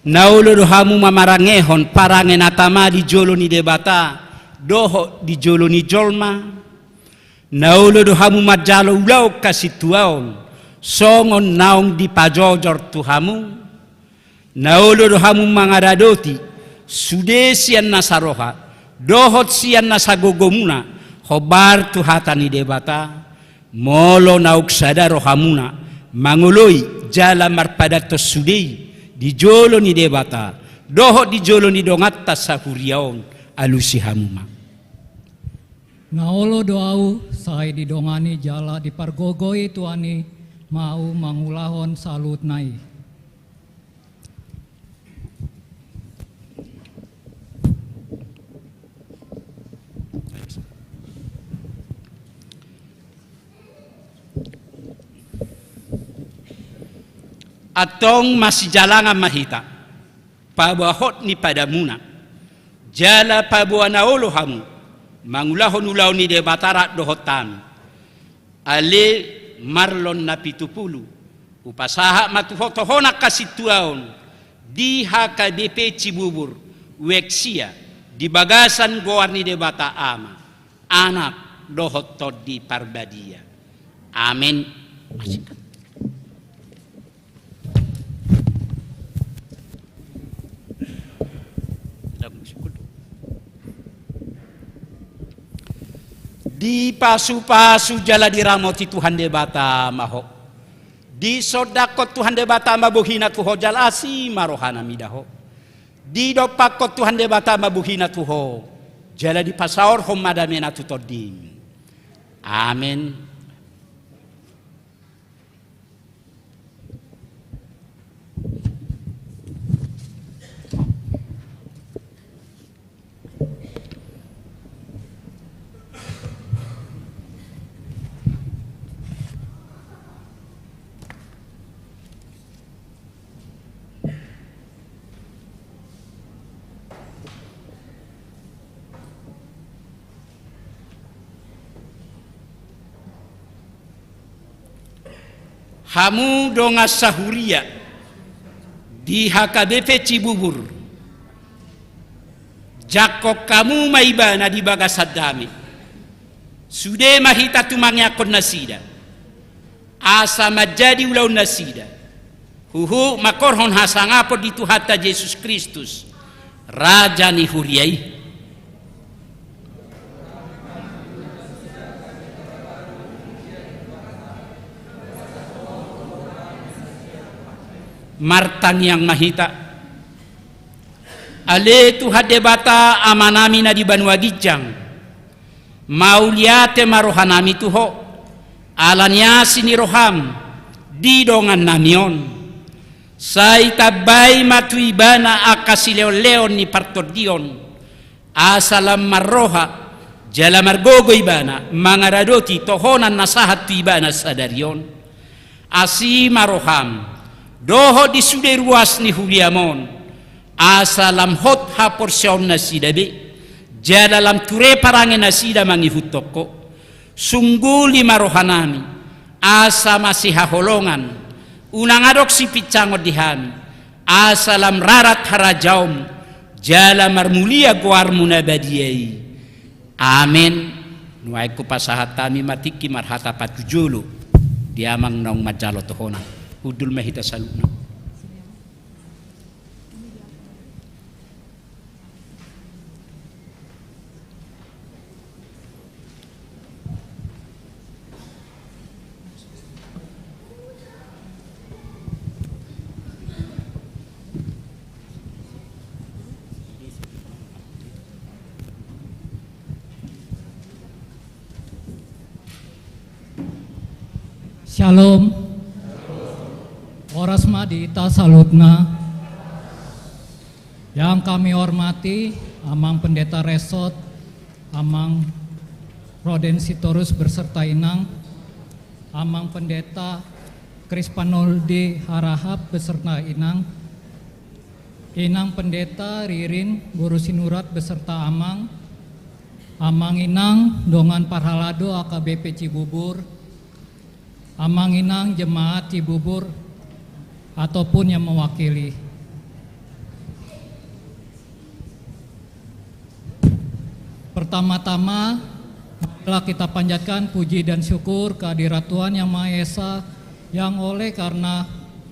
Na olo do hamu mamarangehon parange na tama di jolo ni Debata dohot di jolo ni jolma? Na olo do hamu manjalo ulaon hasintuaon songon naung dipajojor tu hamu? Na olo do hamu mangaradoti sude sian nasa roha dohot sian nasa gogomuna hombar tu hata ni Debata? Molo naung sada rohamuna mangoloi jala marpadathon sude i di jolo ni Debata dohot di jolo ni donganta sahuria on, alusi hamu ma. Na olo do ahu sai didongani jala dipargogoi Tuhan i ma ahu mangulahon saluhutna i. Antong masijalangan ma hita paboa hot ni padamuna jala paboa na olo hamu mangulahon ulaon ni Debata rap dohot hami. Ale Marlon Napitupulu, hupasahat ma tu ho tohonan hasintuaon di H K B P Cibubur, Weksia, di bagasan goar ni Debata Ama, Anak dohot Tondi Parbadia. Amen. Dipasupasu jala diramoti Tuhan Debata ma ho. Disondangkon Tuhan Debata ma bohina tu ho jala asi ma rohana mida ho. Didompakkon Tuhan Debata ma bohina tu ho jala dipasaorhon ma damena tu tondim. Amen. Hamu dongan sahuria di H K B P Cibubur, jangkon hamu ma ibana di bagasan dame. Sude ma hita tumangiangkon nasida asa manjadi ulaon nasida huhut mangkorhon hasangapon di Tuhanta Jesus Kristus, Raja ni huria i. Martangiang ma hita. Ale Tuhan Debata Amanami na di banua ginjang, mauliate ma rohanami tu Ho ala ni asi ni roham di dongannami on. Sai tambai ma tu ibana angka sileonleon ni partondion, asa lam marroha jala margogo ibana mangaradoti tohonan na sahat tu ibana sadari on. Asi ma roham dohot di sude ruas ni huriam on, asa lam hot haporseaon nasida be jala lam ture parange nasida mangihuthon Ho. Sungguli ma rohanami asa masihaholongan, unang adong sipinsangon di hami, asa lam rarat harajaom jala marmulia goarmu na badia i. Amen. Nuaeng hupasahat hami ma tingki marhata patujolo di amang naung manjalo tohonan. Hundul ma hita saluhutna. Syalom. Horas ma di hita saluhutna. Yang kami hormati Amang Pendeta Resort, Amang Roden Sitorus beserta Inang, Amang Pendeta Krispanoldi Harahap beserta Inang, Inang Pendeta Ririn, Boru Sinurat beserta Amang, Amang Inang dongan parhalado A K B P Cibubur, Amang Inang jemaat Cibubur, ataupun yang mewakili. Pertama-tama, marilah kita panjatkan puji dan syukur kehadirat Tuhan Yang Maha Esa, yang oleh karena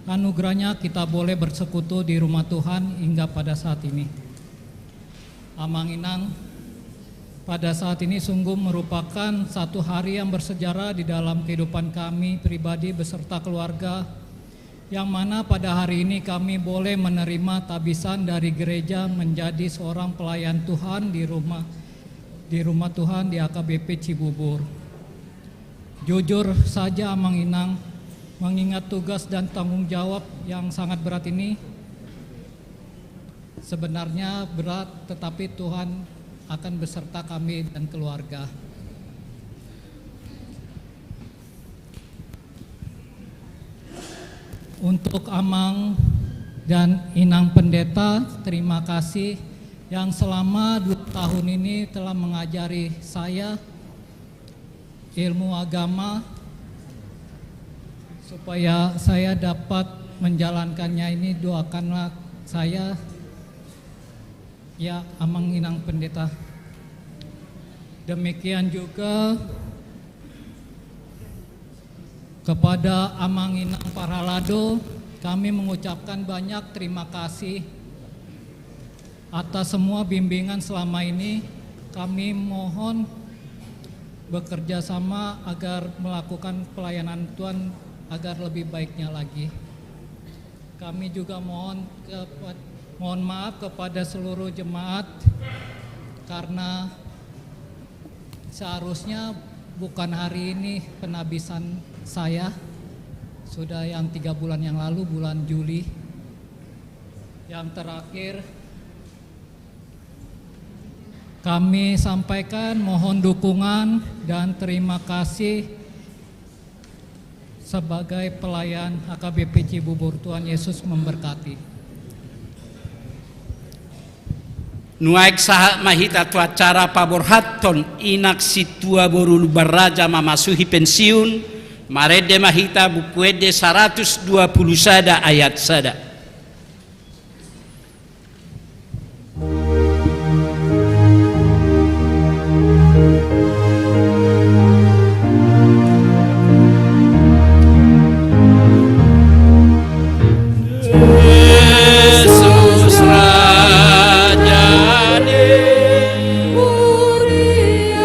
anugerahnya kita boleh bersekutu di rumah Tuhan hingga pada saat ini. Amang Inang, pada saat ini sungguh merupakan satu hari yang bersejarah di dalam kehidupan kami pribadi beserta keluarga, yang mana pada hari ini kami boleh menerima tabisan dari gereja menjadi seorang pelayan Tuhan di rumah, di rumah Tuhan di A K B P Cibubur. Jujur saja, Amang Inang, mengingat tugas dan tanggung jawab yang sangat berat ini, sebenarnya berat, tetapi Tuhan akan beserta kami dan keluarga. Untuk Amang dan Inang Pendeta, terima kasih yang selama dua tahun ini telah mengajari saya ilmu agama, supaya saya dapat menjalankannya ini. Doakanlah saya, ya, Amang Inang Pendeta. Demikian juga kepada Amang Inang parhalado, kami mengucapkan banyak terima kasih atas semua bimbingan selama ini. Kami mohon bekerja sama agar melakukan pelayanan Tuhan agar lebih baiknya lagi. Kami juga mohon kepa-, mohon maaf kepada seluruh jemaat, karena seharusnya bukan hari ini penabisan saya, sudah yang tiga bulan yang lalu, bulan Juli. Yang terakhir, kami sampaikan mohon dukungan dan terima kasih sebagai pelayan H K B P Cibubur. Tuhan Yesus memberkati. Nuaeng sahat ma hita tu acara paborhathon Inang Sintua Boru Lumban Raja mamasuhi pensiun. Marende ma hita Buku Ende saratus dua pulu sada ayat sada. Jesus Raja ni huria.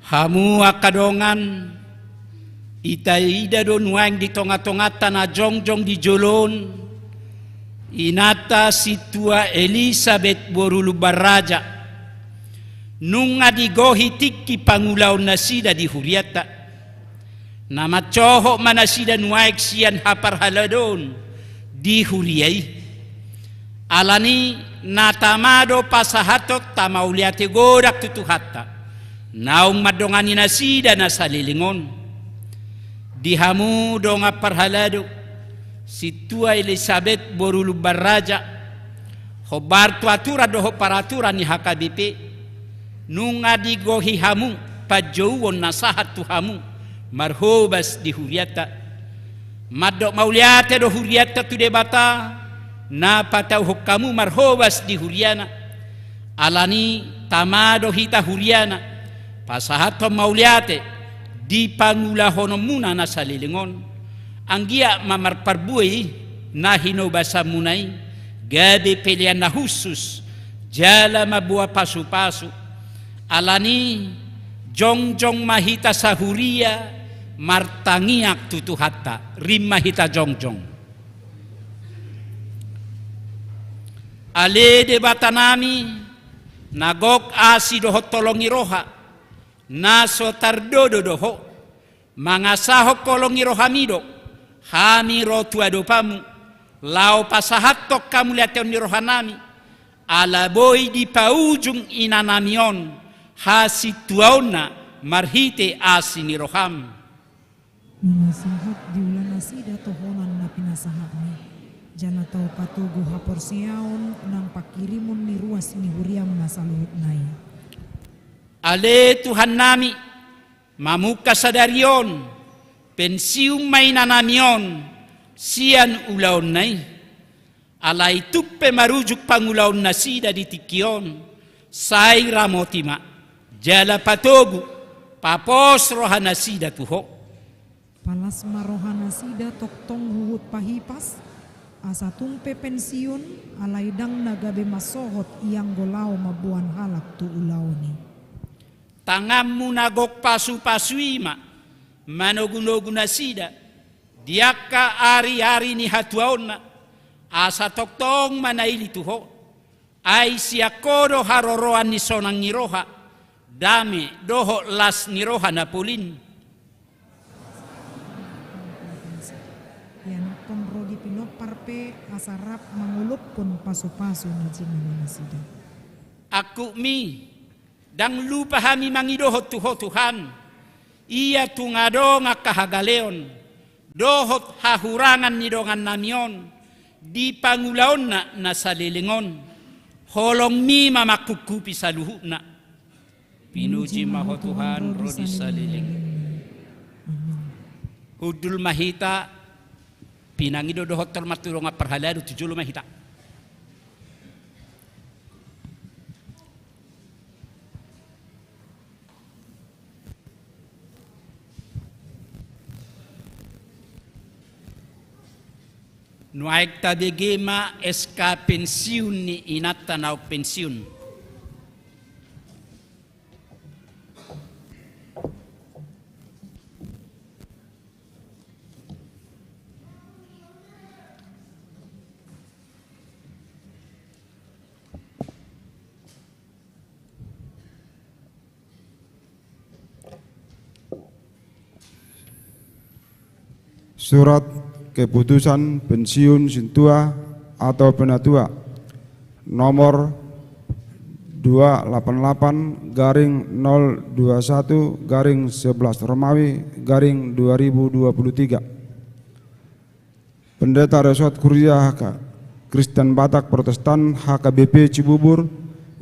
Hamu angka dongan, itaida do nuaeng di tongatonganta na jongjong di jolo on, inanta Sintua Elisabet Boru Lumban Raja. Nunga digohi tingki pangulaonnasida di hurianta. Na mancohot ma nasida nuaeng sian haparhaladoon di huria i. Alani na tama do pasahathon tamauliate godang tu Tuhanta, naung mandongani nasida na saleleng on. Di hamu dongan parhalado, Sintua Elisabet Boru Lumban Raja, hombar tu aturan dohot paraturan ni H K B P, nunga digohi hamu panjouon na sahat tu hamu marhobas di hurianta. Mandok mauliate do hurianta tu Debata, na patauhon hamu marhobas di huriana. Alani tama do hita huriana, pasahathon mauliate di pangulahononmuna na saleleng on. Anggiat ma marparbue i na hinobasanmuna i, gabe pelean na hushus, jala mamboan pasupasu. Alani jongjong ma hita sahuria martangiang tu Tuhanta, rim ma hita jongjong. Ale Debatanami, na gok asi dohot holong ni roha, na so tardodo do Ho, mangasahon holong ni rohaMi do hami ro tu adopanMu, laho pasahathon hamuliateon ni rohanami, ala boi dipaujung inanami on hasintuaonna marhite asi ni rohaM. Nunga sahat diula nasida tohonan na pinasahatMi, jala tau patogu haporseaon nang pangkirimon ni ruas ni huriaM na saluhutna i. Ale Tuhannami, mamungka sadari on, pensiun ma inanami on sian ulaonna i. Alai tung pe marujung pangulaon nasida di tingki on, sai ramoti ma, jala patogu, papos roha nasida tu Ho. Palas ma roha nasida tongtong huhut pahipas, asa tung pe pensiun, alai ndang na gabe mansohot ianggo laho mamboan halak tu ulaon i. TanganMu na gok pasupasu i ma manogunogu nasida di angka ariari ni hatuaonna, asa tongtong ma na ili tu Ho. Ai sian Ho do haroroan ni sonang ni roha, dame dohot las ni roha na polin. Ianakhon ro di pinompar pe asa rap mangolopkon pasupasu ni jinalahi nasida. Angkupmi, ndang lupa hami mangidohon tu Ho Tuhan, ia tung adong angka hagaleon dohot hahurangan ni dongannami on di pangulaonna na saleleng on, holongMi ma mangkungkupi saluhutna. Pinuji ma Ho Tuhan ro di saleleng. Amin. Hundul ma hita, pinangido dohot holong ma tu dongan parhalado, tu jolo ma hita. Nuaeng tabege ma S K pensiun ni inanta naung pensiun. Surat keputusan pensiun sintua atau penatua nomor dua lapan lapan garing nol dua satu garing sebelas Romawi garing dua ribu dua puluh tiga. Pendeta Resort Kuria H K Kristen Batak Protestan H K B P Cibubur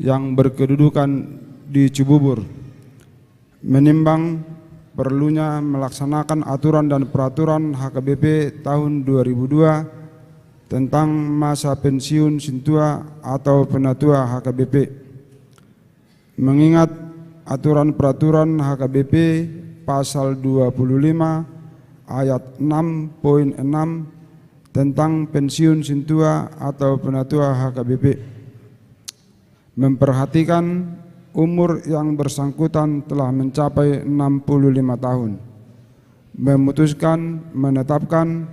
yang berkedudukan di Cibubur, menimbang perlunya melaksanakan aturan dan peraturan H K B P tahun dua ribu dua tentang masa pensiun sintua atau penatua H K B P. Mengingat aturan peraturan H K B P pasal dua puluh lima ayat enam poin enam tentang pensiun sintua atau penatua H K B P, memperhatikan umur yang bersangkutan telah mencapai enam puluh lima tahun, memutuskan menetapkan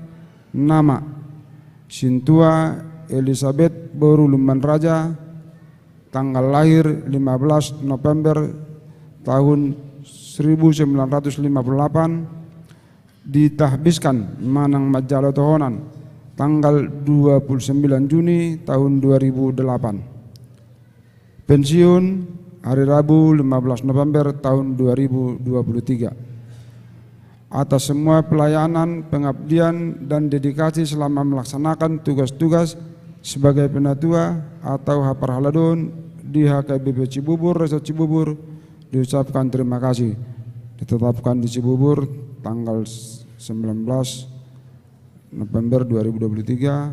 nama Sintua Elizabeth Boru Lumban Raja, tanggal lahir lima belas November tahun seribu sembilan ratus lima puluh delapan, ditahbiskan manang manjalo tohonan tanggal dua puluh sembilan Juni tahun dua ribu delapan. Pensiun hari Rabu lima belas November tahun dua ribu dua puluh tiga. Atas semua pelayanan, pengabdian, dan dedikasi selama melaksanakan tugas-tugas sebagai penatua atau haparhaladon di H K B P Cibubur, Resort Cibubur, diucapkan terima kasih. Ditetapkan di Cibubur tanggal sembilan belas November dua ribu dua puluh tiga,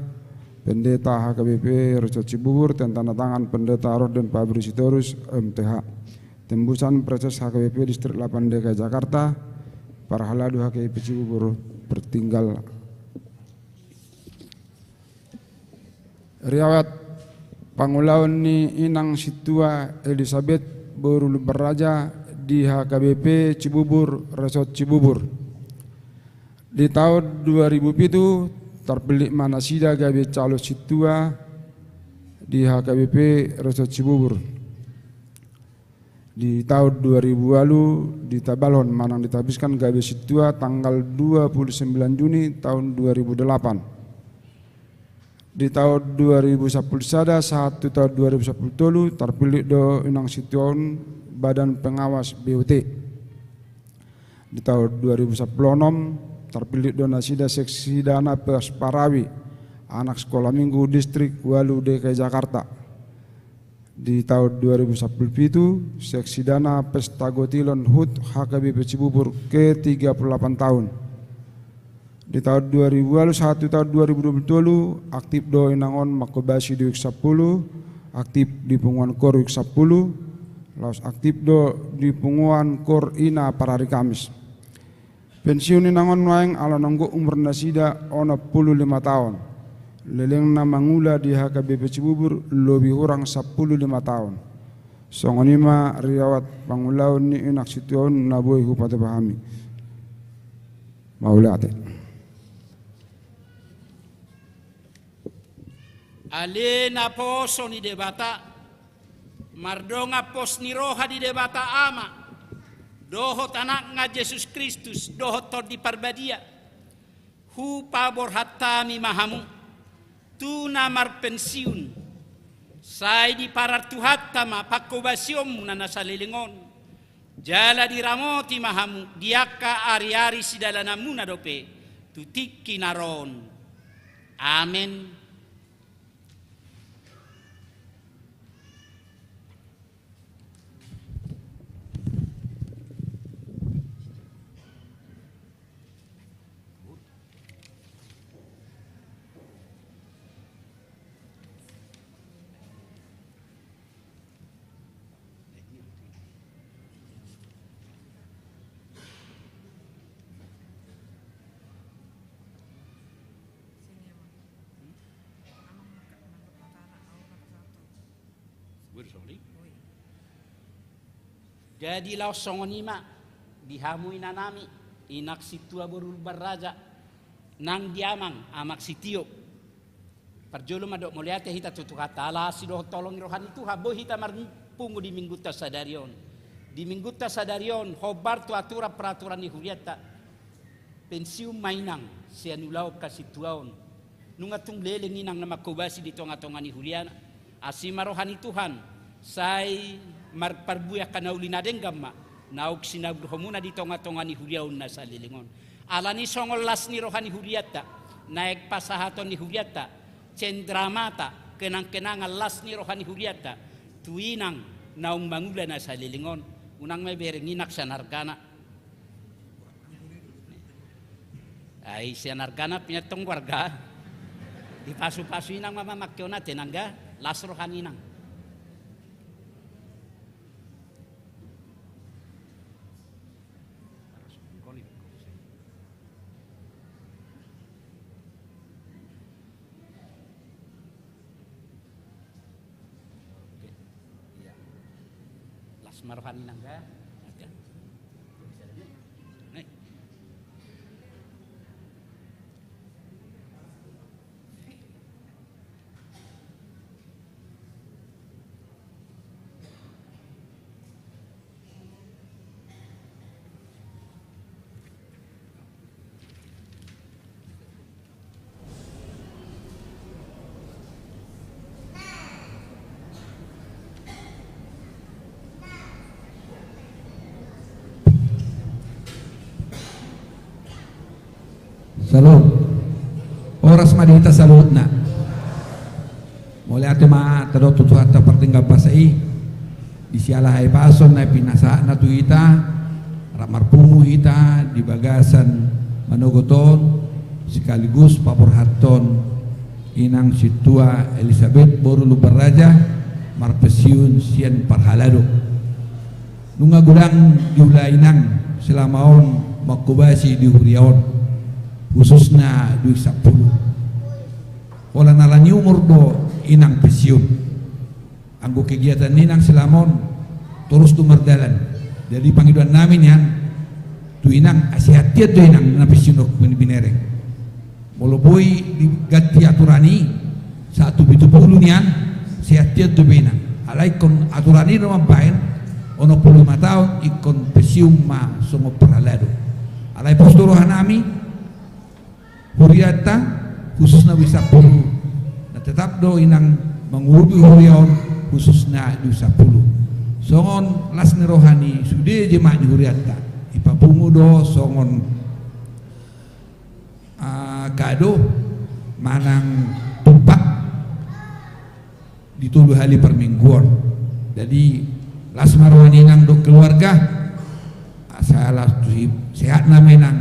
Pendeta H K B P Resort Cibubur, dan tanda tangan Pendeta Rohden Fabri Sitorus, M T H. Tembusan Praeses H K B P Distrik delapan D K I Jakarta, parhalado H K B P Cibubur, pertinggal. Riwayat pangulaon ni Inang Sintua Elisabet boru Lumbanraja di H K B P Cibubur, Resort Cibubur. Di taon dua ribu pitu, tarpillit ma nasida gabe calon sintua di H K B P Resort Cibubur. Di taon dua ribu ualu, ditabalhon manang ditabiskan gabe sintua tanggal dua puluh sembilan Juni taon dua ribu delapan. Di taon dua ribu sampulu sada sahat tu taon dua ribu sampulu tolu, tarpillit do Inang Sintua on Badan Pengawas B U T. Di taon dua ribu sampulu onom, tarpillit do nasida seksi dana Pes Parawi, anak sekolah minggu Distrik ualu D K I Jakarta. Di taon dua ribu sampulu pitu, seksi dana Pesta Gotilon HUT H K B P Cibubur ke tiga puluh delapan taon. Di taon dua ribu ualu sahat tu taon dua ribu dua puluh tolu, aktif do Inang on mangkobasi di Wijk sampulu, aktif di punguan KOR Wijk sampulu, laos aktif do di punguan KOR Ina Parari Kamis. Pensiun Inang on nuaeng ala nunga umur nasida onom puluh lima taon. Lelengna mangula di H K B P Cibubur lobi hurang sampulu lima taon. Songon i ma riwayat pangulaon ni Inang Sintua on na boi hupatupa hami. Mauliate. Ale naposo ni Debata, mardongan pos ni roha di Debata Ama dohot Anakna Jesus Kristus dohot Tondi Parbadia, hupaborhat hami ma hamu tu na marpensiun, sai diparar Tuhanta ma pangkobasionmuna na saleleng on, jala diramoti ma hamu di angka ariari sidalananmuna dope tu tingki na ro on. Amen. Jadi laos songon i ma di hamu inanami, Inang Sintua boru Lumbanraja, nang di amang, Amang Sitio. Parjolo mandok mauliate hita tu Tuhanta ala asi dohot holong ni roha ni Tuhan boi hita marpungu di minggunta sadari on. Di minggunta sadari on hombar tu aturan peraturan ni hurianta, pensiun ma Inang sian ulaon hasintuaon. Nunga tung leleng Inang na mangkobasi di tongatonga ni huriana. Asi ma roha ni Tuhan sai marparbue angka na uli na denggan ma naung sinaulhonmuna di tongatonga ni huriaon na saleleng on. Alani songon las ni roha ni hurianta, naeng pasahaton ni hurianta cendramata, kenangkenangan las ni roha ni hurianta tu Inang naung mangula na saleleng on. Unang ma ibereng Inang sian argana. Ai sian argana pinatong warga. Dipasupasu Inang ma mamangke on ate nangga, las roha ni Inang. Oke. Iya. Las ma roha ni Inang, ya. Oke. Nih. Salut. Horas ma di hita saluhutna. Mauliate ma tadok tu Tuhanta pardenggan basa i. Di siala hahipason na pinasahatna tu hita, rap marpungu hita di bagasan manogot on, sekaligus paborhathon Inang Sintua Elisabet boru Lumban Raja, marpensiun sian parhalado. Nunga godang diula inang selama on mangkobasi di huria on, khususna Dui Sampulu. Holan ala ni umur do inang pensiun. Anggo kegiatan ni inang selama on torus do mardalan. Jadi pangidoan nami nian tu inang, asa sehat hian do inang na pensiun on, binereng. Molo boi diganti aturan i sahat tu pitu pulu nian, sehat hian do be inang. Alai ingkon aturan i do mambaen onom pulu lima taon ingkon pensiun ma songon parhalado. Alai pos do roha nami, hurianta, khususna Dui Sampulu, na tetap do inang mangurupi huria on, khususna Dui Sampulu. Songon las ni roha ni sude jemaat ni hurianta, dipapungu do songon, ah, kado manang tumpak di tolu hali parmingguon. Jadi las ma roha ni inang dohot keluarga, asa las tu si-, sehat nama inang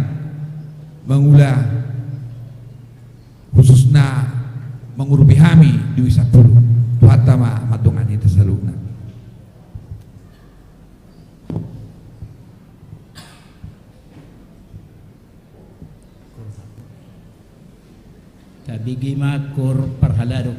mangula, khususna mangurupi hami di Dui Sampulu. Tuhanta ma mandongani hita saluhutna. Tabege ma kor parhalado.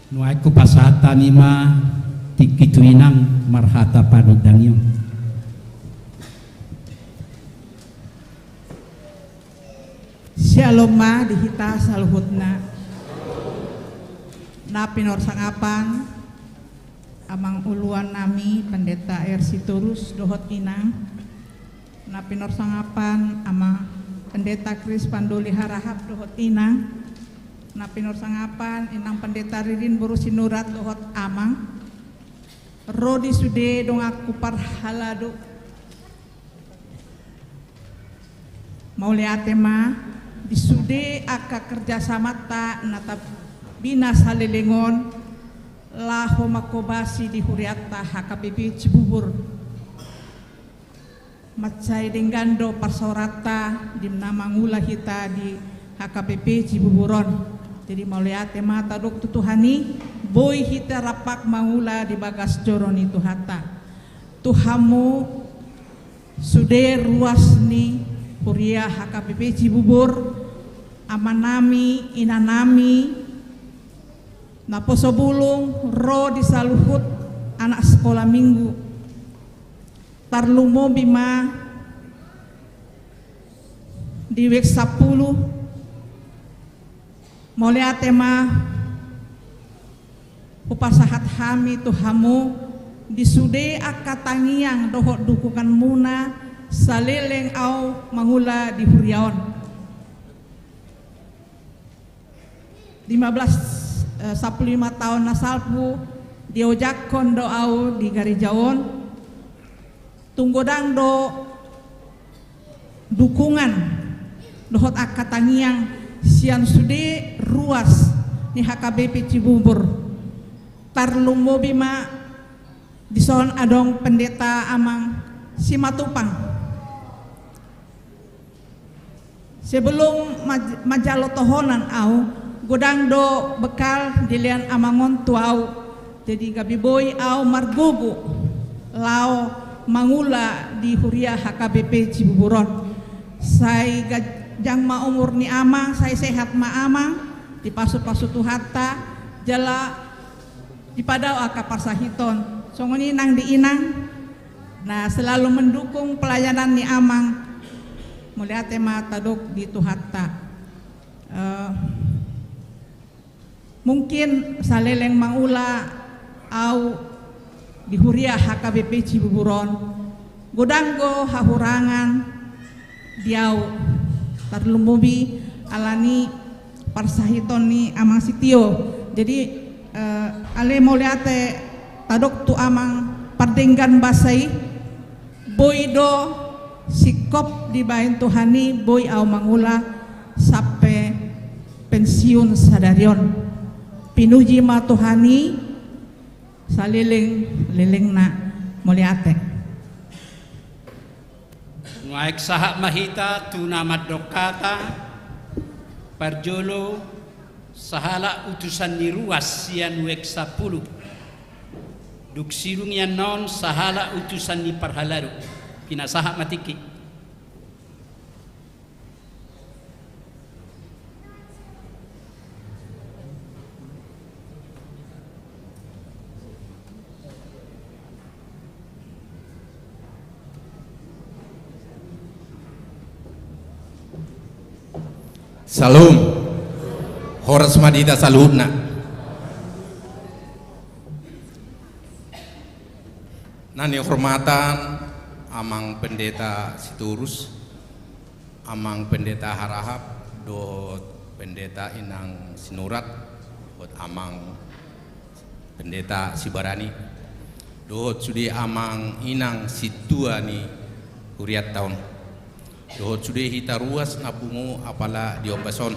Nuaeng hupasahat hami ma tingki tu inang marhata panindangion. Syalom ma di hita saluhutna. Na pinorsangapan amang uluan nami Pendeta R. Sitorus dohot inang. Na pinorsangapan amang Pendeta Kris Pandoli Harahap dohot inang. Na pinorsangapan inang Pendeta Ririn boru Sinurat dohot amang. Ro di sude donganku parhalado. Mauliate ma di sude angka kerjasamanta na tabina saleleng on laho mangkobasi di hurianta H K B P Cibubur. Mansai denggan do parsaoranta di na mangula hita di H K B P Cibubur on. Jadi mauliate ma tadok tu Tuhan i, boi hita rap mangula di bagas joro ni Tuhanta. Tu hamu sude ruas ni huria H K B P Cibubur, amanami, inanami, naposo bulung ro di saluhut anak sekolah minggu. Tarlumobi ma di W X sampulu. Mauliate ma hupasahat hami tu hamu di sude angka tangiang dohot dukunganmuna saleleng au mangula di huria on. Lima belas, eh, sampulu lima taon na salpu diojakhon do au di gareja on. Tung godang do dukungan dohot angka tangiang sian sude ruas ni H K B P Cibubur. Tarlumobi ma dison adong Pendeta Amang Simatupang. Sebelum maj-, manjalo tohonan au, godang do bekal dilehon amang on tu au. Jadi gabe boi au margogo laho mangula di huria H K B P Cibubur on. Sai ganjang ma umur ni amang, sai sehat ma amang, dipasupasu Tuhanta, jala dipadao angka parsahiton. Songon i nang di inang na selalu mendukung pelayanan ni amang. Mauliate ma tadok di Tuhanta. Eh, mungkin saleleng mangula au di huria H K B P Cibubur on, godang do hahurangan di au, tarlumobi alani parsahiton ni amang sitio. Jadi, eh, ale mauliate tadok tu amang pardenggan basa i, boi do singkop dibahen Tuhan i, boi au mangula sampe pensiun sadari on. Pinuji ma Tuhan i saleleng-lelengna. Mauliate. Nuaeng sahat ma hita tu na mandok hata. Parjolo, sahalak utusan ni ruas sian W X sampulu. Dung sidung i annon sahalak utusan ni parhalado. Pinasahat ma tingki. Syalom. Horas ma di hita saluhutna. Na nihormatan Amang Pendeta Sitorus, Amang Pendeta Harahap, dohot Pendeta Inang Sinurat, dohot Amang Pendeta Sibarani, dohot sude amang inang sintua ni hurianta on, dohot sude hita ruas na pungu apala di ombas on.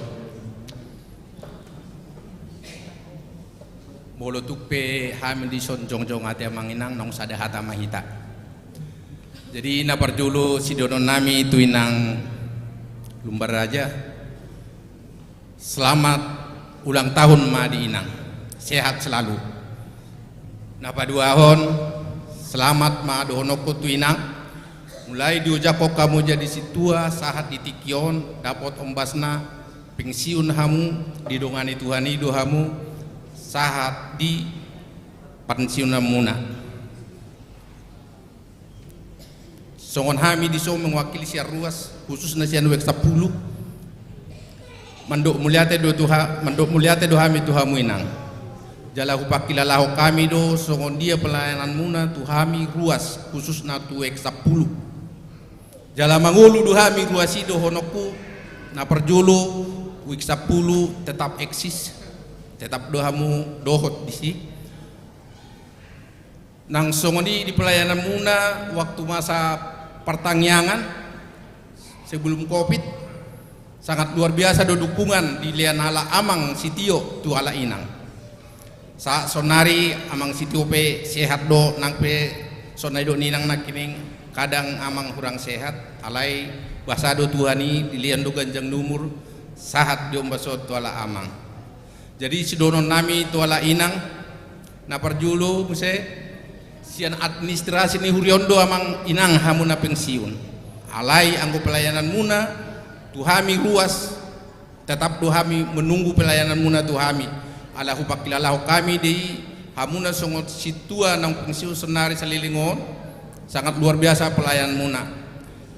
Molo tung pe hami dison jongjong ate amang inang, naung sada hata ma hita. Jadi na parjolo sidohonon nami tu inang Lumban Raja. Selamat ulang tahun ma di inang. Sehat selalu. Na paduahon, selamat ma dohononku tu inang. Mulai diojakhon hamu jadi sintua sahat di tingki on, dapot ombasna, pensiun hamu, didongani Tuhan i do hamu sahat di pensiunanmuna. Songon hami dison mewakili sian ruas, khususna sian W X sampulu, mandok mauliate do tu ha-, mandok mauliate do hami tu hamu inang. Jala hupangkilalahon hami do songon dia pelayananmuna tu hami ruas, khususna tu W X sampulu. Jala mangolu do hami ruas i dohononku, na parjolo, W X sampulu tetap eksis, tetap do hamu dohot disi. Nang songon i di pelayananmuna waktu masa partangiangan sebelum covid, sangat luar biasa do dukungan dilehon halak amang sitio tu halak inang. Sahat sonari amang sitio pe sehat do, nang pe Songon na nidok ni inang nangkining, kadang amang hurang sehat, alai basa do Tuhan i, dilehon do ganjang ni umur, sahat diombas on tu ala amang. Jadi sidohonon nami tu ala inang, na parjolo muse, sian administrasi ni huria on do amang inang hamu na pensiun. Alai anggo pelayananmuna tu hami ruas, tetap do hami menunggu pelayananmuna tu hami. Ala hupangkilalahon hami do i hamuna songon sintua naung pensiun saonari saleleng on, sangat luar biasa pelayananmuna.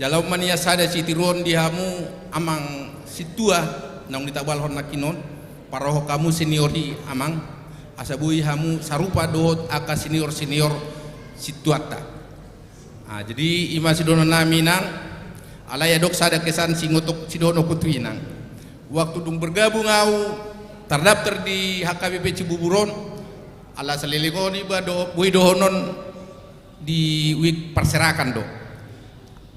Jala on ma nian sada sitiruon di hamu amang sintua naung ditabalhon nangkinon, parrohahon hamu senior i amang, asa boi hamu sarupa dohot angka senior-senior sintuanta. Ah, jadi i ma sidohonon nami inang, alai adong sada kesan singotok sidohononku tu inang. Waktu dung bergabung au tardaftar di H K B P Cibubur on, ala saleleng on iba do, boi dohonon di wijk parserakan do.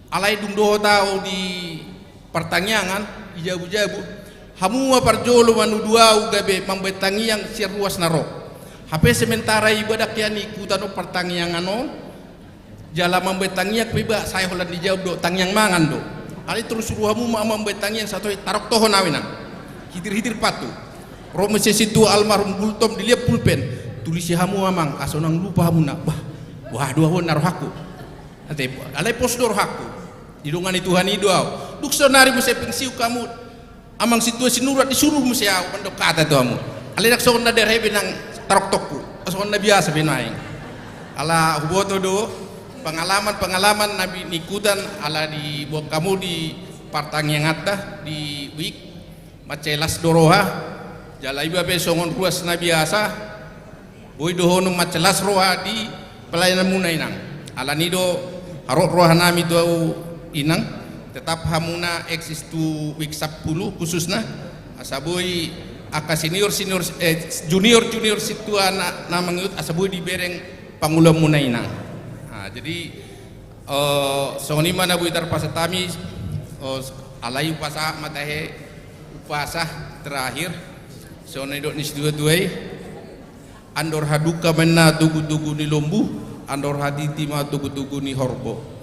Alai dung dohot au di partangiangan, di jabu-jabu, hamu ma parjolo manudu au gabe mambaen tangiang sian ruas na ro. Hape sementara iba ndang hea niikutan on partangiangan on, jala mambaen tangiang pe iba sae holan dijawab do, tangiang mangan do. Alai torus suru hamu ma mambaen tangiang, sahat tu i taroktohon au inang. Hitir-hitir patu. Ro muse sintua almarhum Gultom dilehon pulpen. Tulisi hamu amang, asa unang lupa hamuna. Bah, bah do au on na rohangku. Ate, alai pos do rohangku. Didongani Tuhan i do au. Dung saonari muse pensiun hamu, amang sintua Sinurat, disuru muse au mandok hata tu hamu. Alai ndang songon na daerah i be nang taroktokku. Songon na biasa be nuaeng. Ala huboto do pengalaman-pengalaman na bi-, niikutan ala diboan hamu di partangianganta di wijk. Mansai las do roha, jala iba pe songon ruas na biasa, boi dohonon mansai las roha di pelayananmuna inang. Alani do haroro rohanami tu au inang, tetap hamuna eksis tu wijk sampulu khususna, asa boi angka senior-senior, eh, junior-junior sintua na, na mangihut asa boi dibereng pangulaonmuna inang. Ah, jadi, eh, songon i ma na boi tarpasahat hami, eh, alai hupasahat ma tahe, hupasahat terakhir, songon na nidok ni situa-tua i, andor hadungka ma inna togu-togu ni lombu, andor hatiti ma togu-togu ni horbo.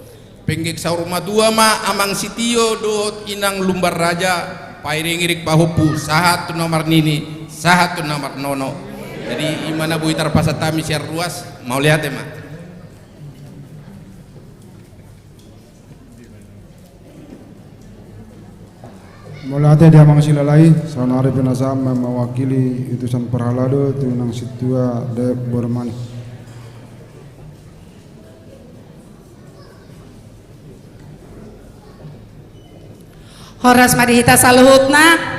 Penggeng saur matua ma amang sitio dohot inang lumban raja, pairing-iring pahompu, sahat tu na marnini, sahat tu na marnono. Jadi i ma na boi tarpasahat hami sian ruas, mauliate ma. Mauliate di amang Silalai, saonari pe na sahat ma mewakili utusan parhalado tu inang sintua Daeb Bormani. Horas ma di hita saluhutna.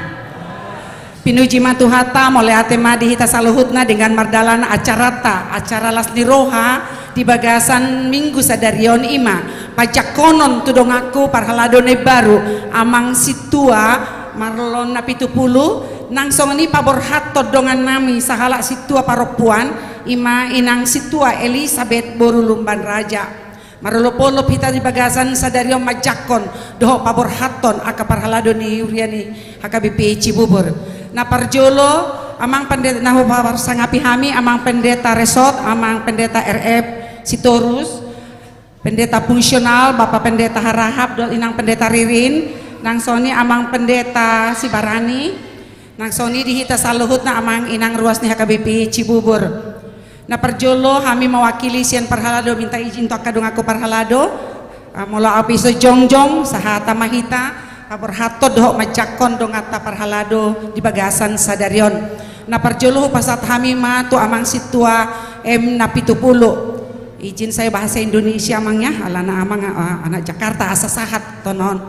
Pinuji ma Tuhanta, mauliate ma di hita saluhutna, dengan mardalan acaranta, acara las ni roha di bagasan minggu sadari on, i ma pajangkonon tu donganku parhalado na imbaru, amang sintua Marlon Napitupulu, nang songon i paborhathon dongannami sahalak sintua parompuan, i ma inang sintua Elisabet boru Lumban Raja. Marolopolop hita di bagasan sadari on manjangkon dohot paborhathon angka parhalado ni huria ni H K B P Cibubur. Na parjolo, amang pendeta na huparsangapi hami, amang pendeta resort, amang pendeta R F Sitorus, pendeta fungsional, Bapak Pendeta Harahap, dohot inang pendeta Ririn, nang songon i amang pendeta Sibarani, nang songon i di hita saluhutna amang inang ruas ni H K B P Cibubur. Na parjolo hami mewakili sian parhalado minta izin tu angka donganku parhalado, ah, molo au pe so jongjong, sahata ma hita paborhathon dohot manjangkon donganta parhalado di bagasan sadari on. Na parjolo hupasahat hami ma tu amang sintua M Napitupulu. Izin saya bahasa Indonesia amang ya, alana amang, ah, anak Jakarta asa sahat tonon.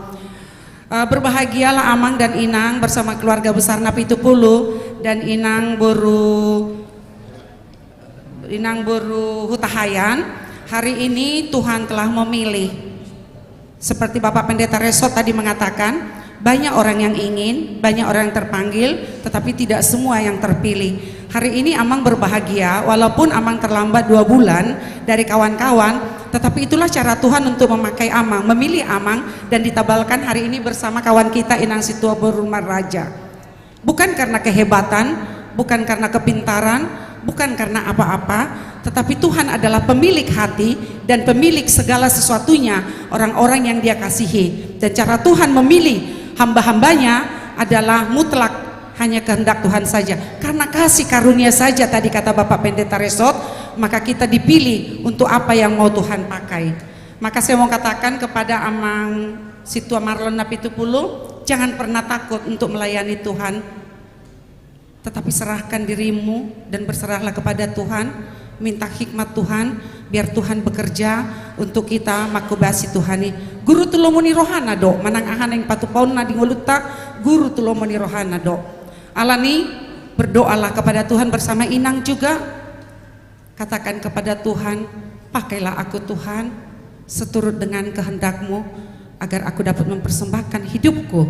Eh, berbahagialah amang dan inang bersama keluarga besar Napitupulu dan inang boru, inang boru Hutahaean. Hari ini Tuhan telah memilih. Seperti Bapak Pendeta Resort tadi mengatakan, banyak orang yang ingin, banyak orang yang terpanggil, tetapi tidak semua yang terpilih. Hari ini amang berbahagia, walaupun amang terlambat dua bulan dari kawan-kawan, tetapi itulah cara Tuhan untuk memakai amang, memilih amang, dan ditabalkan hari ini bersama kawan kita Inang Sintua Borumaraja. Bukan karena kehebatan, bukan karena kepintaran, bukan karena apa-apa, tetapi Tuhan adalah pemilik hati, dan pemilik segala sesuatunya orang-orang yang Dia kasihi. Dan cara Tuhan memilih hamba-hambanya adalah mutlak hanya kehendak Tuhan saja. Karena kasih karunia saja tadi kata Bapak Pendeta Resort, maka kita dipilih untuk apa yang mau Tuhan pakai. Maka saya mau katakan kepada Amang Sintua Marlon Napitupulu, jangan pernah takut untuk melayani Tuhan. Tetapi serahkan dirimu dan berserahlah kepada Tuhan, minta hikmat Tuhan, biar Tuhan bekerja untuk kita manghobasi Tuhan i. Guru tu lomo ni rohana do, manang aha na patupahonna di ngolunta, guru tu lomo ni rohana do. Alani, berdoalah kepada Tuhan bersama inang juga. Katakan kepada Tuhan, "Pakailah aku, Tuhan, seturut dengan kehendak-Mu, agar aku dapat mempersembahkan hidupku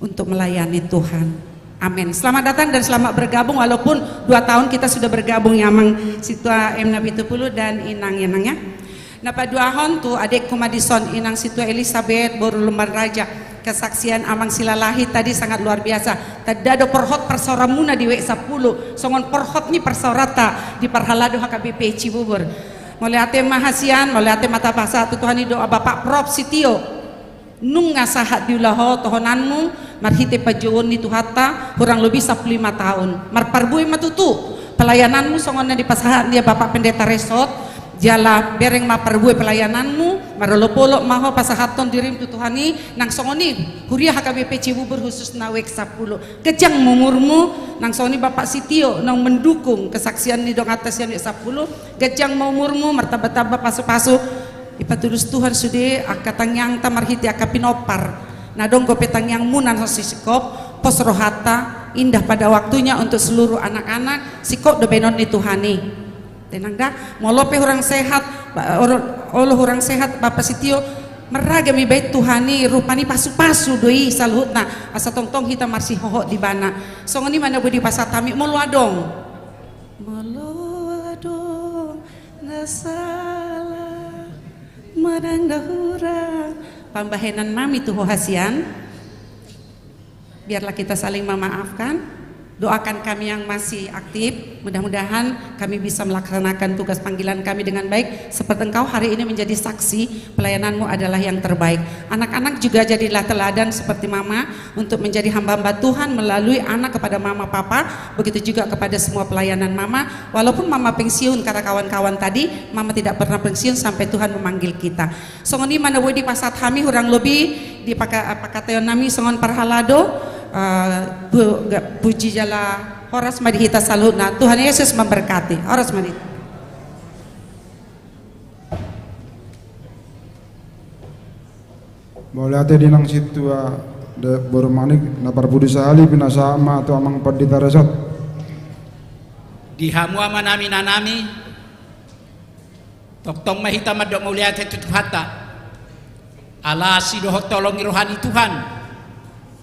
untuk melayani Tuhan." Amin. Selamat datang dan selamat bergabung, walaupun dua tahun kita sudah bergabung ya, Amang Sintua M Napitupulu dan Inang, Inang ya. Na paduahon tu adekku ma dison, Inang Sintua Elisabet boru Lumban Raja. Kesaksian Amang Silalahi tadi sangat luar biasa. Tanda do porhot parsaoranmuna di WEK sampulu, songon porhot ni parsaoranta di parhalado H K B P Cibubur. Mauliate ma hasian, mauliate ma tapasahat tu Tuhan i doa Bapak Prof Sitio. Nunga sahat diula ho tohonanmu marhite panjouon ni Tuhanta hurang lobi sampulu lima taon. Marparbue ma tutu pelayananmu songon na dipasahat ni Bapak Pendeta Resort, jala bereng ma parbue pelayananmu, marolopolop ma ho pasahathon dirim tu Tuhan i, nang songon i huria H K B P Cibubur khususna WEK sampulu. Ganjang ma umurmu, nang songon i Bapak Sitio naung mendukung kesaksian ni donganta sian WEK sampulu, ganjang ma umurmu, martambatamba pasupasu. Ipatulus Tuhan sude angka tangiangta marhite angka pinompar na adong, dope tangiangmuna na so singkop, pos rohanta, indah pada waktunya untuk seluruh anak-anak, singkop do baenon ni Tuhan i. Tenang da, molo pe hurang sehat, ba-, olo, olo hurang sehat Bapak Sitio, marragam i baen Tuhan i, rupani pasupasu do i saluhutna, asa tongtong hita marsihohot di Ibana. Songon i ma na boi dipasahat hami, molo adong. Molo adong na sala manang na hurang pambahenannami tu ho hasian, biarlah kita saling memaafkan. Doakan kami yang masih aktif, mudah-mudahan kami bisa melaksanakan tugas panggilan kami dengan baik, seperti engkau hari ini menjadi saksi pelayananmu adalah yang terbaik. Anak-anak juga jadilah teladan seperti Mama untuk menjadi hamba-hamba Tuhan melalui anak kepada Mama Papa, begitu juga kepada semua pelayanan Mama. Walaupun Mama pensiun, kata kawan-kawan tadi, Mama tidak pernah pensiun sampai Tuhan memanggil kita. Songon i ma na boi dipasahat hami, hurang lobi di paka-, pakataionnami songon parhalado, eh, pu-, ga-, puji jala horas ma di hita saluhutna. Tuhan Yesus memberkati. Horas ma di hita. Mauliate di Inang Sintua, de, boru Manik, na parpudi sahali pinasahat ma tu Amang Pandita Resort. Di hamu amanami, inanami, tongtong ma hita mandok mauliate tu Tuhanta. Ala asi dohot holong ni roha ni Tuhan,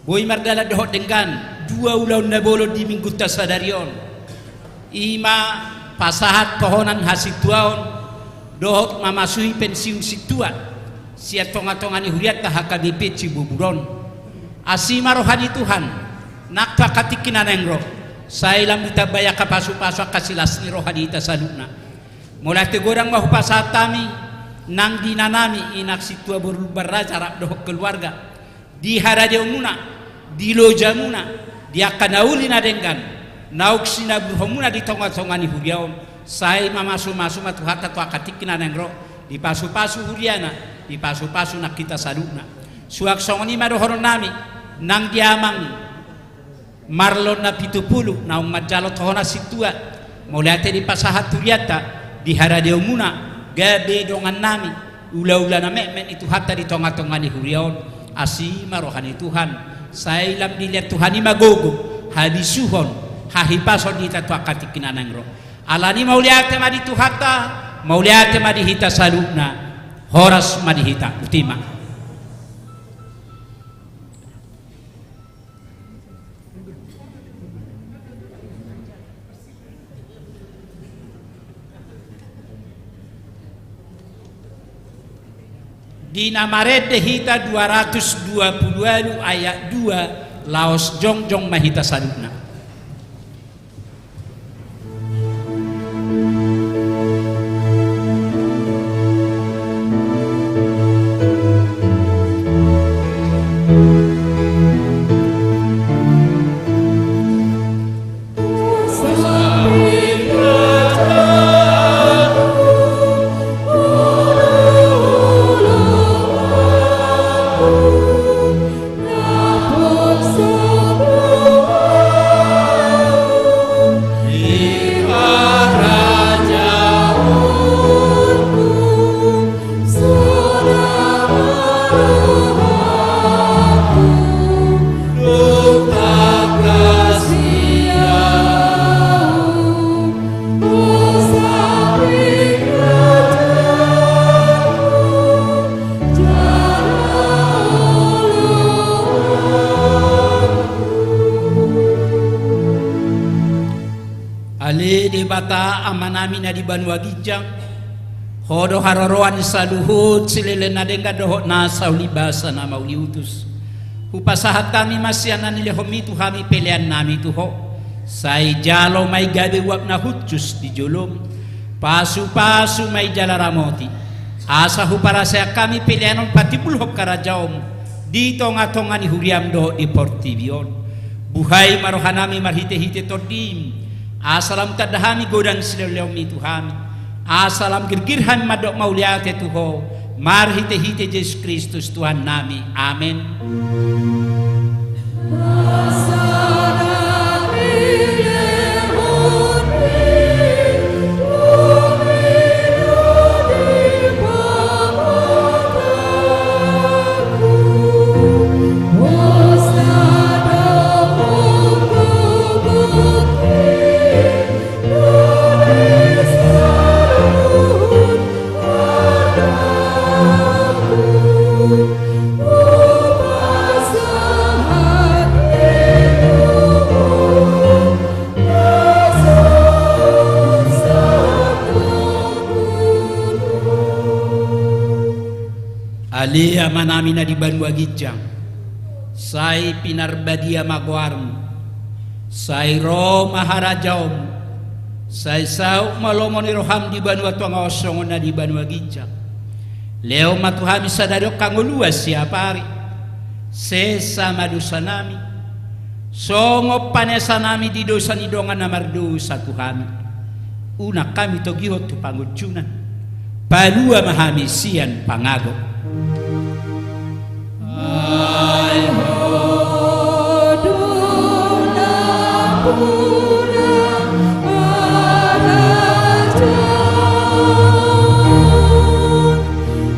boi mardalan dohot denggan dua ulaon na bolon di minggunta sadari on. I ma pasahat tohonan hasintuaon dohot mamasui pensiun sintua sian tonga-tonga ni hurianta H K B P Cibubur on. Asi ma roha ni Tuhan nang tu angka tingki na naeng ro, sai lam ditambai angka pasu-pasu angka silas ni roha di hita saluhutna. Mauliate godang ma hupasahat hami nang di inanami Inang Sintua boru Lumban Raja rap dohot keluarga, di haradeonmuna, di lojamuna, di angka na uli na denggan naung sinaburhonmuna di tonga-tonga ni huria on. Sai mamasu-masu ma Tuhanta tu angka tingki na naeng ro, dipasu-pasu huriana, dipasu-pasu nang hita saluhutna. Suang songon i ma dohononnami nang di Amang Marlon Napitupulu naung manjalo tohonan sintua. Mauliate dipasahat hurianta, di haradeonmuna, gabe dongannami, ula-ula na metmet ni Tuhanta di tonga-tonga ni huria on. Asi ma roha ni Tuhan, sai lam dilehon Tuhan i ma gogo, habisuhon, hahipason di hita tu angka tingki na naeng ro. Alani mauliate ma di Tuhanta, mauliate ma di hita saluhutna. Horas ma di hita. Botima. Di na marende hita dua ratus dua pulu ualu ayat dua, laos jongjong ma hita saluhutna. Debata Amanami na di banua ginjang, Ho do haroroan ni saluhut silele na denggan dohot nasa ulibasa na mauliutus. Hupasahat hami ma sian na nilehonMi tu hami peleannami tu Ho. Sai jalo ma i gabe uap na hushus di joloMi. Pasupasu ma i jala ramoti. Asa huparaseak hami pelean on patimbulhon harajaonMu di tongatonga ni huriaM dohot di portibi on. Buhai ma rohanami marhitehite TondiM. Asa lam tanda hami godang silehonlehonMi tu hami. Asa lam girgir hami mandok mauliate tu Ho. Marhitehite Jesus Kristus Tuhannami. Amen. Ale Amanami na di banua ginjang, sai pinarbadia ma goarMu, sai ro ma harajaonMu, sai saut ma lomo ni rohaM di banua tonga on songon na di banua ginjang. Lehon ma tu hami sadari on hangoluan siapari. Sesa ma dosanami, songon panesanami di dosa ni dongan na mardosa tu hami. Unang hami togihon tu pangunjunan. Palua ma hami sian pangago. Ai Ho do nampuna harajaon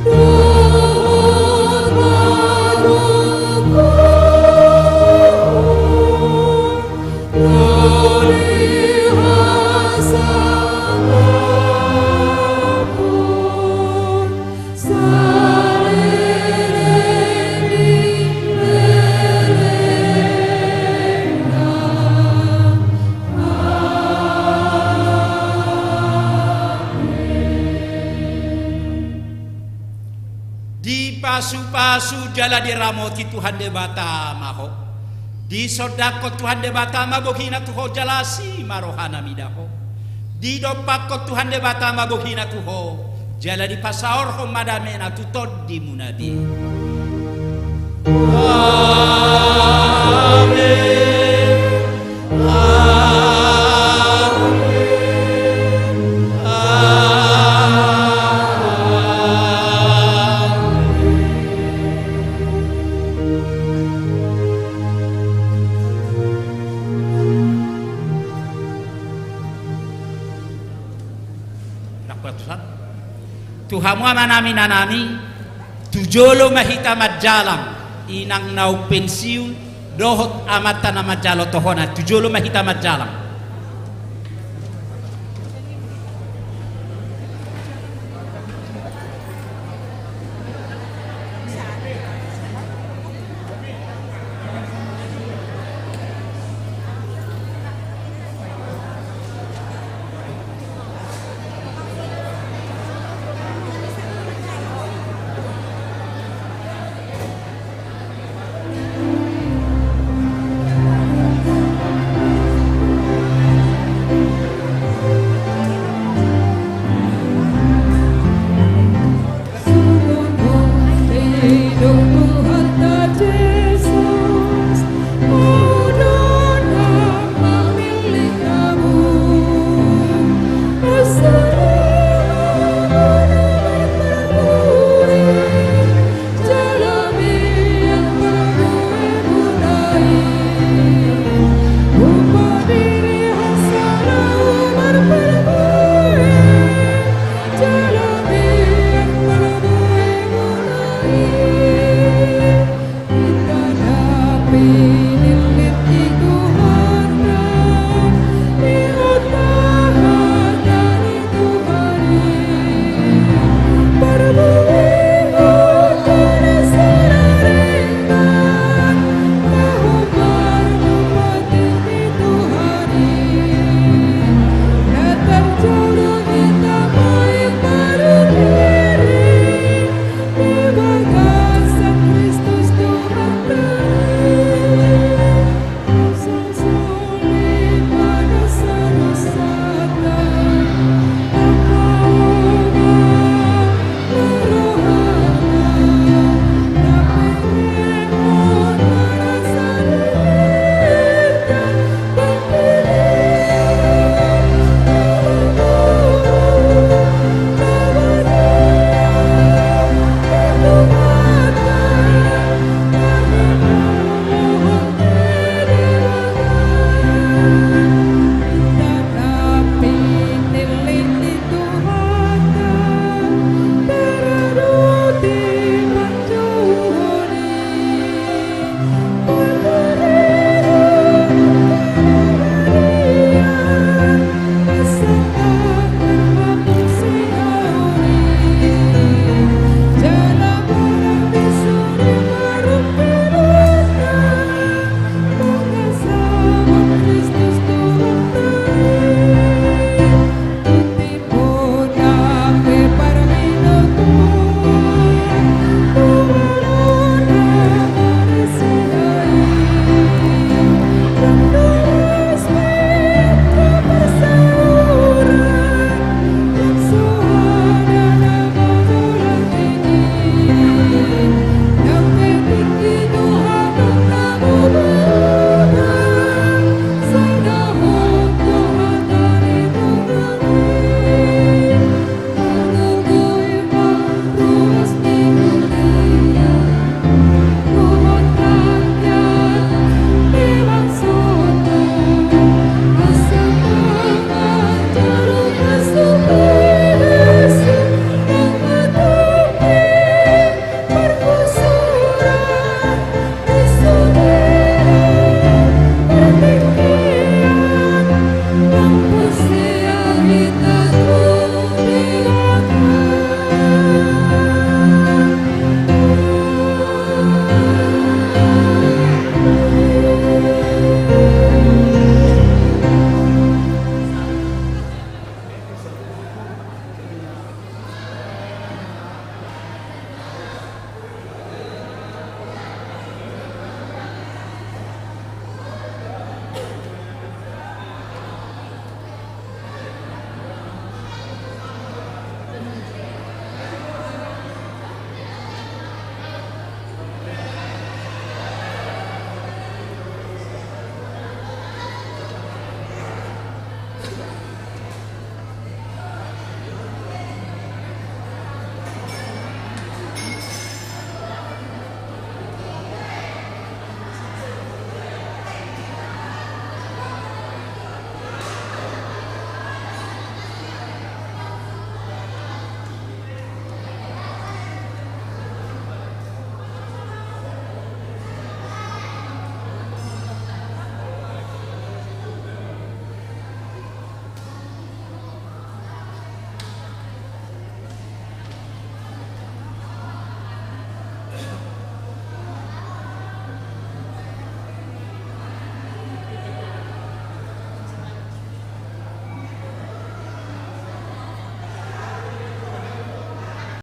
dohot pangungkuon, dohot hasangapon saleleng ni lelengna. Amen. Dipasupasu jala diramoti Tuhan Debata ma ho. Disondangkon Tuhan Debata ma bohina tu ho jala asi ma rohana mida ho. Didompakkon Tuhan Debata ma bohina tu ho jala dipasaorhon ma damena tu tondimuna be. Amen. Amen. Amen. Nang patusan. Tu hamu amanami inanami, tu jolo ma hita manjalang, inang na umpensiun dohot amanta na manjalo tohonan, tu jolo ma hita manjalang.